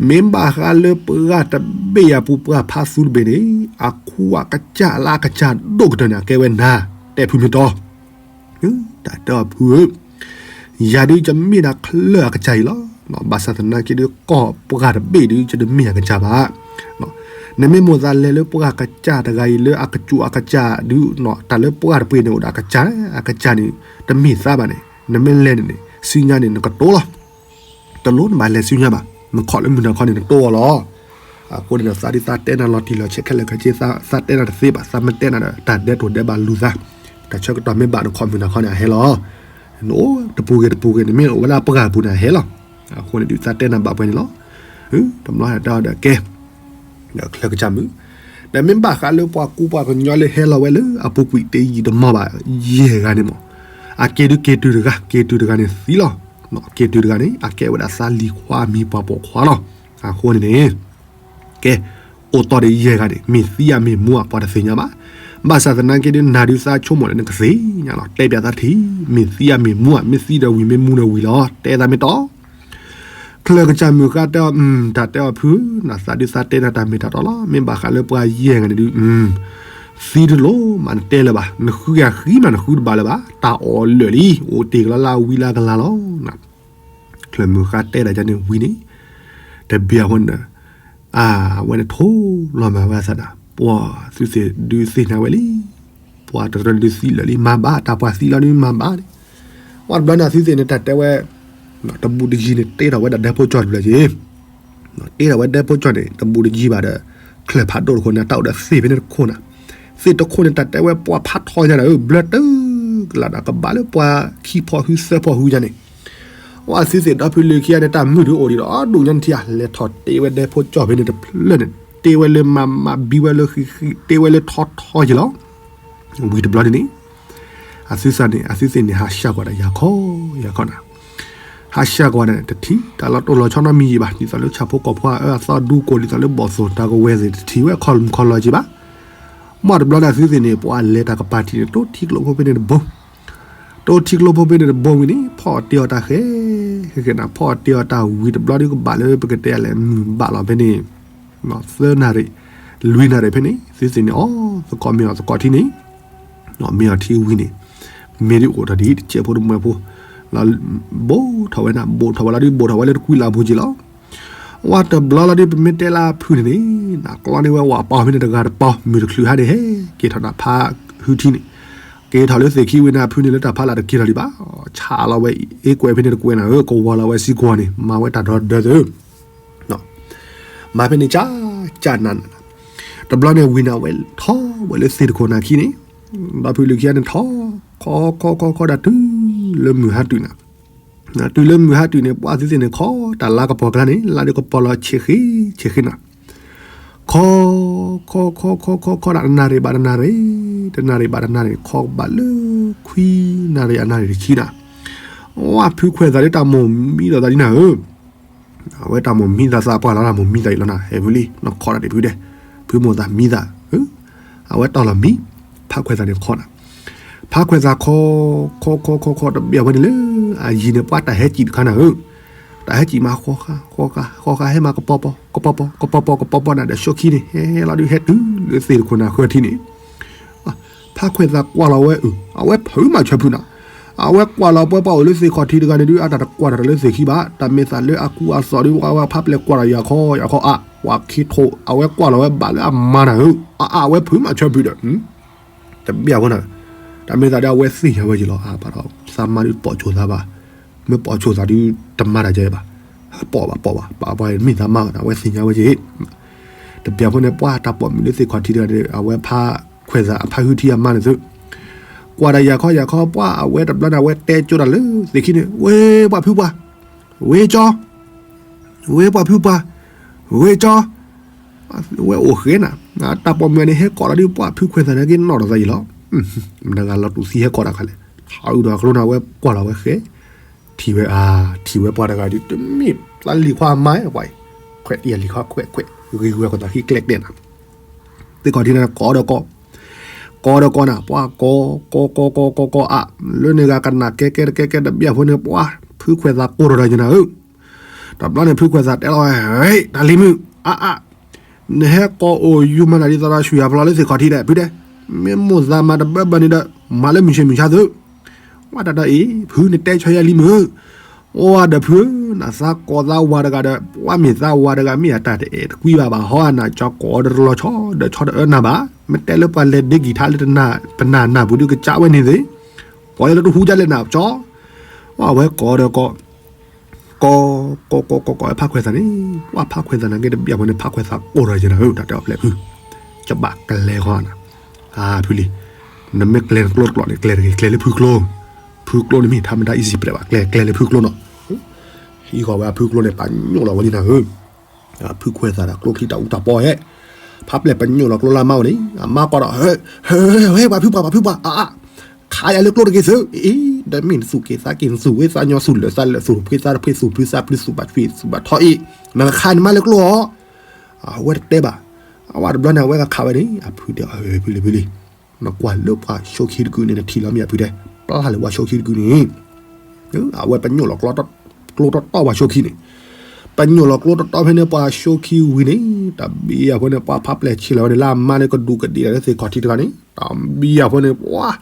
မ့ၢ်ဘၣ်ဃးလၢပှၢ်တဘ့ၣ်အပူၤပှၢ်ဖးသူတဘ့ၣ်န့ၣ် အခိၣ်အကစၢ်လၢအကစၢ်ဒိၣ်ကတၢၢ်န့ၣ် အကဲဝဲနၤ, တဲဖုမ့ၢ်တီ, တၢ်တဲအီၤဖုဧၢ, ယၤဒုးယမ့ၢ်ဒၣ်ချၢအကစၢ်အံၤလီၤ, ဘၣ်ဆၣ်သနာ်က့ဒုး ကီၢ်ပှၢ်တဘ့ၣ်ဒုး ယတမ့ၢ်အကစၢ်ဘၣ် နမ့ၢ်မိၣ်သးလဲၤလၢပှၢ်ကစၢ်တဂၤအံၤလၢအကစူၢ်အကစၢ်ဒုး တၢ်လၢပှၢ်တပှ့ၤန့ၣ်အိၣ်ဒီးအကစၢ်, အကစၢ်န့ၣ် တမ့ၢ်သးဘၣ်န့ၣ် နမ့ၢ်လဲၤန့ၣ်န့ၣ် ဆူညါန့ၣ် နကတိၤလီၤ, တလိၣ်နဘၣ်လဲၤဆူညါဘၣ်, နခီၣ်လၢမုၢ်နၤခီန့ၣ် နတိၤအီၤလီၤ, အဃိန့ၣ်ဒီး သးဒုးသးတဲနၤလီၤတံၢ်လီၤဆဲးခဲလၢာ်ခဲဆ့ သးတဲနၤတသ့ဘၣ်, သးမ့ၢ်တဲနၤဒီး တၢ်ဒဲးတိၤဒဲးဘၣ်လူၤသး, တၢ်ဆၢကတီၢ်မ့ၢ်ဘၣ်နခီၣ်မုၢ်နၤခီန့ၣ် အဟဲလီၤ, နအိၣ်တပူၤဂ့ၤတပူၤဂ့ၤ နမ့ၢ်အိၣ်ဝဲဒၣ်ပှၢ်ပူၤန့ၣ် အဟဲလီၤ, အဃိန့ၣ်ဒုး သးတဲနၤဘၣ်ပှဲၤန့ၣ်လီၤ, တဘျီတဲအီၤဒီးကဲ ဒီးချၢကစၢ်မုၣ်, ဒီးမ့ၢ်ဘၣ်ဃးလၢပှၤကူပှၤကညီလၢဟဲလီၤဝဲလၢအပူၤကွံာ်တယံာ်တမီၢ်ဘၣ် ယဲၢ်ဂၤန့ၣ်မး, အက့ၤဒုးက့ၤတုၤတဂၤ က့ၤတုၤတဂၤန့ၣ်သံလီၤ, က့ၤတုၤတဂၤန့ၣ် အကဲဝဲဒၣ်သးလံၤခွါအမံၤပှၤပိာ်ခွါလီၤ, အဃိန့ၣ်န့ၣ် ကဲ, အိၣ်တီၢ်ဒီးယဲၢ်ဂၤန့ၣ် မ့ၢ်သံဧါမ့ၢ်မူဧါပှၤတသ့ၣ်ညါဘၣ်, ဘၣ်ဆၣ်သနာ်က့ဒုး နၤဒုးသးဆိကမိၣ်ဒီးနကသ့ၣ်ညါလီၤ, တဲပၠးသးထံၣ်, မ့ၢ်သံဧါမ့ၢ်မူဧါ, မ့ၢ်သံဒီးဝံၤမ့ၢ်မူဒီးဝံၤလီၤ, တဲသးမ့ၢ်တီ ချၢကစၢ်မုၢ်ဃါတဲအီၤ, တၢ်တဲအီၤဖု, နသးဒုးသးတဲနၤတၢ်မ့ၢ်တၢ်တီလီၤ, မ့ၢ်ဘၣ်ဃးလၢပှၤယဲၢ်ဂၤန့ၣ်ဒုး, သံတလိၣ်မးနတဲလၢၤဘၣ်, နဃုဂၤဃံမးနဃုတဘၣ်လၢၤဘၣ်, တၢ်အီၣ်လၢာ်လံ, အိၣ်တ့ၢ်ကလီလၢအဝံလၢအကလၤလီၤ, ချၢမုၢ်ဃါတဲဒၣ်ယန့ၣ်ဝံၤန့ၣ်, တဘ့ၣ်အဃိန့ၣ်, အဝဲန့ၣ်ထိလီၤမၢ်ဝဲအသးဒီး ပှၤသုသ့ၣ်ဒုးသ့ၣ်ညါဝဲလံ, ပှၤတရၢန့ၣ်ဒုးသံလၢာ်လံ မၤဘၣ်, တၢ်ပှၤသံလီၤဒုးမၤဘၣ်န့ၣ်, ပှၤတဘျီန့ၣ်အသုသ့ၣ်န့ၣ် တၢ်တဲဝဲ, တဘူးတယံၤန့ၣ် တ့ထီၣ်ဝဲဒၣ်ဒဲဖိကၠီၣ်တဖျၢၣ်က့ၤ, တ့ထီၣ်ဝဲဒဲဖိကၠီၣ်န့ၣ် တဘူးတယံၤဘၣ်ဒီး, ချၢဖးဒိၣ်တခိၣ်န့ၣ် တၢ်အိၣ်ဒီးသ့ၣ်ဖဲန့ၣ်တခိၣ်န့ၣ်, သ့ၣ်တခိၣ်န့ၣ် တၢ်တဲဝဲပှၤဖးထီညါဒီး ဘျၢတၢ်ကလးဒီး ကဘၣ်လၢပှၤခံဖီဟုသၢဖီဟုညါန့ၣ် ပှၤသုသ့ၣ်ဒီဖုလၢခံဂၤန့ၣ် တၢ်မုာ်ဒုးအိၣ်ဒံးဒီး ဒိၣ်ညါနထံၣ်ဧါ, လဲၤထီၣ်တ့ဝဲဒဲဖိကၠီၣ်ဖဲန့ၣ်တဖျၢၣ်န့ၣ်, တ့ဝဲလၢမၤမၤ ဘံဝဲလၢဃံဃံ တ့ဝဲလၢထီထီယံၤလီၤ. ဝံၤတဘျီန့ၣ်န့ၣ်, အသုသ့ၣ်န့ၣ် အသုသ့ၣ်န့ၣ် ဟးဆှၢကွၢ်ဒီးယၤခီယၤခီနၤ, ဟးဆှၢကွၢ်န့ၣ် တထံၣ်တၢ်လီၤတိၢ်လီၤဆီနီတမံၤယံၤဘၣ်, ဒ်သိးလၢဆၣ်ဖိကီၢ်ဖိအအၢအသီဒူကိၢ် ဒ်သိးလၢဘီၣ်သိၣ်တၢ်ကဝဲၤသ့ၣ် တထံၣ်ဝဲခီၣ်မုၢ်ခီၣ်လီၤက့ၤဘၣ်. မ့ၢ်တဘျီန့ၣ် အသုသ့ၣ်န့ၣ် ပှၤလဲၤတၢ်ကပၤထံၣ်န့ၣ် တိၢ်ထံကျိဖိဖဲန့ၣ်တဘိ တိၢ်ထံကျိဖိဖဲန့ၣ်တဘိဝံၤန့ၣ် ဖီၣ်အီၣ်တ့ၢ်အီၣ်တၢ်ဃဲ, ဃဲဃဲနၤ ဖီၣ်အီၣ်တ့ၢ်အီၣ်တၢ်ဝံၤတဘျီဒုး ကဘၣ်လၢပကတဲလဲၣ် မုၢ်ဘၣ်လီၤဖဲန့ၣ်, သၢနၣ်ရံၣ် လွံၢ်နၣ်ရံၣ်ဖဲန့ၣ် သုသ့ၣ်န့ၣ် အီၣ်သကိးမ့ၤအီၣ်သကိးထံန့ၣ်, မ့ၤအီၣ်ထံဝံၤန့ၣ် မ့ၢ်ဒုးအိၣ်ထီၣ်ဒ်တစဲးဖိတမှဲၤဖိ ဘိးထီၣ်ဝဲနၤ ဘိးထီၣ်ဝဲလီၤဒုး ဘိးထီၣ်ဝဲလၢတကွံလၢအပူၤက့ၤလီၤ. ဝဲတဘျီလီၤဒုး ပမ့ၢ်တဲလၢအဖုန့ၣ်န့ၣ် နကျီန့ၢ်ဝဲဝဲပီၤဖဲန့ၣ်တဂၤတပီၤ မုၢ်တချုးဟါန့ၣ် ဟဲက့ၤထီၣ်နၤဖးဟုထံန့ၣ်, က့ၤထီၣ်လၢသ့ၣ်ခံဝံၤန့ၣ် အဖုန့ၣ်လၢတၢ်ဖးလၢ်တက့ၤထီၣ်ဒံးဘၣ်, ဆးလီၤဝဲအ့ကွဲးဖဲန့ၣ်တကွဲးနၤဧၢ ကဝီၤလီၤဝဲစ့ၢ်ကီးန့ၣ် မၤဝဲတၢ်ဒီဒၢသု မၤဖဲန့ၣ်ကၠၢ်ကၠၢ်နးနး, တဘျီန့ၣ်ဝံၤနၤဝဲထီၣ်ဝဲလၢသ့ၣ်တခိၣ်နၤခံန့ၣ်, ဒီဖုလၢခံဂၤန့ၣ်ထီၣ်, ခီခီခီခီဒၣ်တုၤလၢမုၢ်ဟါတုၤနၤ, တုၤလၢမုၢ်ဟါတုၤန့ၣ် ပှၤသုသ့ၣ်န့ၣ် ခီတၢ်လါကပီၤကျါန့ၣ် လါဒုးကပီၤလီၤဆဲးဃ့ဆဲးဃ့နၤ, ခီ, ခီခီခီခီခီဒၣ်တနၣ်ရံၣ်ဘၣ်တနၣ်ရံၣ်, တနၣ်ရံၣ်ဘၣ်တနၣ်ရံၣ် ခီဘၣ်လၢခွံနၣ်ရံၣ်အနၣ်ရံၣ်တဆံနၤ, ဝဲဖုခွဲးသးဒ်တၢ်မိၢ်မံဒီးသးဒ်နၤဧၢ, အဝဲတၢ်မိၢ်မံသးသးပှၢ်လီၤ တၢ်မိၢ်မံသးအံၤလီၤနၤ ဟဲဖုလံ နီၢ်ခီတၢ်ဒံးဖုဒဲး, ဖုမိၢ်သးမံသး, အဝဲတီၢ်လီၤမံ, ဖးခွဲးသးန့ၣ်ခီနၤ, ဖးခွဲးသးခီ, ခီခီခီခီတဘျီဝဲန့ၣ်လၢ အယံၤန့ၣ်ပှၢ်တၢ်ဟဲစံးတခါနၤဧၢ, တၢ်ဟဲစံးမးဃီဃါ, ဃီဃါ, ဃီဃါ ဟဲမးကပီၤပီၤ, ကပီၤပီၤ, ကပီၤပီၤ, ကပီၤပီၤနၤဒီး ရှီခံန့ၣ် ဟဲလီၤဒုးဟဲတုၤလၢသ့ၣ်တခိၣ်နၤဃၢထံန့ၣ် ဖးခွဲးသးကွၢ်လီၤဝဲအု, အဝဲဖုးမးဆၢဖုးနၤ, အဝဲကွၢ်လီၤပှဲၤပှၢ်အိၣ်လၢသ့ၣ်ခီၣ်ထံးတဂၤန့ၣ်ဒုး အတၢ်တကွၢ်တၢ်လၢသ့ၣ်ခံဘၣ်, တၢ်မ့ၢ်သးလၢအကူအသိးဒုး ဝဲဖးပျဲၢ်ကွၢ်ဒီးယၤခီ ယၤခီအါ, ပှၤခံထိး အဝဲကွၢ်လီၤဝဲဘၣ်လၢအမါနၤဧၢ, အအါ အဝဲဖုးမးဆၢဖုးဒီး တဘျီဝဲနၤ, တၢ်မ့ၢ်သးဒုး အဝဲသ့ၣ်ညါဝဲက့ၤလီၤ အါ ဘၣ်ဒီး သးမါဒုးပိာ်ဆိသးဘၣ်, မ့ၢ်ပိာ်ဆိသးဒုး တမၤတၢ်ကဲဘၣ်, ပိာ်ဘၣ်ပိာ်ဘၣ် ပှၤပှၤမ့ၢ်သးမါဘၣ် အဝဲသ့ၣ်ညါဝဲက့ၤ, တဘျီဖိန့ၣ် ပှၢ်တၢ်ပိာ်မုၣ်လၢသ့ၣ်ခီၣ်ထံးတဂၤဒီး အဝဲဖးခွဲးသးအဖးဟုထံအမါန့ၣ်သု, ကွၢ်ဒီးယၤခီယၤခီ ပှၢ်အဝဲတဘျီန့ၣ် အဝဲတဲကၠိတၢ်လၢသ့ၣ်ခံန့ၣ် ဝဲပှၤဖုပှၢ်, ဝဲကၠီ ဝဲပှၤဖုပှၢ်, ဝဲကၠီ, ဝဲအိၣ်ဃဲနၤ, တၢ်ပိာ်မုၣ်န့ၣ် ဟဲကိးလီၤဒုးပှၢ်ဖုခွဲးသးန့ၣ်က့ၤနီၣ်ဒီးသးယံၤလီၤ, မတၤဂၤလီၤတူာ်သံဟဲကိးတၢ်ခါလဲၣ်, ထီၣ်အုးဒီးအကျိနၤ ဝဲကွၢ်လီၤဝဲဃဲ, ထံၣ်ဝဲအါ, ထံၣ်ဝဲပှၢ်တဂၤဒုး တမ့ၢ်သးလံၤခွါအမါဝဲ, ခွဲးတံၢ်လံၤခွါခွဲးခွဲး, ဂ့ၤဝဲကီၢ်သးခံကျဲကတဲနၤ, သ့ၣ်ခီၣ်ထံးန့ၣ်ကိးဒီးကိး ကိးဒီးကိးနၤ ပှၢ်ကိး ကိးကိးကိးကိးကိးအါ, လၢန့ၣ်ဂၤကနၣ်ကဲကဲတကဲကဲတဘျီဖိန့ၣ် ပှၢ်ဖုခွဲးသးကိးထီၣ်ဒီးကနၤဧၢ, တဘျီန့ၣ်ဖုခွဲးသးတဲလီၤဝဲ, တၢ်လံၤမုၣ် အါအါ, နဟဲကိးအိၣ်ယူၤမၤနၤဒ်သိးဒီးဆူၣ်ယၤဖျီလၢသ့ၣ်ခီၣ်ထံးဒီး ဖုဒဲး, မ့ၢ်မိၣ်သးမၤတဘၢဘၢန့ၣ်ဒီး မၤလၢမုၢ်ဆ့ၣ်မုၢ်ဆါသု, ဝဲတၢ်ဒီးအံၤ ဖုနတဲဆၢယဲလံမုၣ် အိၣ်ဝဲဒီးဖုဧၢ, နသးကိးသးဝၤတဂၤဒီး ပှၢ်မ့ၢ်သးဝၤတဂၤမ့ၢ်အတၢ်တအဲၣ်တကွံဘၣ်ဘၣ် ဟီအနၢ်ကၠီကိးဒီးတလီၤဆီ ဒီးဆီတအၢနၤဘၣ်, မ့ၢ်တဲလၢပှၤလဲၤဒ့ကံၤထါလၢပနၢ်ပူၤဒုးကစၢ်ဝဲန့ၣ်သ့, ကိးလၢတဟူဒ်လဲၣ်နၢ်ကၠီ, အဝဲကိးဒီးကိး ကိး ကိးကိးကိးကိးဖးခွဲးသးန့ၣ်, ပှၢ်ဖးခွဲးသးန့ၣ်က့ၤတဘျီဖိန့ၣ် ဖးခွဲးသးကိးထီၣ်ကနၤဧၢ, တၢ်တဲအီၤဖျဲၣ်ဖု, ကဘၣ်ကျဲဃီနၤ, အါဖုလံၤ, နမ့ၢ်ကျဲနကျိတကျိးန့ၣ် ကျဲတဂ့ၤ ကျဲလၢဖုကျိ, ဖုကျိန့ၣ်မ့ၢ်ထါမတၤ easy ပျဲၢ်ဘၣ် ကျဲ ကျဲလၢဖုကျိနီၤ, ဟံးဃီဝဲဖုကျိန့ၣ် ပာ်ညိၣ်လီၤဝဲလံနၤဧၢ, ဖုခွဲးသးဒီးကျိချံတၢ်အူတၢ်ပီဟဲ, ဖးပျဲၢ်ပညိၣ်လီၤကျိလၢအမါအိၣ်န့ၣ် အမါကွၢ်ဒီး ဟဲ ဟဲ ဟဲ ပှၤဖုပှၢ် ပှၤဖုပှၢ် အါအါ ခးယၤလၢကျိတဂ့ၤသု, အ့ ဒီးမ့ၢ်နသူၣ်က့ၤသးက့ၤ နသူၣ်ဝဲသးညီ သူၣ်လၢာ်သးလၢာ် သူၣ်ဖှံသးတဖှံ သူၣ်ဖုသးဖု သူၣ်ဘၣ်ထွံၣ် သူၣ်ဘၣ်ထီအံၤ နကခးနမါလၢကျိအီၤ, အဝဲတတဲဘၣ်, အဝဲတဘျီန့ၣ် အဝဲကခးဝဲန့ၣ် အဖုတဲ ဖုလံၤဖုလံၤ, နကွၢ်လၢပှၤၡိခံတကုန့ၣ် နထံၣ်လီၤမ့ၢ်အဖုတဲ, ပျၢ်လၢပှၤၡိခံတကုန့ၣ် အဝဲပညိၣ်လီၤကျိ ကျိတီတီပှၤၡိခံန့ၣ်, ပညိၣ်လီၤကျိတီတီဖဲန့ၣ် ပှၤၡိခံဝံၤန့ၣ် တဘျီအဖိန့ၣ် ပှၢ်ဖးပျဲၢ်ဆံးလီၤဝဲန့ၣ် လၢအမါလၢကဒူးကဒ့ၣ်ဒီးလၢသ့ၣ်ခီၣ်ထံးတဂၤန့ၣ် တဘျီအဖိန့ၣ် ပှၢ်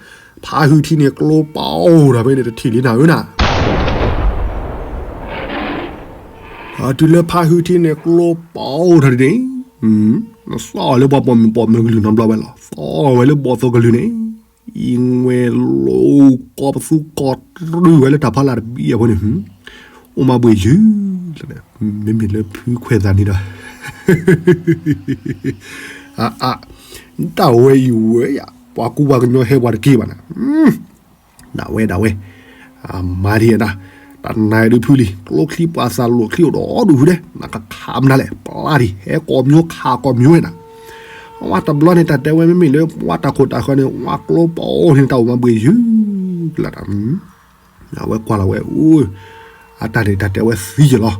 ဖးဟုထံန့ၣ် ကျိပအိၣ်ဒီးဖဲန့ၣ် တထံၣ်လံနၤဧၢနၤ တုၤလၢဖးဟုထံန့ၣ် ကျိပအိၣ်ထီၣ်ဒ်န့ၣ်, နသီၣ်လၢပှၤပိာ်မုၣ်ပိာ်မၢၤကလုၢ်နီတဘျီဝဲလီၤ. သီၣ်ဝဲလၢဘီၣ်သိၣ်ကလုၢ်န့ၣ်, အံၤဝဲလိၤကီပသူကီတြုဝဲလၢတၢ်ဖီလာ်တဘံၣ်အဖိန့ၣ်, အိၣ်မးဘှံးယုၢ်လီၤ, မ့မ့ၢ်လၢဖုခွဲးသးန့ၣ်ဒီး အ အ တၢ်ဝဲအံၤဝဲယၤ ပှၤကူပှၤကညီဟဲပှၤတက့ၢ်ဘၣ်နၤ ဒၣ်ဝဲဒၣ်ဝဲ, မၤဒ်နၤ, တၢ်နါဒုးဖုလံၤ ကျိချံပှၤသးလိာ်ချံအိၣ်ဒီးဒူၣ်ဖုဒဲး နကခးမနုၤလဲၣ် ပျၢ်ဒံး ဟဲကိးမၠိခးကိးမၠိဝဲနၤ, အဝဲတဘျီန့ၣ် တၢ်တဲဝဲမ့မ့ၢ်လၢ ဝဲတၢ်ခိၣ်တၢ်ဃၢၤန့ၣ် ဝဲကျိပအိၣ်န့ၣ် တၢ်အိၣ်မးဘှံးယုၢ်ကလၢ်တၢ် အဝဲကွၢ်လီၤဝဲအိၣ်, အတၢ်န့ၣ် တၢ်တဲဝဲသံယလီၤ,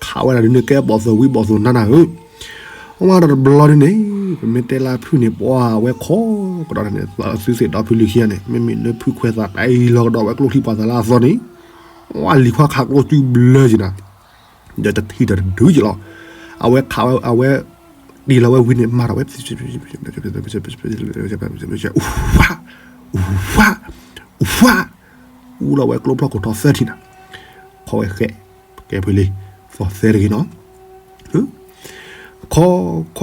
ခးဝဲဒၣ်ဒ်န့ၣ် ကဲဘီၣ်သိၣ်ဝံဘီၣ်သိၣ်နါနၤဧၢ, အဝဲတဘျီဒ်န့ၣ် ပမ့ၢ်တဲလၢဖုန့ၣ် ပှၢ်ဝဲခီကဒီးန့ၣ် သုသ့ၣ်ဒီဖုလံၤခံဂၤန့ၣ် မ့မ့ၢ်လၢဖုခွဲးသးတၢ်အံၤလီၤကဒီးဝဲကျိချံပှၤသးလၢအသီန့ၣ်, ဝဲလံၤခွါခးကျိစုဘျၢက့ၤနၤ, ဒီးတထံၣ်ဒီးတဒုက့ၤလီၤ, အဝဲခးဝဲ အဝဲ တ့ၢ်လီၤဝဲဝံၤန့ၣ် မၤထီၣ်ဝဲ ဝါ ဝါ ဝါ အူလီၤဝဲကျိဖျီခိၣ်ထီၣ်သၢထံၣ်နၤ, ခီဝဲဃဲ ကဲဖုလံၤ သီၣ်သဲတဂ့ၤနီၤ, ခီ ခီ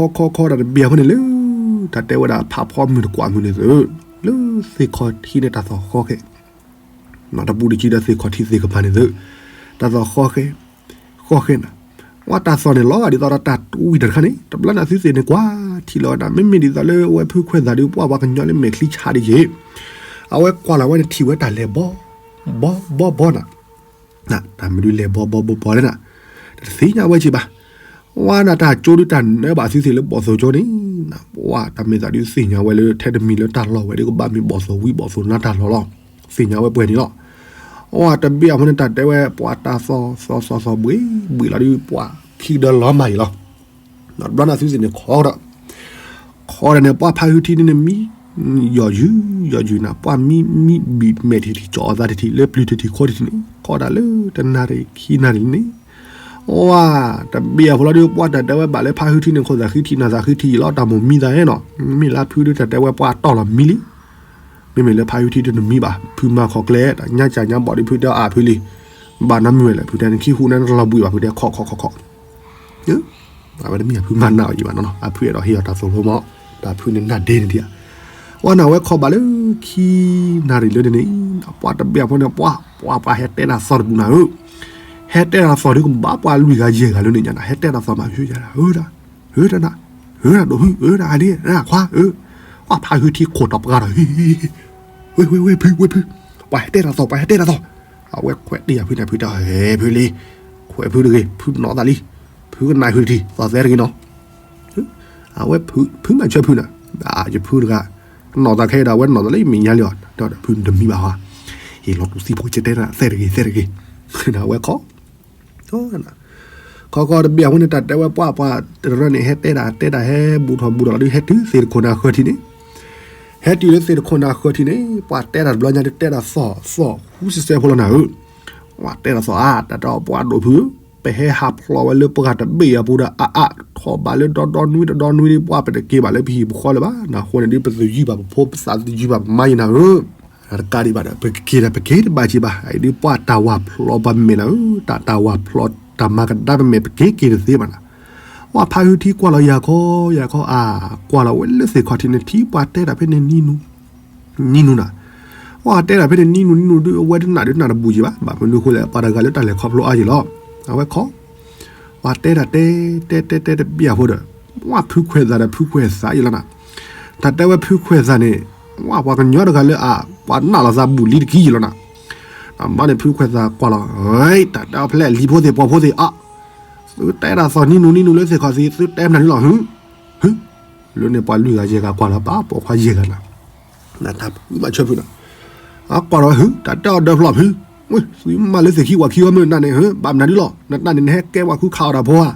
ခီ ခီ တၢ်တဘ့ၣ်အဃိန့ၣ်လၢ တၢ်တဲဝဲဒၣ်ဖးဖီမုၢ်တကွၢ်မုၢ်န့ၣ်သု, လၢသ့ၣ်ခီၣ်ထံးန့ၣ်တၢ်သီၣ်ဃီဃဲ တပူၤတယံၤဒီးသ့ၣ်ခီၣ်ထံးသ့ၣ်ကပၤန့ၣ်သု, တၢ်သီၣ်ဃီဃဲ ဃီဃဲနၤ, ဝဲတၢ်သီၣ်န့ၣ်လီၤဂာ်ဒ်သိးဒီးတၢ်ဝံၣ်တၢ်တခါန့ၣ် တဘျီန့ၣ်သုသ့ၣ်န့ၣ်ကွၢ်ထံလီၤဝဲဒၣ် မ့မ့ၢ်ဒ်သိးလၢအဝဲဖုခွဲးသးဒုး ပှၢ်ပှၤကညီလၢမဲာ်ချံဆါဒ်ယ့ၣ်, အဝဲကွၢ်လီၤဝဲန့ၣ်ထံၣ်ဝဲတၢ်လဲၤဘီ ဘီ ဘီ ဘီနၤ တၢ်မနုၤလဲၤဘီဘီဘီဘီလဲၣ်နၤ, တသ့ၣ်ညါဝဲက့ၤဘၣ်, ဝဲနၤတၢ်ကၠိဒုးတၢ်နၢဘၣ်သုသ့ၣ်လၢဘီၣ်သိၣ်ကၠိန့ၣ်, ပှၢ်တၢ်မ့ၢ်သးဒုးသ့ၣ်ညါဝဲလၢထဲတမံၤလၢတၢ်လီၢ်ဝဲဒုးကဘၣ်မ့ၢ်ဘီၣ်သိၣ်ဝံဘီၣ်သိၣ်နါတၢ်လီၢ်လီၤ, သ့ၣ်ညါဝဲပှဲၤန့ၣ်လီၤ, အတဘ့ၣ်အဖိန့ၣ် တၢ်တဲဝဲပှၤတၢ်သီၣ်သီၣ်သီၣ်သီၣ်ဘှ့ဘှ့လီၤဒီး ပှၤခံကဒၢလီၤမၢ်အံၤလီၤ. ဘျီန့ၣ်သုသ့ၣ်န့ၣ်ခီဒီး ခီဒီးန့ၣ် ပှၤဖးဟုထံန့ၣ်နမံ ယီၤယုာ် ယီၤယုာ်နၤ ပှၤမံမံဘံၣ်မဲာ်ထံထံ ကၠီအသးထံထံ လၢပျုၤထံထံ ခီထံထံန့ၣ် ခီဒၣ်လၢတနၣ်ရံၣ်ခံနၣ်ရံၣ်န့ၣ် ဝဲတဘ့ၣ်အဖိလီၤဒီး ပှၤတၢ်တဲဝဲဘၣ်လၢဖးဟုထံန့ၣ် ခိၣ်သးဃံထံ နၢ်သးဃံထံလီၤ တၢ်မိၣ်မံသးဟဲနီၤ မ့မ့ၢ်လၢဖုဒုးတၢ်တဲဝဲပှၤတီၢ်လီၤမံလံ မ့မ့ၢ်လၢဖးဟုထံဒုးတမံဘၣ် ဖုမၤခီကျဲ တၢ်ညါကၢ်ညါဘီၣ်ဒီး ဖုတဲအါဖုလံ ဘၣ်နီတမံၤဝဲလဲၣ် ဖုတဲနခံဟူးနတလီၤဘှံးဘၣ် ဖုတဲခီခီခီခီ အဝဲတမ့ၢ်အဖုမၤနးအီၤယံၤဘၣ်နီၤနီၤ အဖုအဲၣ်ဒိးဟ့ၣ်အီၤတၢ်သိၣ်လိမး တၢ်ဖုန့ၣ်နၢ်ဒ့န့ၣ်ဒံးဧါ ဝဲန့ၣ်အဝဲခီဘၣ်လၢခံနၣ်ရံၣ်လၢန့ၣ်န့ၣ် ပှၤတဘ့ၣ်အဖိန့ၣ် ပှၤ ပှၤ ပှၤဟဲတဲတၢ်သီၣ်တဒူၣ်နၤဧၢ ဟဲတဲတၢ်သီၣ်ဒုးကဘၣ်ပှၤလွံၢ်ဂၤယဲၢ်ဂၤလၢန့ၣ်ညါနၤ ဟဲတဲတၢ်သီၣ်မး ဟဲယၤ ဧၢဒၣ် ဧၢဒၣ်နၤ ဧၢဒၣ်ဒိၣ်ဖု ဧၢဒၣ်အဒ့ ဒၣ်ခွါ ဧၢ ပှၤဖးဟုထံခိၣ်တီၤပှၤဒီး ဝ့ ဝ့ ဝ့ ဖု ဝ့ ဖု ပှၤဟဲတဲတၢ်သီၣ် ပှၤဟဲတဲတၢ်သီၣ် အဝဲခွဲးတ့ၢ်ယၤဖုန့ၣ် ဖုတဲ ဟဲဖုလံ ခွဲးဖုတဂ့ၤ ဖုနီၣ်သးလံ ဖုကနၣ်ဖုတထံၣ် သီၣ်သဲတဂ့ၤနီၤ အဝဲဖုမၤဆၢဖုန့ၣ် ယဖုတဂၤ နီၣ်သးခဲအံၤဒီး အဝဲနီၣ်သးလၢယမဲာ်ညါလံအီၤ ဒီးဖုတမံဘၣ်ဟီ ဟ့ၣ်လီၤတူၢ်သံဖိကတဲတၢ်သဲတဂ့ၤ သဲတဂ့ၤ အဝဲခီ ခီခီတဘ့ၣ်အဝဲန့ၣ် တၢ်တဲဝဲပှၤပှၤတရၢန့ၣ် ဟဲတဲဒၣ်တဲဒၣ်ဟဲဘူးထီၣ်ဘူးထီၣ်လီၤဒုး ဟဲတုၤသ့ၣ်တခိၣ်နၢ်ဃၢၤထံးန့ၣ် ဟဲတုၤလၢသ့ၣ်တခိၣ်နၢ်ဃၢၤထံးန့ၣ် ပှၤတဲတၢ်တဘျီညါဒုးတဲဒၣ်သီၣ်သီၣ်ဃုစဲးဖိလီၤနၤဧၢ ပှၤတဲဒၣ်သီၣ်အါ တၢ်တဲအီၤပှၤဒိၣ်ဖု ပဟဲဟးဖျိးဝဲလၢပှၤတဘ့ၣ်အပူၤဒီးအါအါ ထီၣ်ဘးလၢဒီဒီနွံတဒီနွံဒုး ပှၤပတက့ၤဘၣ်လၢပဟံၣ်ပဃီလၢၤဘၣ် နဃိန့ၣ်ဒုး ပသယုၢ်ဘၣ်ပဖိ ပသးသယုၢ်ဘၣ်ပမါယံၤနၤဧၢ တကးဒံးဘၣ်ဒီး ပကက့ၤဒီးပက့ၤတဘၣ်က့ၤဘၣ် အအံၤဒုးပှၤတၢ်ဝၤဖျိးပှၤမဲာ်နၤဧၢ တၢ်တၢ်ဝၤဖျိးတၢ်မၤကဒါပမဲာ် ပက့ၤက့ၤတသ့ဘၣ်နၤ ပှၤဖးဟုထံကွၢ်လီၤယၤခီ ယၤခီအါ ကွၢ်လီၤဝဲလၢသ့ၣ်ခီၣ်ထံးန့ၣ် ထံပှၤတဲတၢ်ဖဲန့ၣ်နံၤနူ နံၤနူနၤ ပှၤတဲတၢ်ဖဲန့ၣ်နံၤနူ နံၤနူဒုး အဝဲတနၢ်ဒုးနၢ်တဘူးယံၤဘၣ် ဘၣ်မနုၤဃိလဲၣ် ပှၤတဂၤလၢတၢ်လဲၤခီဖျိအါယံၤလီၤ အဝဲခီ ပှၤတဲတၢ်တဲ တဲတဲတဲတဘ့ၣ်အဖိဒီး ပှၤဖုခွဲးသးဒီးဖုခွဲးသးယံၤလီၤနၤ တၢ်တဲဝဲဖုခွဲးသးန့ၣ် ပှၤပှၤကညီတဂၤလၢအ ပှၤနၢ်လီၤသးဘူးလံတကံယံၤလီၤနၤ အမါန့ၣ်ဖုခွဲးသးကွၢ်လီၤ တၢ်တဲအီၤဖဲလဲၣ်လံဖိသ့ၣ်ပှၤဖိသ့ၣ်အါ သုတဲဒၣ်သီၣ်နံၤနူနံၤနူလၢသ့ၣ်ခီၣ်သံး သုတဲမနုၤဒ်လီၤ ဟု ဟု လၢန့ၣ်ပှၤလွံၢ်ဂၤယဲၢ်ဂၤကွၢ်လီၤ ပှၤပိာ်ခွါယဲၢ်ဂၤနၤ နတၢ်ဖုမၤဆၢဖုနၤ အကွၢ်လီၤဝဲဟု တၢ်တဲအီၤဒၢဖျီၣ်ဖု ဝ့ၢ် သုမၤလၢသ့ၣ်ခံဝၤခံဝဲမ့ၢ်နၤန့ၣ် ဟု ဘၣ်မနုၤဒ်လီၤ နတၢ်န့ၣ် နဟဲကဲပှၤဃုခးအီၣ်တၢ်ဖိဧါ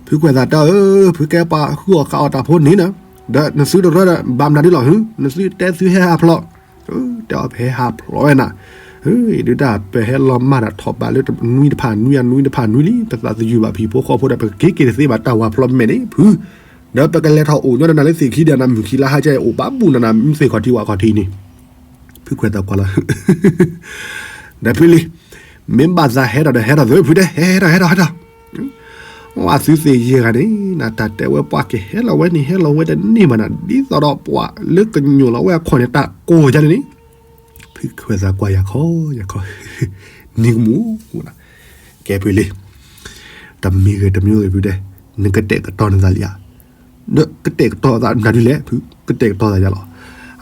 ဖုခွဲးသးတဲအီၤ ဖုကဲပှၤဃုအီၣ်ခးအီၣ်တၢ်ဖိန့ၣ်နၤ ဒီးနသုတရၢဒီး ဘၣ်မနုၤဒ်လီၤဟု နသုတဲသုဟဲဟးဖျိး တဲအီၤပဟဲဟးဖျိးဝဲနၤ ဒုးတၢ်ပဟဲလီၤမၢ်ဒီးထီၣ်ဘးလၢနွံတဖၣ်နွံအနွံတဖၣ်နွံလံ ပသးသယုၢ်ဘၣ်ပဟံၣ်ဖိဃီဖိဒီး ပကက့ၤက့ၤတသ့ဘၣ်တၢ်ဝၤဖျိးမဲာ်န့ၣ် ဖု ဒီးပကလဲၤထီၣ်အိၣ်ညီဒီးနၤလၢသ့ၣ်ခံဒီးနၤမုၢ်ခံလါဟါကဲအိၣ်ဘၣ်ဘူးနၤနၤမ့ၢ်သ့ၣ်ခီၣ်ထံးဝၤခီၣ်ထံးန့ၣ် ဖုခွဲးသးကွၢ်လီၤ ဒီးဖုလံ မ့ၢ်ဘၣ်သးဟဲထီၣ်ဒီးဟဲထီၣ်သ့ဖုတဲ ဟဲထီၣ်ဟဲထီၣ်ဟဲထီၣ် ဝဲသုသ့ၣ်ယဲၢ်ဂၤန့ၣ် နတၢ်တဲဝဲပှၤကဟဲလီၤဝဲန့ၣ် ဟဲလီၤဝဲတန့ၢ်ဘၣ်နၤ ဒ်သိးဒီးပှၤလၢကညိၣ်လီၤဝဲအခီၣ်န့ၣ် တၢ်ကိၢ်ယါန့ၣ်န့ၣ် ဖုခွဲးသးကွၢ်ယၤခီ ယၤခီ နံၤကမူၣ် ကဲဖုလံ တမံၤဂ့ၤတမံၤဂ့ၤဖုတဲ နကတဲာ်ကတီၤနသးလံဧါ ဒီးကတဲာ်ကတီၤသးနၤဒ်လဲၣ် ဖုကတဲာ်ကတီၤသးယၤလီၤ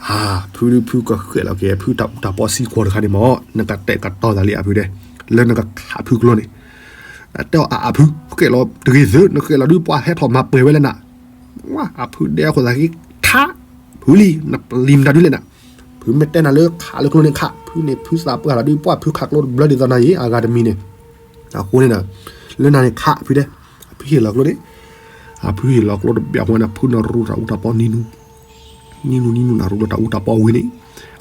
အါ ဖုဒုးဖုကဃဲးလီၤက့ၤ ဖုတၢ်အူတၢ်ပီစံကွီၤတခါန့ၣ်မး နကတဲာ်ကတီၤသးလံဧါဖုတဲ လၢနကခးဖုကျိန့ၣ် တဲအီၤအါအဖု ဃဲးလီၤတဂ့ၤသု နဃဲးလီၤဒုးပှၤဟဲထီၣ်မၤပှဲၤဝဲလၢနၤ ဝါ အဖုဒဲအခိၣ်သးက့ ထါ ဖုလံ နပျံၤမတၤဒုးလဲၣ်နၤ ဖုမ့ၢ်တဲနၤလၢခးလၢကျိန့ၣ်ခး ဖုန့ၣ်ဖုသးပှၢ်လီၤဒုး ပှၤဖုခးကျိတဘျီဒ်သိးနၤအံၤ အဂၤတမံၤန့ၣ် အဃိန့ၣ်ဒီး လၢနၤန့ၣ်ခးဖုတဲ အဖုဟ့ၣ်လီၤကျိန့ၣ် အဖုဟ့ၣ်လီၤကျိတဘျီအဃိန့ၣ် ဖုန့ၣ်ရူတၢ်အူတၢ်ပီနံၤနူ နံၤနူနံၤနူနၤရူဒီးတၢ်အူတၢ်ပီဝံၤန့ၣ်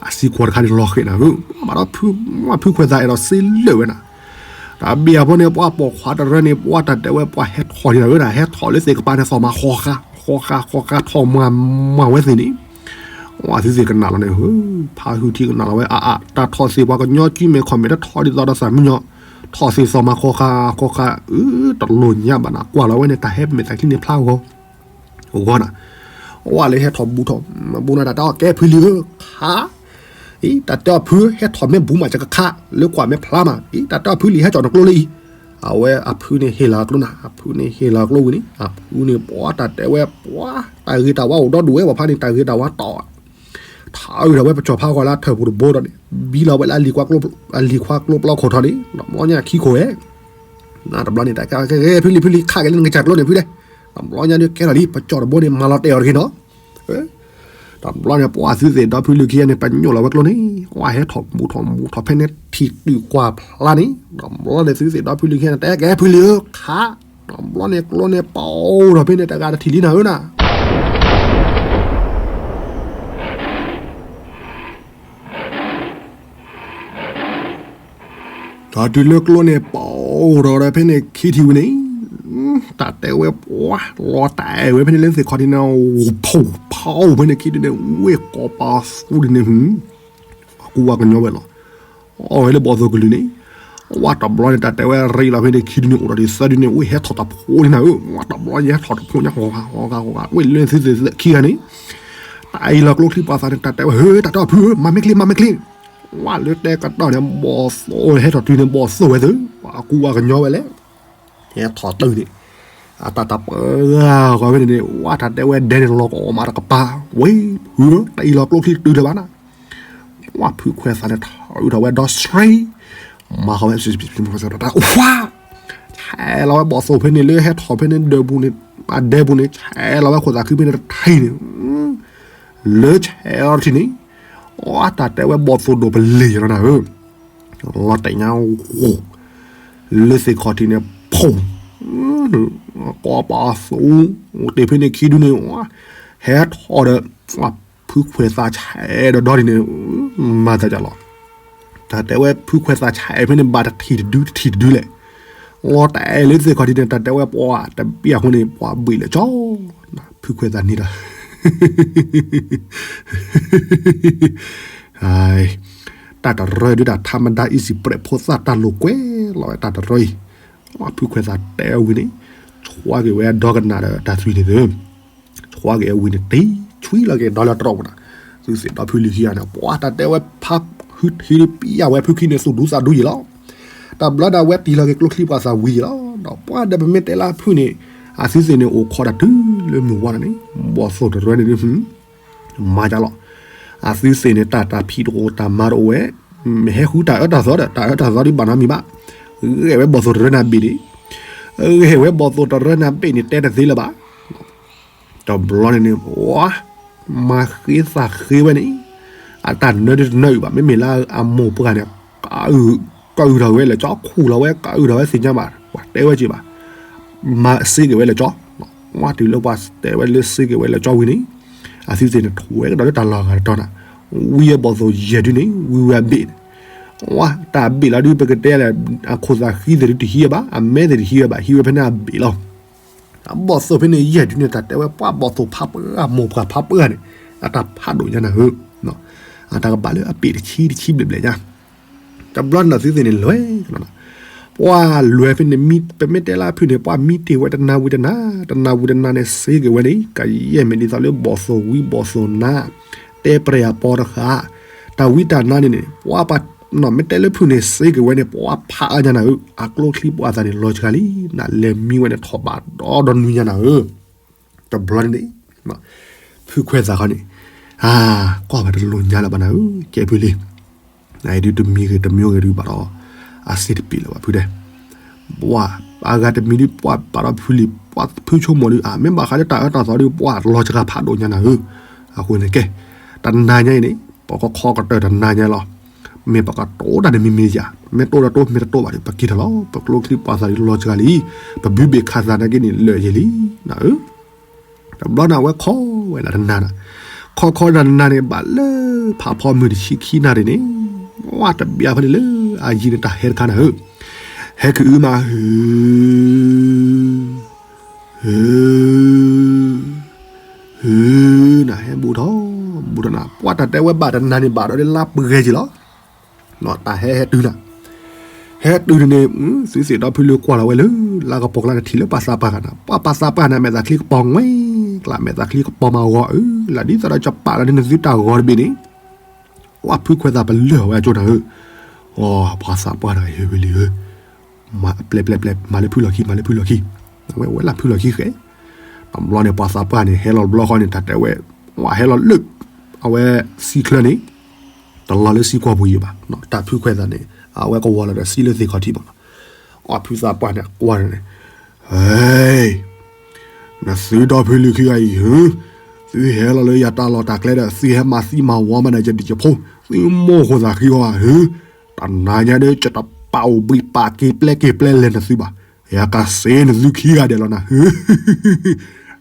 အစံကွီၤတခါန့ၣ်လီၤဃဲးနၤဧၢ ဘၣ်ဒီးဖု ဝဲဖုခွဲးသးအဲၣ်ဒိးစ့လၢာ်ဝဲနၤ တၢ်ဘံၣ်အဖိန့ၣ် ပှၤပိာ်ခွါတရၢန့ၣ် ပှၤတၢ်တဲဝဲပှၤဟဲထီၣ်ဒံးနၤဧၢ တၢ်ဟဲထီၣ်လၢသ့ၣ်ကပၤန့ၣ် သီၣ်မၤဃီဃာ် ဃီဃာ် ဃီဃာ် ထီၣ်မၤမၤဝဲသ့ၣ်န့ၣ် ဝဲသုသ့ၣ်ကနၣ်လီၤန့ၣ် ဖးဟုထံကနၣ်လီၤဝဲအါအါ တၢ်ထီၣ်သ့ၣ်ပှၤကညီကံမဲာ်ခီၣ်မဲာ် တထီၣ်ဒ်သိးဒီးသးမုၢ်ညီ ထီၣ်သ့ၣ်သီၣ်မၤဃီဃာ် ဃီဃာ် အၢ တလိၣ်ညါဘၣ်နၤ ကွၢ်လီၤဝဲန့ၣ် တၢ်ဟဲမဲာ်သးချံန့ၣ်ဖျါဂီၤ ဂီၤနၤ ဝဲလၢဟဲထီၣ်ဘူးထီၣ် ဘူးနၤတၢ်တဲအီၤကဲဖုလံဧၢ ခး အံၤ တၢ်တဲအီၤဖုဟဲထီၣ်မ့ၢ်ဘူးမး ယကခး လၢကွၢ်မ့ၢ်ဖျါမး အံၤ တၢ်တဲအီၤဖုလံဟဲကၠီၣ်နကျိလၢအံၤ အဝဲအဖုန့ၣ်ဟ့ၣ်လီၤကျိနၤ အဖုန့ၣ်ဟ့ၣ်လီၤကျိဝံၤန့ၣ် အဖုန့ၣ်ပှၤတၢ်တဲဝဲပှၤ တၢ်ဂ့ၤတၢ်ဝါအိၣ်ဒီဒူၣ်ဝဲ ပှၤဖါန့ၣ် တၢ်ဂ့ၤတၢ်ဝါတီၢ် ထါအုးဒီးဝဲပကၠီၤဖးဂီၤလၢထၢၣ်ပူၤတဘိဒီးန့ၣ် ဘံလီၤဝဲလၢအလံၤခွါကျိပျီခိၣ်ထီၣ်န့ၣ် တဘျီညါခံခိၣ်ဝဲ နတဘျီန့ၣ် တၢ်ကဲဖုလံဖုလံ ခးက့ၤလၢနကစၢ်ကျိန့ၣ်ဖုတဲ တဘျီညါဒုးကဲထီၣ်လံ ပကၠီၣ်တဘိန့ၣ် မၤလီၤတဲာ်အီၤတဂ့ၤနီၤ တဘျီန့ၣ် ပှၤသုသ့ၣ်ဒီဖုလုၢ်ခံဂၤန့ၣ် ပညိၣ်လီၤဝဲကျိန့ၣ် ပှၤဟဲထီၣ်မူထီၣ်မူထီၣ်ဖဲန့ၣ်ထံၣ်တုၤကွၢ်ဖျါန့ၣ် တဘျီန့ၣ်သုသ့ၣ်ဒီဖုလုၢ်ခံဂၤန့ၣ် တဲကဲဖုလံၤဧၢခး တဘျီန့ၣ်ကျိန့ၣ်ပီၣ်ထီၣ်ဖဲန့ၣ် တဂၤတထံၣ်လံနၤဧၢနၤ တၢ်တုၤလၢကျိန့ၣ် ပီၣ်ထီၣ်ဒီးဖဲန့ၣ်ခံထံၣ်ဝံၤန့ၣ် တၢ်တဲဝဲပှၤ လီၤတဲာ်ဝဲဖဲန့ၣ်လၢသ့ၣ်ခီၣ်ထံးန့ၣ် ဖီၣ်ဖီၣ်ဖဲန့ၣ်ခံဒုန့ၣ် ဝ့ၢ်ကိးပၤသူဒုန့ၣ် အကူဝါကညီဝဲလီၤ. အီၣ်ဝဲလၢဘီၣ်သိၣ်ကလုၢ်န့ၣ် ဝဲတဘျီန့ၣ် တၢ်တဲဝဲရ့လီၤဖဲန့ၣ်ခံဒုန့ၣ် အိၣ်ဒီးသၢဒုန့ၣ် ဝ့ၢ်ဟဲထီၣ်တဖိန့ၣ်နၤဧၢ ဝဲတဘျီယဟဲထီၣ်တဖိညါ ဂီၤဂီၤဂီၤဂီၤဂီၤ ဝ့ၢ်လၢသုသ့ၣ်ခံဂၤန့ၣ် တၢ်အံၤလီၤကျိချံပှၤသးန့ၣ် တၢ်တဲဝဲ ဟၢ တၢ်တဲအီၤဖုဧၢ မၤမ့ၢ်ချ့ မၤမ့ၢ်ချ့ ဝဲလၢတဲကတီၢ်န့ၣ် ဘီၣ်သိၣ်ဟဲထီၣ်တုၤန့ၣ် ဘီၣ်သိၣ်ဝဲသု ပှၤအကူဝါကညီဝဲလဲၣ် ဟဲထီၣ်တုၤန့ၣ် အတၢ်တပှၢ်ဂီၤဝဲန့ၣ်န့ၣ် ဝဲတၢ်တဲဝဲဒဲန့ၣ် လီၤကအိၣ်မးတကပၤ ဝဲ ဖုဧၢ တၢ်အံၤလီၤကျိချံတုၤလၢၤဘၣ်နၤ ဝဲဖုခွဲးသးန့ၣ် ထီၣ်အုးထီၣ်ဝဲဒီး straight မၤဃီၤဝဲ ဝါ ဆဲးလီၤဝဲဘီၣ်သိၣ်ဖဲန့ၣ်လၢဟဲထီၣ်ဖဲန့ၣ်ဒၢးပူၤန့ၣ် အဒဲပူၤန့ၣ် ဆဲးလီၤဝဲခိၣ်သးခုဖဲန့ၣ်တထံၣ်န့ၣ် လၢဆဲးအီၤတထံၣ်န့ၣ် အတၢ်တဲဝဲဘီၣ်သိၣ်ဒိၣ်ပလ့ၤယီၤနၤဧၢ လီၤတဲာ်ညါဂိၢ် လၢသ့ၣ်ခီၣ်ထံးန့ၣ် ဖီၣ် ကိးပၤသူ အိၣ်တ့ၢ်ဖဲန့ၣ်ခံဒုန့ၣ် ဟဲထီၣ်ဒီး ဖုခွဲးသးဆဲးဒီးဒီဒ်န့ၣ် မၤသးဒ်လီၤ တၢ်တဲဝဲဖုခွဲးသးဆဲးဖဲန့ၣ် ဘၣ်တထံၣ်တဒုတထံၣ်တဒုလဲၣ် လီၤတဲာ်လၢသ့ၣ်ခီၣ်ထံးန့ၣ် တၢ်တဲဝဲပှၤတဘၣ်အဃိန့ၣ် ပှၤဘှံးလၢကၠီ ဖုခွဲးသးန့ၣ်ဒီး တၢ်တရၢဒုးတၢ်ထါမဒါ easy ပြဲးဖိသၣ်တၢ်လိာ်ကွဲလီၤဝဲတၢ်တရၢအံၤ ဖုခွဲးသးတဲဝံၤန့ၣ် ဆှါက့ၤဝဲဒီကနၣ်ဒီးတၢ်သွံၣ်န့ၣ်သၢ ဆှါက့ၤအဝံၤန့ၣ် တ့ဆွံလီၤက့ၤဒီလၢတြီၢ်ပူၤနၤ သုသ့ၣ်ဒီဖုလုၢ်ခံဂၤန့ၣ် ပှၤတၢ်တဲဝဲဖးဟုထံပျဲဝဲဖုခံန့ၣ် သူၣ်ဒူသးဒူယံၤလီၤ တဘျီဒၣ်ဝဲတံၢ်လီၤက့ၤကျိချံပှၤသးဝံၤယံၤလီၤ ဒီးပှၤဒီးပမ့ၢ်တဲလၢဖုန့ၣ် အသုသ့ၣ်န့ၣ်အိၣ်ခိးတၢ်တုၤလၢမုၢ်ဝါန့ၣ်န့ၣ် ဘီၣ်သိၣ်တရၢန့ၣ်ဒုး မၤဒ်လီၤ အသုသ့ၣ်န့ၣ် တၢ်တၢ်ဖံးတအိၣ်တၢ်မၤတအိၣ်ဝဲ မ့ၢ်ဟဲဃုတၢ်အၢတၢ်သီဒီး တၢ်အၢတၢ်သီဒ်ဘၣ်နီတမံၤဘၣ် ဂဲၤဝဲဘီၣ်သိၣ်တရၢန့ၣ်ဘ့ၣ်န့ၣ် ဂဲၤဝဲဘီၣ်သိၣ်တရၢန့ၣ်ဘ့ၣ်န့ၣ် တဲတသ့လၢၤဘၣ် တဘျီန့ၣ်န့ၣ် ပှၤ မၤဃ့သးဃ့ဝဲန့ၣ် အတၢ်နၢတနၢအုၣ်ဘၣ် မ့မ့ၢ်လၢအမိၢ်ပှၢ်န့ၣ် ကအုၣ်ထီၣ်ဝဲလၢကၠီ ခူၣ်လီၤဝဲ ကအုၣ်ထီၣ်ဝဲသ့ၣ်ညါဘၣ် ပှၤတဲဝဲက့ၤဘၣ် မၤစ့က့ၤဝဲလၢကၠီ ဝဲတုၤလၢပှၤတဲဝဲလၢစ့က့ၤဝဲလၢကၠီဝံၤန့ၣ် အသုသ့ၣ်န့ၣ် ထိၣ်ဝဲကဒီးလၢတၢ်လီၢ်ဂၤတတီၤနၤ ဝံဝဲဘီၣ်သိၣ်ယဲၢ်ဒုန့ၣ် ဝံဝဲအဘ့ၣ်န့ၣ် ဝဲတၢ်ဘ့ၣ်လီၤဒု ပကတဲလၢ အခိၣ်သးဃံသ့ၣ်ဒုတဟံးဝဲဘၣ် အမဲသ့ၣ်တဟံးဝဲဘၣ် ဟံးဝဲဖဲန့ၣ်အဘ့ၣ်လီၤ အဘီၣ်သိၣ်ဖဲန့ၣ်ယဲၢ်ဒုန့ၣ် တၢ်တဲဝဲပှၤဘီၣ်သိၣ်ဖးပှၢ် မိၢ်ပှၢ်ဖးပှၢ်န့ၣ် အတၢ်ဖးဒိၣ်ညါနၤဧၢ အတၢ်ကဘၣ်လၢအဘ့ၣ်တဆံတဆံဘျဲၣ်ဘျဲၣ်ညါ တဘျီန့ၣ်သုသ့ၣ်န့ၣ်လဲၤ ပှၤလဲၤဖဲန့ၣ် ပမ့ၢ်တဲလၢဖုန့ၣ် ပှၤမံတ့ၢ်ဝဲတနၤဝံၤတနၤ တနၤဝံၤတနၤန့ၣ် စ့က့ၤဝဲန့ၣ် ကယဲၢ်မ့ၢ်ဒ်သိးလၢဘီၣ်သိၣ်ဝံဘီၣ်သိၣ်နါ တဲပြဲၢ်အပီတဃာ် တၢ်ဝံတၢ်နါန့ၣ်န့ၣ် ပှၤပှၤ မ့ၢ်တဲလၢဖုန့ၣ် စ့က့ၤဝဲန့ၣ် ပှၤဖးအါညါနၤဧၢ အကျိချံပှၤသးန့ၣ် လီၤစှၤလံ နလဲၤမံဝဲန့ၣ်ထီၣ်ဘးဒီဒီနွံညါနၤဧၢ တဘျီန့ၣ်န့ၣ် ဖုခွဲးသးခီန့ၣ် အါ ကွၢ်ဘၣ်တလိၣ်ညါလၢၤဘၣ်နၤဧၢ ကဲဖုလံ နဒုတမံၤဂ့ၤတမံၤဂ့ၤဒုးဘၣ်ဒီး အစ့တပ့ၢ်လၢၤဘၣ်ဖုတဲ ပှၤ အဂၤတမံၤဒုးပှၤဘၣ်ဒီးဖုလံၤ ပှၤဖုဆိကမိၣ်ဒုး အမ့ၢ်ဘၣ်ဃးလၢတၢ်အၢတၢ်သီဒုး ပှၤလီၤစှၤဖးဒိၣ်ညါနၤဧၢ အဃိန့ၣ်ကဲ တနၤညါအံၤန့ၣ် ပကခီကတၢၢ်တနၤညါလီၤ မ့ၢ်ပကတိၤတၢ်န့ၣ်မံၤမံၤယၤ မ့ၢ်တိၤတၢ်တိၤ မ့ၢ်တတိၤဘၣ်ဒီး ပက့ၤထီၣ်လီၤ ပကျိချံပှၤသးဒုးလီၤစှၤလံ ပဘုဘ့ၣ်ခးသးနာ်က့န့ၣ် လၢာ်ယံၤလံ နၤဧၢ တဘျီန့ၣ် အဝဲခီဝဲဒၣ်တနၤနၤ, ခီခီဒၣ်တနၤန့ၣ် ဘၣ်လၢဖးဖီမုၢ်တဆံခံနၣ်ရံၣ်န့ၣ်, ဝဲတဘျီဖဲန့ၣ်လၢအယံၤန့ၣ် တၢ်ဟဲတခါနၤဧၢ, ဟဲကအုမး ဟု, ဟု, ဟု, နၤဟဲဘူးထီၣ်, ဘူးထီၣ်နၤ, ပှၤတၢ်တဲဝဲဘၣ်တနၤန့ၣ် ဘၣ်ဒီးလၢလါပှဲၤက့ၤလီၤ. တၢ်ဟဲဟဲတုၤနၤ, ဟဲတုၤန့ၣ်န့ၣ် သုသ့ၣ်ဒီဖုလၢကွၢ်လီၤဝဲလၢ လါကပီၤကျါန့ၣ် ထံၣ်လၢပှၤသးပှၢ်ဂၤနၤ, ပှၤပှၤသးပှၢ်နၤ မဲာ်သးချံကပီၤငွဲၢ်ကျါ မဲာ်သးချံကပီၤမၤဂီၤအၢ, လၢဒ်သိးဒီးကပာ်လီၤန့ၢ်သုတၢ်ဂီၤတဘ့ၣ်န့ၣ်, ပှၤဖုခွဲးသးပလၢၢ်ဝဲအကၠိနၤဧၢ, အိ ပှၤသးပှၢ်တဂၤအံၤ ဟ့ၣ်ဝဲလံဧၢ ပျဲပျဲပျဲ မၤလၢဖုလီၢ်ခံ မၤလၢဖုလီၢ်ခံ, အဝဲဝဲလၢဖုလီၢ်ခံဃဲ, တဘျီန့ၣ် ပှၤသးပှၢ်န့ၣ် ဟဲလီၤတဘျီဃီန့ၣ် တၢ်တဲဝဲ, ဝဲဟဲလီၤလၢ အဝဲစံချၢန့ၣ်, တလီၤလၢစံကွီၢ်ပူၤယံၤဘၣ်, တၢ်ဖုခွဲးသးန့ၣ် အဝဲကဝီၤလီၤဒီးစံလၢသ့ၣ်ခီၣ်ထံးဘၣ်, ပှၤဖုသးပှၢ်န့ၣ် ကွၢ်န့ၣ်, ဟဲ, နသုဒီဖုလၢခံဂၤအံၤဧၢ, သုဟဲလီၤလၢယတၢ်လီၢ်တၢ်ကျဲဒီး သုဟဲမၤသံမၤဝီမးဒီးယဒံၣ်ယဖိ, သုမိၢ်ဃိသးဃံအီၤဧၢ, တနၤညါဒီး ယတပာ်အိၣ်ဘှံးပာ်က့ၤပျဲက့ၤပျဲလဲၤနသုဘၣ်, ယကစ့နသုခံဂၤဒဲးလီၤနၤ,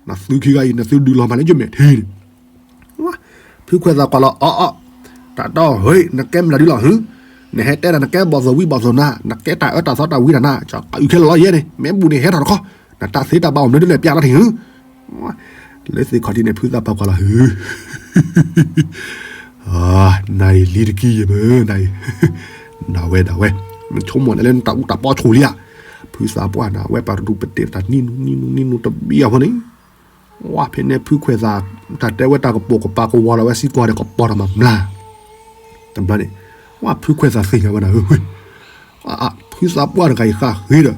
နသုခံဂၤအံၤ နသုဒုးလီၤမးလၢယမဲာ်ထံန့ၣ် ဖုခွဲးသးကွၢ်လီၤ, အီအီ, တၢ်တီၢ်ဟ့ၣ် နကဲမနုၤဒုလီၤဟု, နဟဲတဲဒၣ်နကဲဘီၣ်သိၣ်ဝံဘီၣ်သိၣ်နၤ, နကဲတၢ်အၢတၢ်သီတၢ်ဝံတၢ်နၤ, ကအုၣ်ခဲလၢာ်လီၤယဲန့ၣ်, မ့ၢ်ဘူၣ်န့ၣ်ဟဲထီၣ်တခီ, နတၢ်သ့တၢ်ဘၣ်အိၣ်မနုၤဒုလဲၣ်ပျးလီၤထံၣ်ဟု, လၢသ့ၣ်ခီၣ်ထံးန့ၣ် ဖုသးပှၢ်ကွၢ်လီၤဟု နၤအံၤလံတကံယဲၢ်မ့ၢ်နၤအံၤ, ဒၣ်ဝဲဒၣ်ဝဲ, နဆိကမိၣ်နလဲၤနတၢ်အူတၢ်ပီဆိၣ်လံဧါ, ဖုသးပှၢ်နၤ အဝဲပှၤတဒူၣ်ပတ့ၢ်တၢ်နံနူနံနူနံနူတဘံၣ်အဖီန့ၣ်, ဝဲဖဲန့ၣ် ဖုခွဲးသး တၢ်တဲဝဲတၢ်ကပိာ်ကပၤကဝီၤလီၤဝဲစံကွၢ်ဒီးကပီၤတၢ်မၤမျၢ်, တဘျီန့ၣ်, ဝဲဖုခွဲးသးသ့ၣ်ညါဝဲဒၣ်ဧၢ ဖုသးပှၢ်တဂၤအံၤဃၣ်ဃ့ဒီး,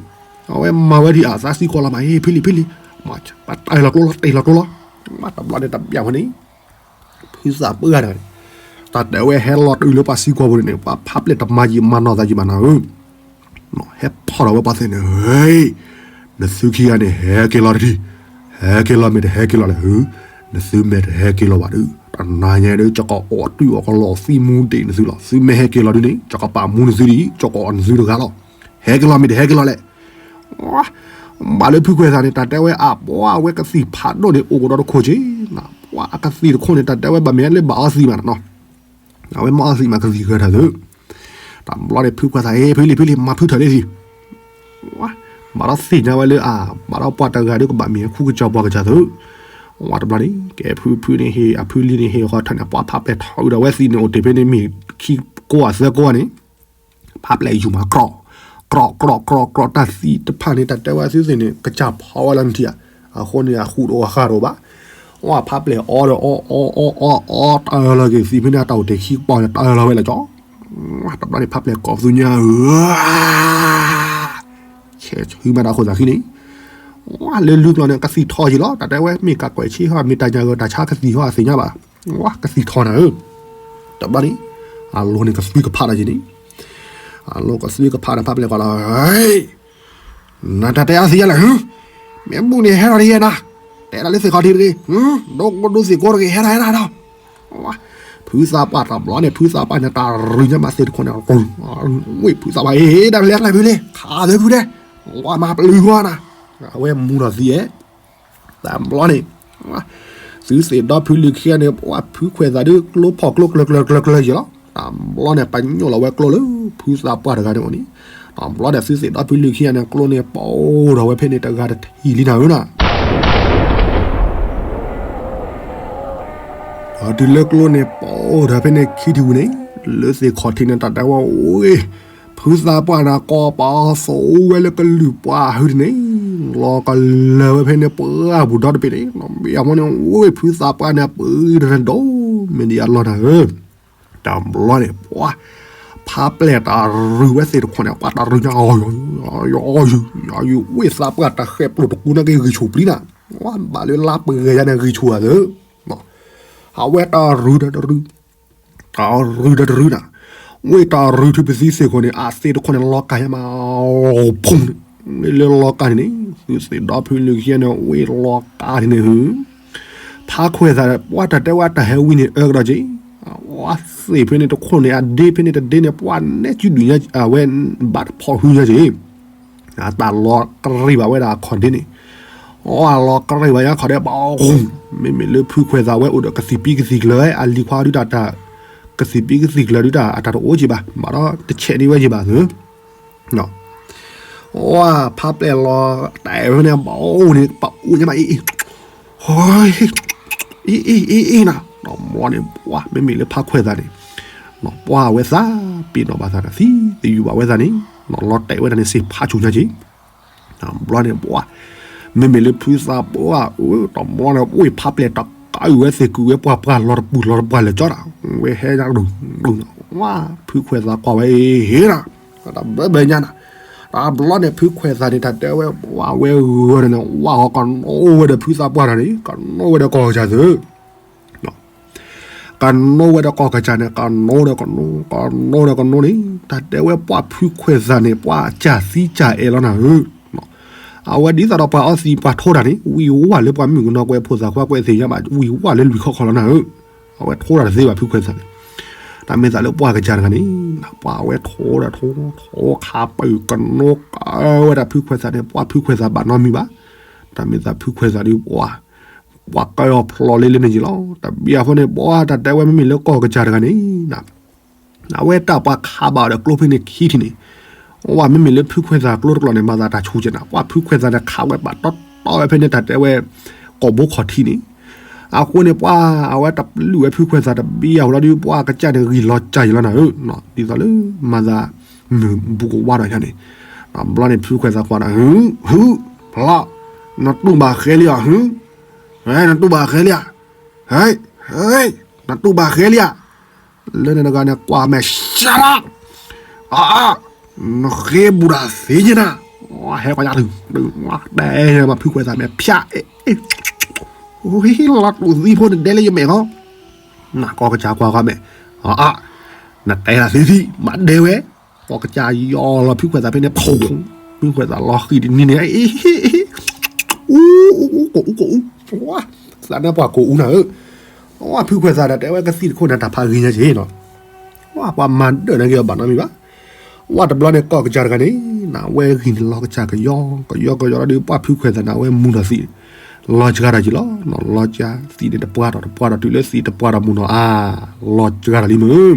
အဝဲမၤဝဲဒ်အသးစံကွၢ်လီၤမး ဟ့ၣ်ဖံလံၤဖံလံၤ, ပတၢ်လီၤကျိလီၤတ့ၢ်လီၤကျိလီၤ, တဘျီန့ၣ်တဘျီဝဲန့ၣ်, ဖုသးပှၢ်တဂၤန့ၣ်, တၢ်တဲဝဲဟဲလီၤတုၤလၢပှၤစံကွၢ်ပူၤန့ၣ် ပှၤဖးပျဲၢ်တမၤယံာ်မၤနီၢ်သးယံာ်ဘၣ်နၤဧၢ, ဟဲဖီၣ်ဒီးဝဲပှၤသ့ၣ်န့ၣ်, နသုခံဂၤန့ၣ် ဟဲက့ၤလီၤတထံၣ်, ဟဲက့ၤလီၤမ့ၢ်တဟဲက့ၤလီၤလဲၣ်ဟု, နသုမ့ၢ်တဟဲက့ၤလီၤဘၣ်ဒီး တနၤညါဒီး ကကအီၣ်တုာ်အီၣ်ကလီၤသံမူဒံးနသုလီၤ, သုမ့ၢ်ဟဲက့ၤလီၤဒုန့ၣ် ကကပာ်မူနသုဒံး ကကအီၣ်နသုတဂၤလီၤ, ဟဲက့ၤလီၤမ့ၢ်တဟဲက့ၤလီၤလဲၣ် ဘၣ်လၢဖုခွဲးသးန့ၣ် တၢ်တဲဝဲအပှၤဝဲကသံၣ်ဖးဒိၣ်န့ၣ် အိၣ်ကဒီးတခိၣ်က့ၤ, ပှၤအကသံၣ်တခိၣ်န့ၣ် တၢ်တဲဝဲဘၣ်မ့ၢ်လၢဘၣ်အီသံးမးနီၤ, အဝဲမၤအီသံးမးကသံၣ်ဂၢၢ်တၢ်သု, တဘျီန့ၣ် ဖုခွဲးသး ဟ့ၣ်ဖံလံၤဖံလံၤ မၤဖုထၢၣ်လံသံး, ဘၣ်ဒီးသ့ၣ်ညါဝဲလၢအ ဘၣ်ဒီးပှၤတဂၤဒီးကဘၣ်မ့ၢ်ခူကစီၤပှၤကစီၤသု, ဝဲတဘျီန့ၣ် ကဲဖုဖုန့ၣ်ဟ့ၣ်အဖုလံၤန့ၣ် ဟ့ၣ်ဃီထၢၣ်န့ၣ် ပှၤဖးပျဲၢ်ထီၣ်အုးဒီးဝဲသံးန့ၣ် အိၣ်တ့ၢ်ဖဲန့ၣ်မ့ၢ်ခံကိးအသၢကိးန့ၣ် ဖးပျဲၢ်ယူၤမး ကြီၣ်, ကြီၣ်ကြီၣ်ကြီၣ်ကြီၣ် တၢ်သံးတဖၣ်န့ၣ် တၢ်တဲဝဲသုသ့ၣ်န့ၣ် ကစၢ်ဖီဝဲလၢနထံၣ်ဧါ, အဃိန့ၣ် အဃုာ်တအိၣ်အဃၢ်တအိၣ်ဘၣ်, ဝဲဖးပျဲၢ်အီဒီးအီအီအီအီအီ တၢ်လီၤက့ၤသံးဖဲန့ၣ် အတၢ်အိၣ်တ့ၢ်ခံကပီၤန့ၣ် တၢ်လီၤဝဲလၢကၠီ, တဘျီန့ၣ် ဖးပျဲၢ်ကိးပသူညါဧၢ ဆဲးဆူမးတၢ်ဃိသးဃံန့ၣ်, ဝဲလၢလုၢ်ကျီၤန့ၣ် ကသံၣ်ထီၣ်က့ၤလီၤ, တၢ်တဲဝဲမ့ၢ်ကးကွဲးဆ့ဟီ မ့ၢ်တၢ်ညၣ်ဂၢၢ်တၢ်ဆါကသံၣ်ဟီ အသ့ၣ်ညါဘၣ်, ဝဲကသံၣ်ထီၣ်နၤဧၢ, တဘျီန့ၣ် အလိၤန့ၣ်ကသွံကဖးတၢ်က့ၤန့ၣ်, အလိၤကသွံကဖးန့ၣ် ဖးပျဲၢ်ကွၢ်လီၤ နတၢ်တဲအါသံးယါလဲၣ်ဟု, မ့ၢ်ဘူၣ်န့ၣ်ဟဲထီၣ်တယဲၢ်နၤ, တဲဒၣ်လၢသ့ၣ်ခီၣ်ထံးတဂ့ၤ, ဒိကဒိသ့ၣ်ကိးတဂ့ၤ ဟဲထီၣ်ဟဲထီၣ်ဟဲထီၣ်, ဖုသးပှၢ်တဘျီန့ၣ် ဖုသးပှၢ်န့ၣ် တၢ်ရူၤညါမးသ့ၣ်တခိၣ်န့ၣ်, ဝ့ၢ်ဖုသးပှၢ် ဟ့ၣ်ဒၣ်လဲာ်ကျဲဖုလဲၣ် ခးသ့ဖုဒဲး, ဝဲမၤပျုၤဃီနၤ, အဝဲမူထီၣ်သံအဲ တဘျီန့ၣ် သုသ့ၣ်ဒီဖုလံၤခံဂၤန့ၣ် ပှၤဖုခွဲးသးဒုး ကျိဖီၣ်ကျိကျၢၤကျၢၤကျၢၤကျၢၤယံၤလီၤ. တဘျီန့ၣ် ပညိၣ်လီၤဝဲကျိလၢဖုသးပှၢ်တဂၤန့ၣ်အအိၣ်န့ၣ်, တဘျီန့ၣ် သုသ့ၣ်ဒီဖုလံၤခံဂၤန့ၣ် ကျိန့ၣ် ပိၢ်ထီၣ်ဝဲဖဲန့ၣ် တဂၤတထံၣ်လံနၤဧၢနၤ. တုၤလၢကျိန့ၣ် ပိၢ်ထီၣ်ဖဲန့ၣ်ခံထံၣ်ဝံၤန့ၣ်, လၢသ့ၣ်ခီၣ်ထံးန့ၣ် တၢ်တဲဝဲအိၣ်ဂ့ၤ ဖုသးပှၢ်န့ၣ် ကိးပသူဝဲလၢကလုာ်ပှၢ်ဟုတန့ၣ်, လီၤကလၢၤဝဲဖဲန့ၣ် ပှၢ်ပူၤဒီတဘ့ၣ်န့ၣ်, မ့ၢ်အမ့ၢ်န့ၣ် အိၣ်ဂ့ၤ ဖုသးပှၢ်န့ၣ် ပှၢ်တရၢဒိၣ် မ့ၢ်ဒ်အလီၢ်နၤဧၢ. တဘျီန့ၣ် ပှၤ ဖးပျဲၢ်တၢ်ရုၤဝဲသ့ၣ်တခိၣ်န့ၣ် ပှၤတၢ်ရုၤညါ အီၤ ယီၤယီၤ ဝ့ၢ်သးပှၢ်တၢ်ဃဲးပျိာ်တကူနာ်က့ ဂံၢ်ဆူၣ်ပျံၤနၤ, ပှၤဘၣ်လၢလါပှဲၤဂဲၤယါန့ၣ် ဂံၢ်ဆူၣ်ဧါသၢ အဝဲတၢ်ရုၤဒီးတရုၤ, တၢ်ရုၤဒီးတရုၤနၤ, ဝ့ၢ်တၢ်ရုၤထုးပသံသ့ၣ်ခိၣ်န့ၣ် အသ့ၣ်တခိၣ်န့ၣ် လီၤကၢ်ယါမး ဖူန့ၣ်, လၢလီၤကၢ်န့ၣ်န့ၣ် သုသ့ၣ်ဒီဖုလၢခံဂၤန့ၣ် ဝ့ၢ်လီၤကၢ်န့ၣ်န့ၣ် ဖးခွဲးသး ပှၤတၢ်တဲဝဲတၢ်ဟဲဝံန့ၣ် အၢကဒီးက့ၤ, ဝဲသ့ၣ်ဖဲန့ၣ်တခိၣ်န့ၣ် အဒ့ဖဲန့ၣ်တဒ့န့ၣ် ပှၤနဲၣ်စုဒုၣ်ညါ အဝဲဘၣ်တဖီၣ်ဟုညါက့ၤ အတၢ်လီၤကရံၣ်ဘၣ်ဝဲဒၣ်အခီၣ်ဒ့န့ၣ်, အလီၤကရံၣ်ဘၣ်ညါခီၣ်ဒ့ဘၣ်, မ့မ့ၢ်လၢဖုခွဲးသးဝဲအိၣ်ဒီးကသံၣ်ပံကသံၣ်ကျၢၤ အလံၤခွါဒုးတၢ်, ကသံၣ်ပံကသံၣ်ကျၢၤဒုးတၢ် အတၢ်တအိၣ်က့ၤဘၣ်, ဘၣ်ဒီးတဆဲးန့ၢ်ဝဲက့ၤဘၣ်သၢ ဝဲဖးပျဲၢ်လီၤတဲာ်ဝဲန့ၣ် ဘၣ်အိၣ်န့ၣ် ပအိၣ်ညါမးအ့ၣ်အ့ၣ်, အ့ၣ်အ့ၣ်အ့ၣ်အ့ၣ်နၤ, ဒီးဘျီန့ၣ် ပှၤမ့မ့ၢ်လၢဖးခွဲးသးန့ၣ်, ပှၤဝဲသးပ့ၤနီၣ်ဘၣ်သးန့ၣ် သံသယုၢ်ဘၣ်ဝဲသးန့ၣ်, လီၤတဲာ်ဝဲဒၣ်န့ၣ် စ့ဖးဆူၣ်ညါက့ၤ တဘျီန့ၣ် ပှၤ မ့မ့ၢ်လၢဖုသးပှၢ်ဧၢ, တဘျီန့ၣ် ဝ့ၢ်ဖးပျဲၢ်တကးအုၣ်ဝဲသ့ၣ်ကုၢ်ဝဲပှၢ်ပှၢ်လီၤတပူၤလီၤတပှၢ်လၢာ်ကၠီတၢ်, ဝဲဟဲညါဒူၣ်ဒူၣ်, ဝဲဖုခွဲးသးကွၢ်ဝဲအ့ၣ်နၤ, တၢ်ဘျၢဘၢညါနၤ, တဘျီန့ၣ် ဖုခွဲးသးန့ၣ် တၢ်တဲဝဲ ဝဲဝဲဂၢၢ်န့ၣ် ဝဲဟီကနိဝဲဒီးဖုသးပှၢ်တၢ်န့ၣ် ကနိဝဲဒီးကီၢ်ကစၢ်သၢ ကနိဝဲဒီးကီၢ်ကစၢ်န့ၣ် ကနိဒီးကနိ, ကနိဒီးကနိန့ၣ် တၢ်တဲဝဲပှၤဖုခွဲးသးန့ၣ် ပှၤစၢ်သံစၢ်အဲၣ်လီၤနၤဧၢ, အဝဲဒ်သိးဒီးပှၤအီသံးပှၤထိတၢ်န့ၣ် ဝံၢ်ဝါလၢပှၤမုၣ်ကနီၤကွဲးဖိသၣ်ခွါကွဲးသ့ၣ်ညါဘၣ် ဝံၢ်ဝါလၢလွံၢ်ခီခီလီၤနၤဧၢ, အဝဲထိတၢ်တသ့ဘၣ်ဖုခွဲးသးန့ၣ်, တၢ်မ့ၢ်သးလၢပှၢ်ကစၢ်တဂၤန့ၣ် ပှၤအဝဲထိတၢ်ထိ ထိခးပၢၢ်ကနိကဝဲဒၣ်ဖုခွဲးသးန့ၣ် ပှၢ်ဖုခွဲးသးဘၣ်နီတမံၤဘၣ်, တၢ်မ့ၢ်သးဖုခွဲးသးဒုးပှၢ် ပှၤကၢအီၤဖျိးလ့လ့န့ၣ်က့ၤလီၤ, တဘျီအဃိန့ၣ် ပှၢ်တၢ်တဲဝဲမ့မ့ၢ်လၢကီၢ်ကစၢ်တဂၤန့ၣ် အဝဲတၢ်ပှၤခးဘၣ်အီၤဒီးကျိဖဲန့ၣ်ခံထံၣ်န့ၣ်, ဝဲမ့မ့ၢ်လၢဖုခွဲးသးကျိတကျိာ်န့ၣ် မၤသးတၢ်ဆူၣ်ကဲနၤ ပှၢ်ဖုခွဲးသးန့ၣ်ခးဝဲပာ်တီတီဝဲဖဲန့ၣ်တၢ်တဲဝဲ ကိာ်ဘိခီၣ်ထံးန့ၣ်, အဃိန့ၣ်ပှၢ်အဝဲတပျုၢ်ဝဲဖုခွဲးသးတဘံၣ်အဃိလီၤဒုး ပှၢ်ကစၢ်န့ၣ်ဂံၢ်လီၤစၢ်ယံၤလီၤနၤဧၢ, ဒ်သိးလၢမၤသး မုၢ်ဘူးကဝါဒီးယၤန့ၣ်, ဘျီန့ၣ်ဖုခွဲးသးကွၢ်ဒီး ဟု ဟု ဖျီ နတူၢ်ဘၣ်ဃဲလံဧါ ဟု နတူၢ်ဘၣ်ဃဲလံဧါ, ဟဲ ဟဲ နတူၢ်ဘၣ်ဃဲလံဧါ, လၢန့ၣ်တဂၤန့ၣ်ကွၢ်မဲာ် shut up, အါ နဃ့ဘူးဒၣ်သ့ယဲနၤ, ဟဲကွၢ်ယၤတဂၤ တဲမၤဖုခွဲးသးမဲာ်ဖၠး လီၤတူာ်သံဖိန့ၣ်ဒဲလၢယမဲာ်လီၤ, နကီၢ်ကစၢ်ကွၢ်ကွၢ်မဲာ်, အါ နတဲဒၣ်သ့သံ မၤဒဲဝဲ, ကီၢ်ကစၢ်ယီၤလီၤဖုခွဲးသးဖဲန့ၣ် ဖုခွဲးသးလီၤဃံၤတနံၤန့ၣ် အူ ကိးအူ ကိးအူ, သးနါပှၢ်ကိးအူနၤဧၢ, ဝဲဖုခွဲးသးဒီးတဲဝဲကသံၣ်တခိၣ်န့ၣ် တၢ်ဖးဂ့ၤညါက့ၤနီၤ, ဝဲပှၤမၤဒၢၣ်န့ၣ်က့ၤအီၤဘၣ်နီတမံၤဘၣ်, ဝဲတဘျီန့ၣ်ကီၢ်ကစၢ်တဂၤန့ၣ် နဝဲဂံၢ်န့ၣ်လီၤကစၢ်ကယီ ကယီကယီဒီးပှၢ်ဖုခွဲးသးန့ၣ် အဝဲမူထီၣ်သံး လီၤစှၤထီၣ်က့ၤလီၤနီၤ, လီၤစှၤသံးန့ၣ်တပှၢ်ဒီးတပှၢ်ဒီးတုၤလၢသံးတပှၢ်ဒီးမူနီၤ အါ လီၤစှၤထီၣ်လံမုၢ်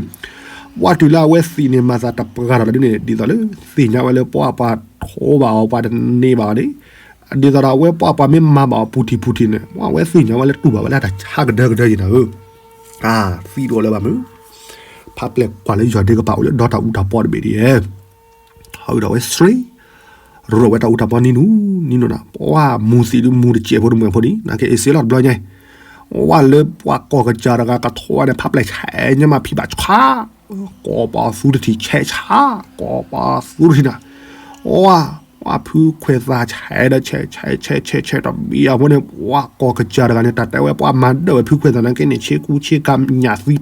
ပှၢ်တုၤလၢအဝဲသံးန့ၣ် မၤသးတပှၢ်ထီၣ်လီၤဒ်န့ၣ် ဒ်သိးလၢသ့ၣ်ညါဝဲလၢပှၢ်ပှၤထိဘၣ်အီၤ ပှၤတန့ၢ်ဘၣ်အီၤန့ၣ်, ဒ်သိးဒီးအဝဲပှၢ်ပှၤမ့ၢ်မၤဘၣ်အီၤပူၤထံၣ်ပူၤထံၣ်န့ၣ် အဝဲသ့ၣ်ညါဝဲလၢတူၢ်ဘၣ်ဝဲလၢတၢ်ဆါကဒၢကဒၢယံၤနၤဧၢ, သံးတအိၣ်လၢၤဘၣ်မုၢ်, ဖးပျဲၢ်ကွၢ်လၢယီၤဒ့ကပၤအိၣ်လၢဒီတၢ်အူတၢ်ပီတဘ့ၣ်ဒ်အံၤ ဟီဒီးဝဲစရ့ ရိၣ်ဝဲတၢ်အူတၢ်ပီနံၤနူနံၤနူနၤ ပှၢ်မူသံးဒုးမူတစဲးဖိတမှဲၤဖိဒံး နာ်က့အ့ၣ်စ့လီၤတဘျီညါ, ဝဲလၢပှၢ်ကီၢ်ကစၢ်တဂၤကထိဝဲန့ၣ် ဖးပျဲၢ်ဆဲးညါမးဖံးဘၣ်ဆါ, ကိးပှၤသူတထံၣ်ဆဲးဆါ, ကိးပှၤသူတထံၣ်နၤ, ဝဲ ဝဲဖုခွဲးသးဆဲးဒီးဆဲးဆဲးဆဲးဆဲးဆဲးတဘံၣ်အဃိန့ၣ် ပှၢ်ကီၢ်ကစၢ်တဂၤန့ၣ် တၢ်တဲဝဲပှၢ်မၤဒၢၣ်ဝဲဖုခွဲးသးနာ်က့န့ၣ် ဆ့ကူဆ့ကၤညၣ်သံပြး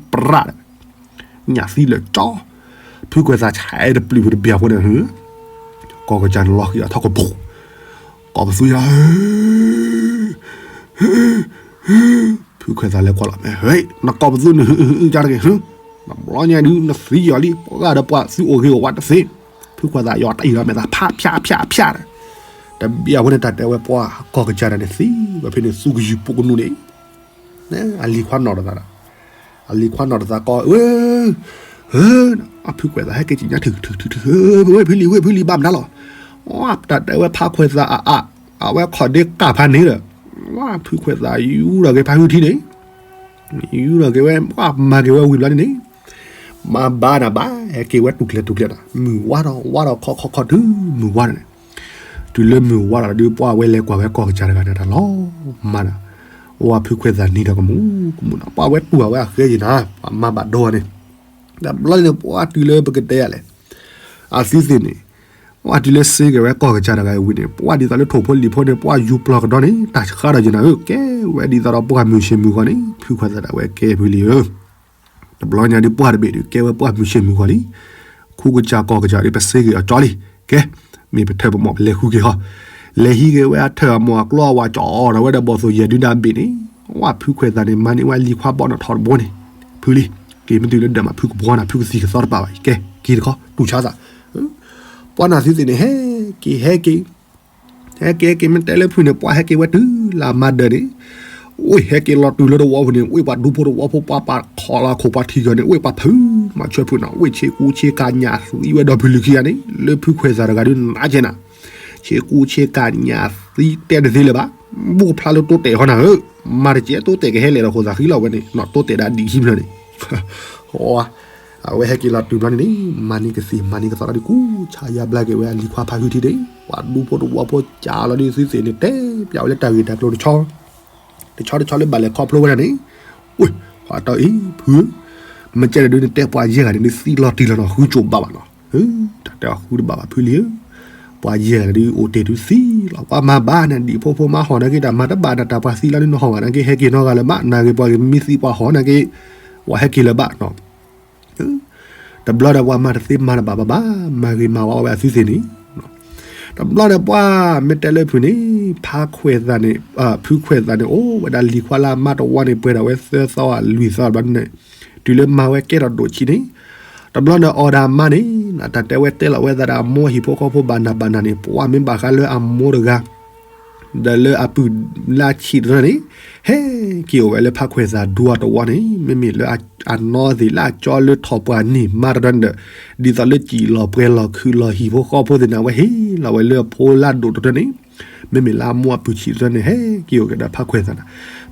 ညၣ်သံလၢာ်ကၠီ, ဖုခွဲးသးဆဲးတပျုၢ်ဖုတဘံၣ်အဃိန့ၣ် ကီၢ်ကစၢ်န့ၣ်လီၤဃံၤအထီၣ်ကပူၤ, ကိးပသူယၤဧၢ, ဖုခွဲးသးလဲၤကွၢ်လီၤမ့ၢ် နကိးပသူန့ၣ် ဟုအုကါတဂ့ၤ, နဘျီညါဒုးနသံယီၤလံ ပှၤဂၤဒီးပှၤသုအိၣ်ဂ့ၤအိၣ်ဝါတသ့, ဖုခွဲးသးယီၤတအံၤလီၤမဲာ်သး ဖးဖျါဖျါဖျါဒီး, တဘံၣ်အဃိန့ၣ် တၢ်တဲဝဲပှၢ်ကီၢ်ကစၢ်ဒၣ်န့ၣ်သံဝဲဖဲန့ၣ် သူကယုၢ်ပူၤကနူာ်န့ၣ် အလံၤခွါနီၣ်တသးဒီး, အလံၤခွါနီၣ်တသးကီး အၢ အဖုခွဲးသးဟဲက့ၤကံၣ်ညါထုးထုးထုးထုး ဝဲဖုလံၤ ဝဲဖုလံၤဘၣ်မနုၤလီၤ, တၢ်တဲဝဲဖးခွဲးသးအအါ, အဝဲခီၣ်ဒ့ကၢ်ဖးန့ၣ်ဒီး, ဝဲဖုခွဲးသးယူၤထီၣ်က့ၤဖးဟုထံန့ၣ်, ယူၤထီၣ်က့ၤဝဲ ပှၢ်မၤက့ၤဝဲဝံၤဘျီန့ၣ်န့ၣ်, မၤဘၣ်နၤဘၣ် ဟဲက့ၤဝဲတူၢ်ကျဲၤတူၢ်ကျဲၤဒီး မုၢ်ဝါထီၣ်ဝါထီၣ်ခီခီခီတုၤမုၢ်ဝါန့ၣ် တုၤလၢမုၢ်ဝါဒီးဒုးပှၢ်ဝဲလဲၤကွၢ်ဝဲကီၢ်ကစၢ်တဂၤန့ၣ်တၢ်လီၤမၢ်ဒီး, ဝဲဖုခွဲးသးနံၤဒီးကမူးကမူးနီၤ ပှၢ်ဝဲတူၢ်အဝဲအဃဲယံၤနၤ ပှၤမၤဘၣ်ဒိဝဲန့ၣ်, ဒီးဘျီန့ၣ်ပှၢ်တုၤလၢပကတဲယၤလဲၣ်, အသုသ့ၣ်န့ၣ်, ပှၢ်တုၤလၢစ့က့ၤဝဲကီၢ်ကစၢ်တဂၤအံၤဝံၤန့ၣ် ပှၢ်ဒ်သိးလၢထိၣ်ဖိလံၤဖိန့ၣ် ပှၢ်ယူၤပျီၢ်ကဒီးန့ၣ် တၢ်ဆှါဒီးယံၤနၤဧၢ ကဲဝဲဒ်သိးဒီးပှၢ်မုၢ်ဆ့ၣ်မုၢ်ဂီၤန့ၣ် ဖုခွဲးသးဒၣ်ဝဲကဲဖုလံၤဧၢ တဘျီညါဒုးပှၢ်တဘ့ၣ်ဒုးကဲဝဲပှၢ်မုၢ်ဆ့ၣ်မုၢ်ဂီၤလံ, ခူကစၢ်ကီၢ်ကစၢ်ဒုးပစ့ဂ့ၤအီၤကၠီလံ, ကဲ, မ့ၢ်ပထၢၣ်ပမိၢ်ပလဲၤဃုက့ၤဟီ, လဲၤဟံးက့ၤဝဲအထၢၣ်အမိၢ်အကျီအဝၤကၠီဒီးဝဲဒီးဘီၣ်သိၣ်ယဲၢ်ဒုးဒၣ်ဘ့ၣ်န့ၣ်, ဝဲဖုခွဲးသးန့ၣ် မၤန့ၢ်ဝဲလံၤခွါဘီနထီၣ်တဘိန့ၣ်, ဖုလံ, က့ၤမ့ၢ်တုၤလၢဒၢးမးဖုကဘှီနၤ ဖုကသံၣ်ကသီတပာ်ဘၣ်အံၤ ကဲ, က့ၤတခီ တူၢ်ဆါသး, ပှၢ်နၤသုသ့ၣ်န့ၣ် ဟဲက့ၤ ဟဲက့ၤ ဟဲက့ၤဟဲက့ၤ မ့ၢ်တဲလၢဖုန့ၣ် ပှၢ်ဟဲက့ၤဝဲတုၤလၢအမၤဒၢးန့ၣ်, အိၣ်ဟဲက့ၤလီၤတုၤလၢတဝီပူၤန့ၣ် အိၣ်ပှၤဒူဖိတဝီဖိ ပှၤပာ်ခီၣ်လီၤခိၣ်ပှၤထံၣ်ဂီၤန့ၣ် အိၣ်ပှၤဖုမၤဆၢဖုနီၤ အိၣ်ဆ့ကူဆ့ကၤညၣ်သံဝဲဒီးဖုလံၤခံဂၤန့ၣ် လၢဖုခွဲးသးတဂၤဒုးနးကဲနၤ, ဆ့ကူဆ့ကၤညၣ်သံတဲတသ့လၢၤဘၣ်, ဘူၣ်ဖျါလၢတိတဲာ်ဃီနၤဧၢ, မၤတစဲးတိတဲာ်ကဟဲလဲၣ်ဒီးဃိသးဃံလီၤဝဲန့ၣ် နီၢ်တိတဲာ်ဒၣ်ဒံးခံဖျၢၣ်န့ၣ် အဝဲဟဲက့ၤလီၤတုၤဘျီန့ၣ်န့ၣ် မၤန့ၢ်ကသံၣ်မၤန့ၢ်ကသီဒီး ကူၣ်ဆါယါဘျါက့ၤဝဲအလံၤခွါဖးဟုထံန့ၣ် ပှၤဒူဖိတဝီဖိကးလီၤဒုးသုသ့ၣ်န့ၣ် တဲပျးဝဲလၢတၢ်ဂ့ၢ်တၢ်ကျိၤတဆီ တဆီတဆီလၢဘၣ်လဲၤခီဖျိဝဲဒၣ်န့ၣ်, ဝ့ၢ် ပှၤတီအံၤ ဖုဧၢ, မ့ၢ်ကဲဒၣ်ဒုးနတဲပှၤယဲၢ်ဂၤန့ၣ် ဒုးသံလီၤတံၢ်လီၤနီၤ ဃုကၠိဘၣ်ဘၣ်နီၤ, တၢ်တဲအီၤဃုတဘၣ်ဘၣ်ဖုလံဧၢ, ပှၤယဲၢ်ဂၤန့ၣ်ဒုးအိၣ်တ့ၢ်ဒုးသံလီၤ ပှၤမၤဘၣ်န့ၣ် ဒံၣ်ဖိဖိမါဟီၣ်နာ်က့ တၢ်မၤတဘၣ်နၤ တၢ်ပှၤသံလီၤဒုးနဟီၣ်ဂၤနာ်က့ ဟဲက့ၤနီတဂၤလၢၤဘၣ် နာ်က့ ပှၤကမံသံပှၤဟီၣ်နာ်က့ ပှၤဟဲက့ၤလၢၤဘၣ်နီၤ တဘျီဒီးပှၤမၤတသ့မၤတဘၣ်ဘၣ်ဘၣ် မၤဂ့ၤမၤဝါဝဲအသုသ့ၣ်န့ၣ်, တဘျီန့ၣ်ပှၢ်မ့ၢ်တဲလၢဖုန့ၣ်, ဖါခွဲးသးန့ၣ်, ဖုခွဲးသးန့ၣ် အိၣ်ဝဲဒၣ်လံၤခွါလၢအမါတဝီန့ၣ် ပှဲၤဒီးဝဲသၢသီဧါလွံၢ်သီဘျီန့ၣ်, တုၤလၢမၤဝဲကဲထီၣ်ဒိၣ်ဆံးန့ၣ်, တဘျီန့ၣ်အီၣ်ဒီးအမါန့ၣ်, တၢ်တဲဝဲတဲလီၤဝဲသးဒီးအမိၢ်ဟံၣ်ဖိဃီဖိဘၣ်နးဘၣ်နးန့ၣ် ပှၢ်မ့ၢ်ဘၣ်ဃးလၢအမိၢ်တဂၤ ဒီးလၢအပုၢ်လၢအဆံးတဖၣ်န့ၣ်, ဟဲက့ၤအိၣ်ဝဲလၢဖါခွဲးသးဒူအီၤတဝီန့ၣ် မ့မ့ၢ်လၢအနီၢ်သ့ၣ်လၢအကၠီလၢထီၣ်ပှၢ်န့ၣ် မါတဖၣ်န့ၣ်ဒီး, ဒ်သိးလၢစံၣ်လီၤပှဲၤလီၤခုၣ်လီၤဟံၣ်ဖိဃီဖိသ့ၣ်န့ၣ် အဝဲဟ့ၣ်လီၤဝဲလၢအဖိလၢအဒိၣ်တဖၣ်န့ၣ်, မ့မ့ၢ်လၢအမိၢ်အပုၢ်ဆံးတဖၣ်န့ၣ် ဟဲက့ၤအိၣ်ကဒီးဖါခွဲးသးန့ၣ်,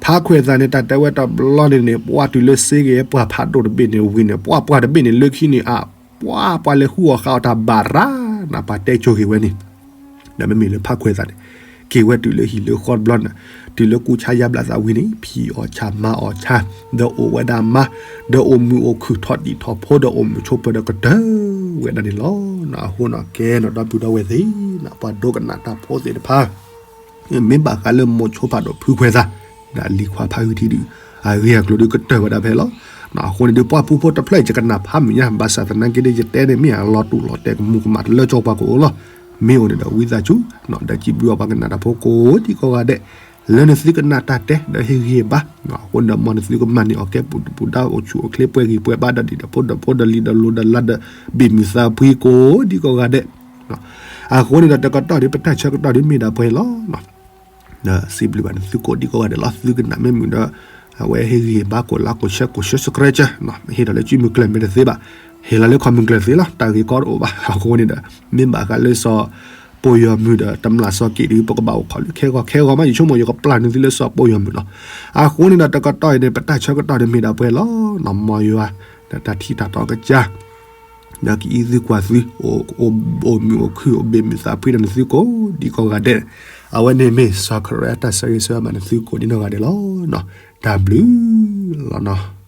ဖါခွဲးသးန့ၣ် တၢ်တဲဝဲတဘျီန့ၣ်န့ၣ် ပှၢ်တုၤလၢစ့က့ၤပှၢ်ဖးဒိၣ်တဘ့ၣ်န့ၣ်ဝံၤန့ၣ် ပှၢ်ပှၢ်တဘ့ၣ်န့ၣ် လၢခံန့ၣ်အပှၢ်ပှၢ်လၢဟူအီၣ်ဃာ်အီၤတၢ်ဘၣ်ရၣ်န့ၣ် ပှၤတဲကၠိက့ၤဝဲန့ၣ် ဒီးမ့မ့ၢ်လၢဖါခွဲးသးန့ၣ်, က့ၤဝဲတုၤလၢဟံၣ်လၢဃီတဘျီန့ၣ်, တုၤလၢကူၣ်ဆါယါဘျးသးဝံၤန့ၣ် ဖံးအီၣ်ဆၣ်မၤအီၣ်ဆၣ်, ဒီးအိၣ်ဝဲဒၣ်မါ, ဒီးအိၣ်မုာ်အိၣ်ခုၣ်ထီၣ်တံၢ်ထီၣ်ဖိဒီးအိၣ်မုာ်ဆိးပၢၤဒီးကတၢၢ်ဝဲဒၣ်န့ၣ်လီၤ. အဃိန့ၣ်ကဲန့ၣ် ဒီပုၢ်ဒီဝဲၢ်သ့ၣ်, ပှၤဒိကနၣ်တၢ်ဖိသ့ၣ်တဖၣ် မ့ၢ်ဘၣ်ဃးလၢမိၤဆိဖးဒိၣ်ဖုခွဲးသး, ဒီးလံၤခွါဖးဂံၢ်ထံးဒုး, အဂ့ၢ်အကျိၤဒုးကတၢၢ်ဝဲဒၣ်ဖဲလီၤ. အဃိန့ၣ်ဒုး ပှၢ်ဖုဖိတဖျၢၣ်အံၤ ယကနၣ်ဖးမုာ်ညါ ဘၣ်ဆၣ်သနာ်က့ဒီး ယတဲန့ၣ်မ့ၢ်အလီၤတူာ်လီၤတဲာ်ကမူၤကမၣ်တလၢကၠီပှၤကအိၣ်လီၤ. မ့ၢ်အိၣ်န့ၣ်ဒီးဝံသးစူၤ, ဒီးစံးဘျုးအီၤပှၤကနၣ်တၢ်ဖိကိးဒံကိးဂၤဒဲး, လၢနသုကနၣ်တၢ်တဲဒီးဟ့ၣ်ဂံၢ်ဟ့ၣ်ဘါ, အဃိန့ၣ်ဒီးမ်နသုကမၤန့ၢ်အီၤကဲပူၤဒုၣ်ပူၤဒါ အိၣ်ဆူၣ်အိၣ်ချ့ပှဲၤဂံၢ်ပှဲၤဘါဒီးဒံးဒီးဖိဒီးဖိဒီးလံၤဒီးလိၤဒီးလါဒီး ဘ့ၣ်မုာ်သးဖှံကိးဒံကိးဂၤဒဲး အဃိန့ၣ်ဒီးတကတီၢ်ဒုး ပတၢ်ဆၢကတီၢ်ဒုးမ့ၢ်ဒၣ်ပှဲၤလီၤ. ဒီးစံးဘျုးဘၣ်နသုကိးဒံကိးဂၤဒဲးလီၤ. သုကနၣ်မ့ၢ်မုာ်ဒီး အဝဲဟ့ၣ်ဂံၢ်ဟ့ၣ်ဘါ ကိးလါကိးဆဲးကိးဆှၢ subscribe ဟ့ၣ်ထီၣ်လၢစုမုၢ်ကျၢၢ်မ့ၢ်တသ့ဘၣ်, ဟ့ၣ်လီၤလၢ comment ကျၢၢ်သ့လီၤ. တၢ်ဂ့ၢ်ကီတအိၣ်ဘၣ်. အဃိန့ၣ်ဒီး မ့ၢ်ဘၣ်ဃးလၢစီၤပိာ်ယီၤမုၢ်ဒီးတမျၢ်စီၤက့းဒုး ပကဘၣ်အိၣ်ခိးလၢခဲဂီၤခဲဂီၤမး ယဆိကမိၣ်ယကပျၢ်နသုလၢစီၤပိာ်ယီၤမုၢ်လီၤ. အဃိန့ၣ်ဒီးတကတီၢ်အံၤန့ၣ် ပတၢ်ဆၢကတီၢ်ဒုးမ့ၢ်ဒၣ်ပှဲၤလီၤ. နီၢ်မီယွၤ ဒီးတၢ်ထံၣ်တၢ်တီကစၢ် ဒီးကအံးသုကွၢ်သု, အိၣ်မုာ်အိၣ်ခုၣ် အိၣ်ဘ့ၣ်မုာ်သးဖှံဒီးနသုကိးဒံကိးဂၤဒဲး, အဝဲန့ၣ်မ့ၢ်စီၤခရံာ်အတၢ်ဆၢဂ့ၤဆၢဝါဘၣ်နသုကိးဒံနီၢ်ဂၤဒဲးလီၤ. တၢ်ဘျုးလီၤနီၤ.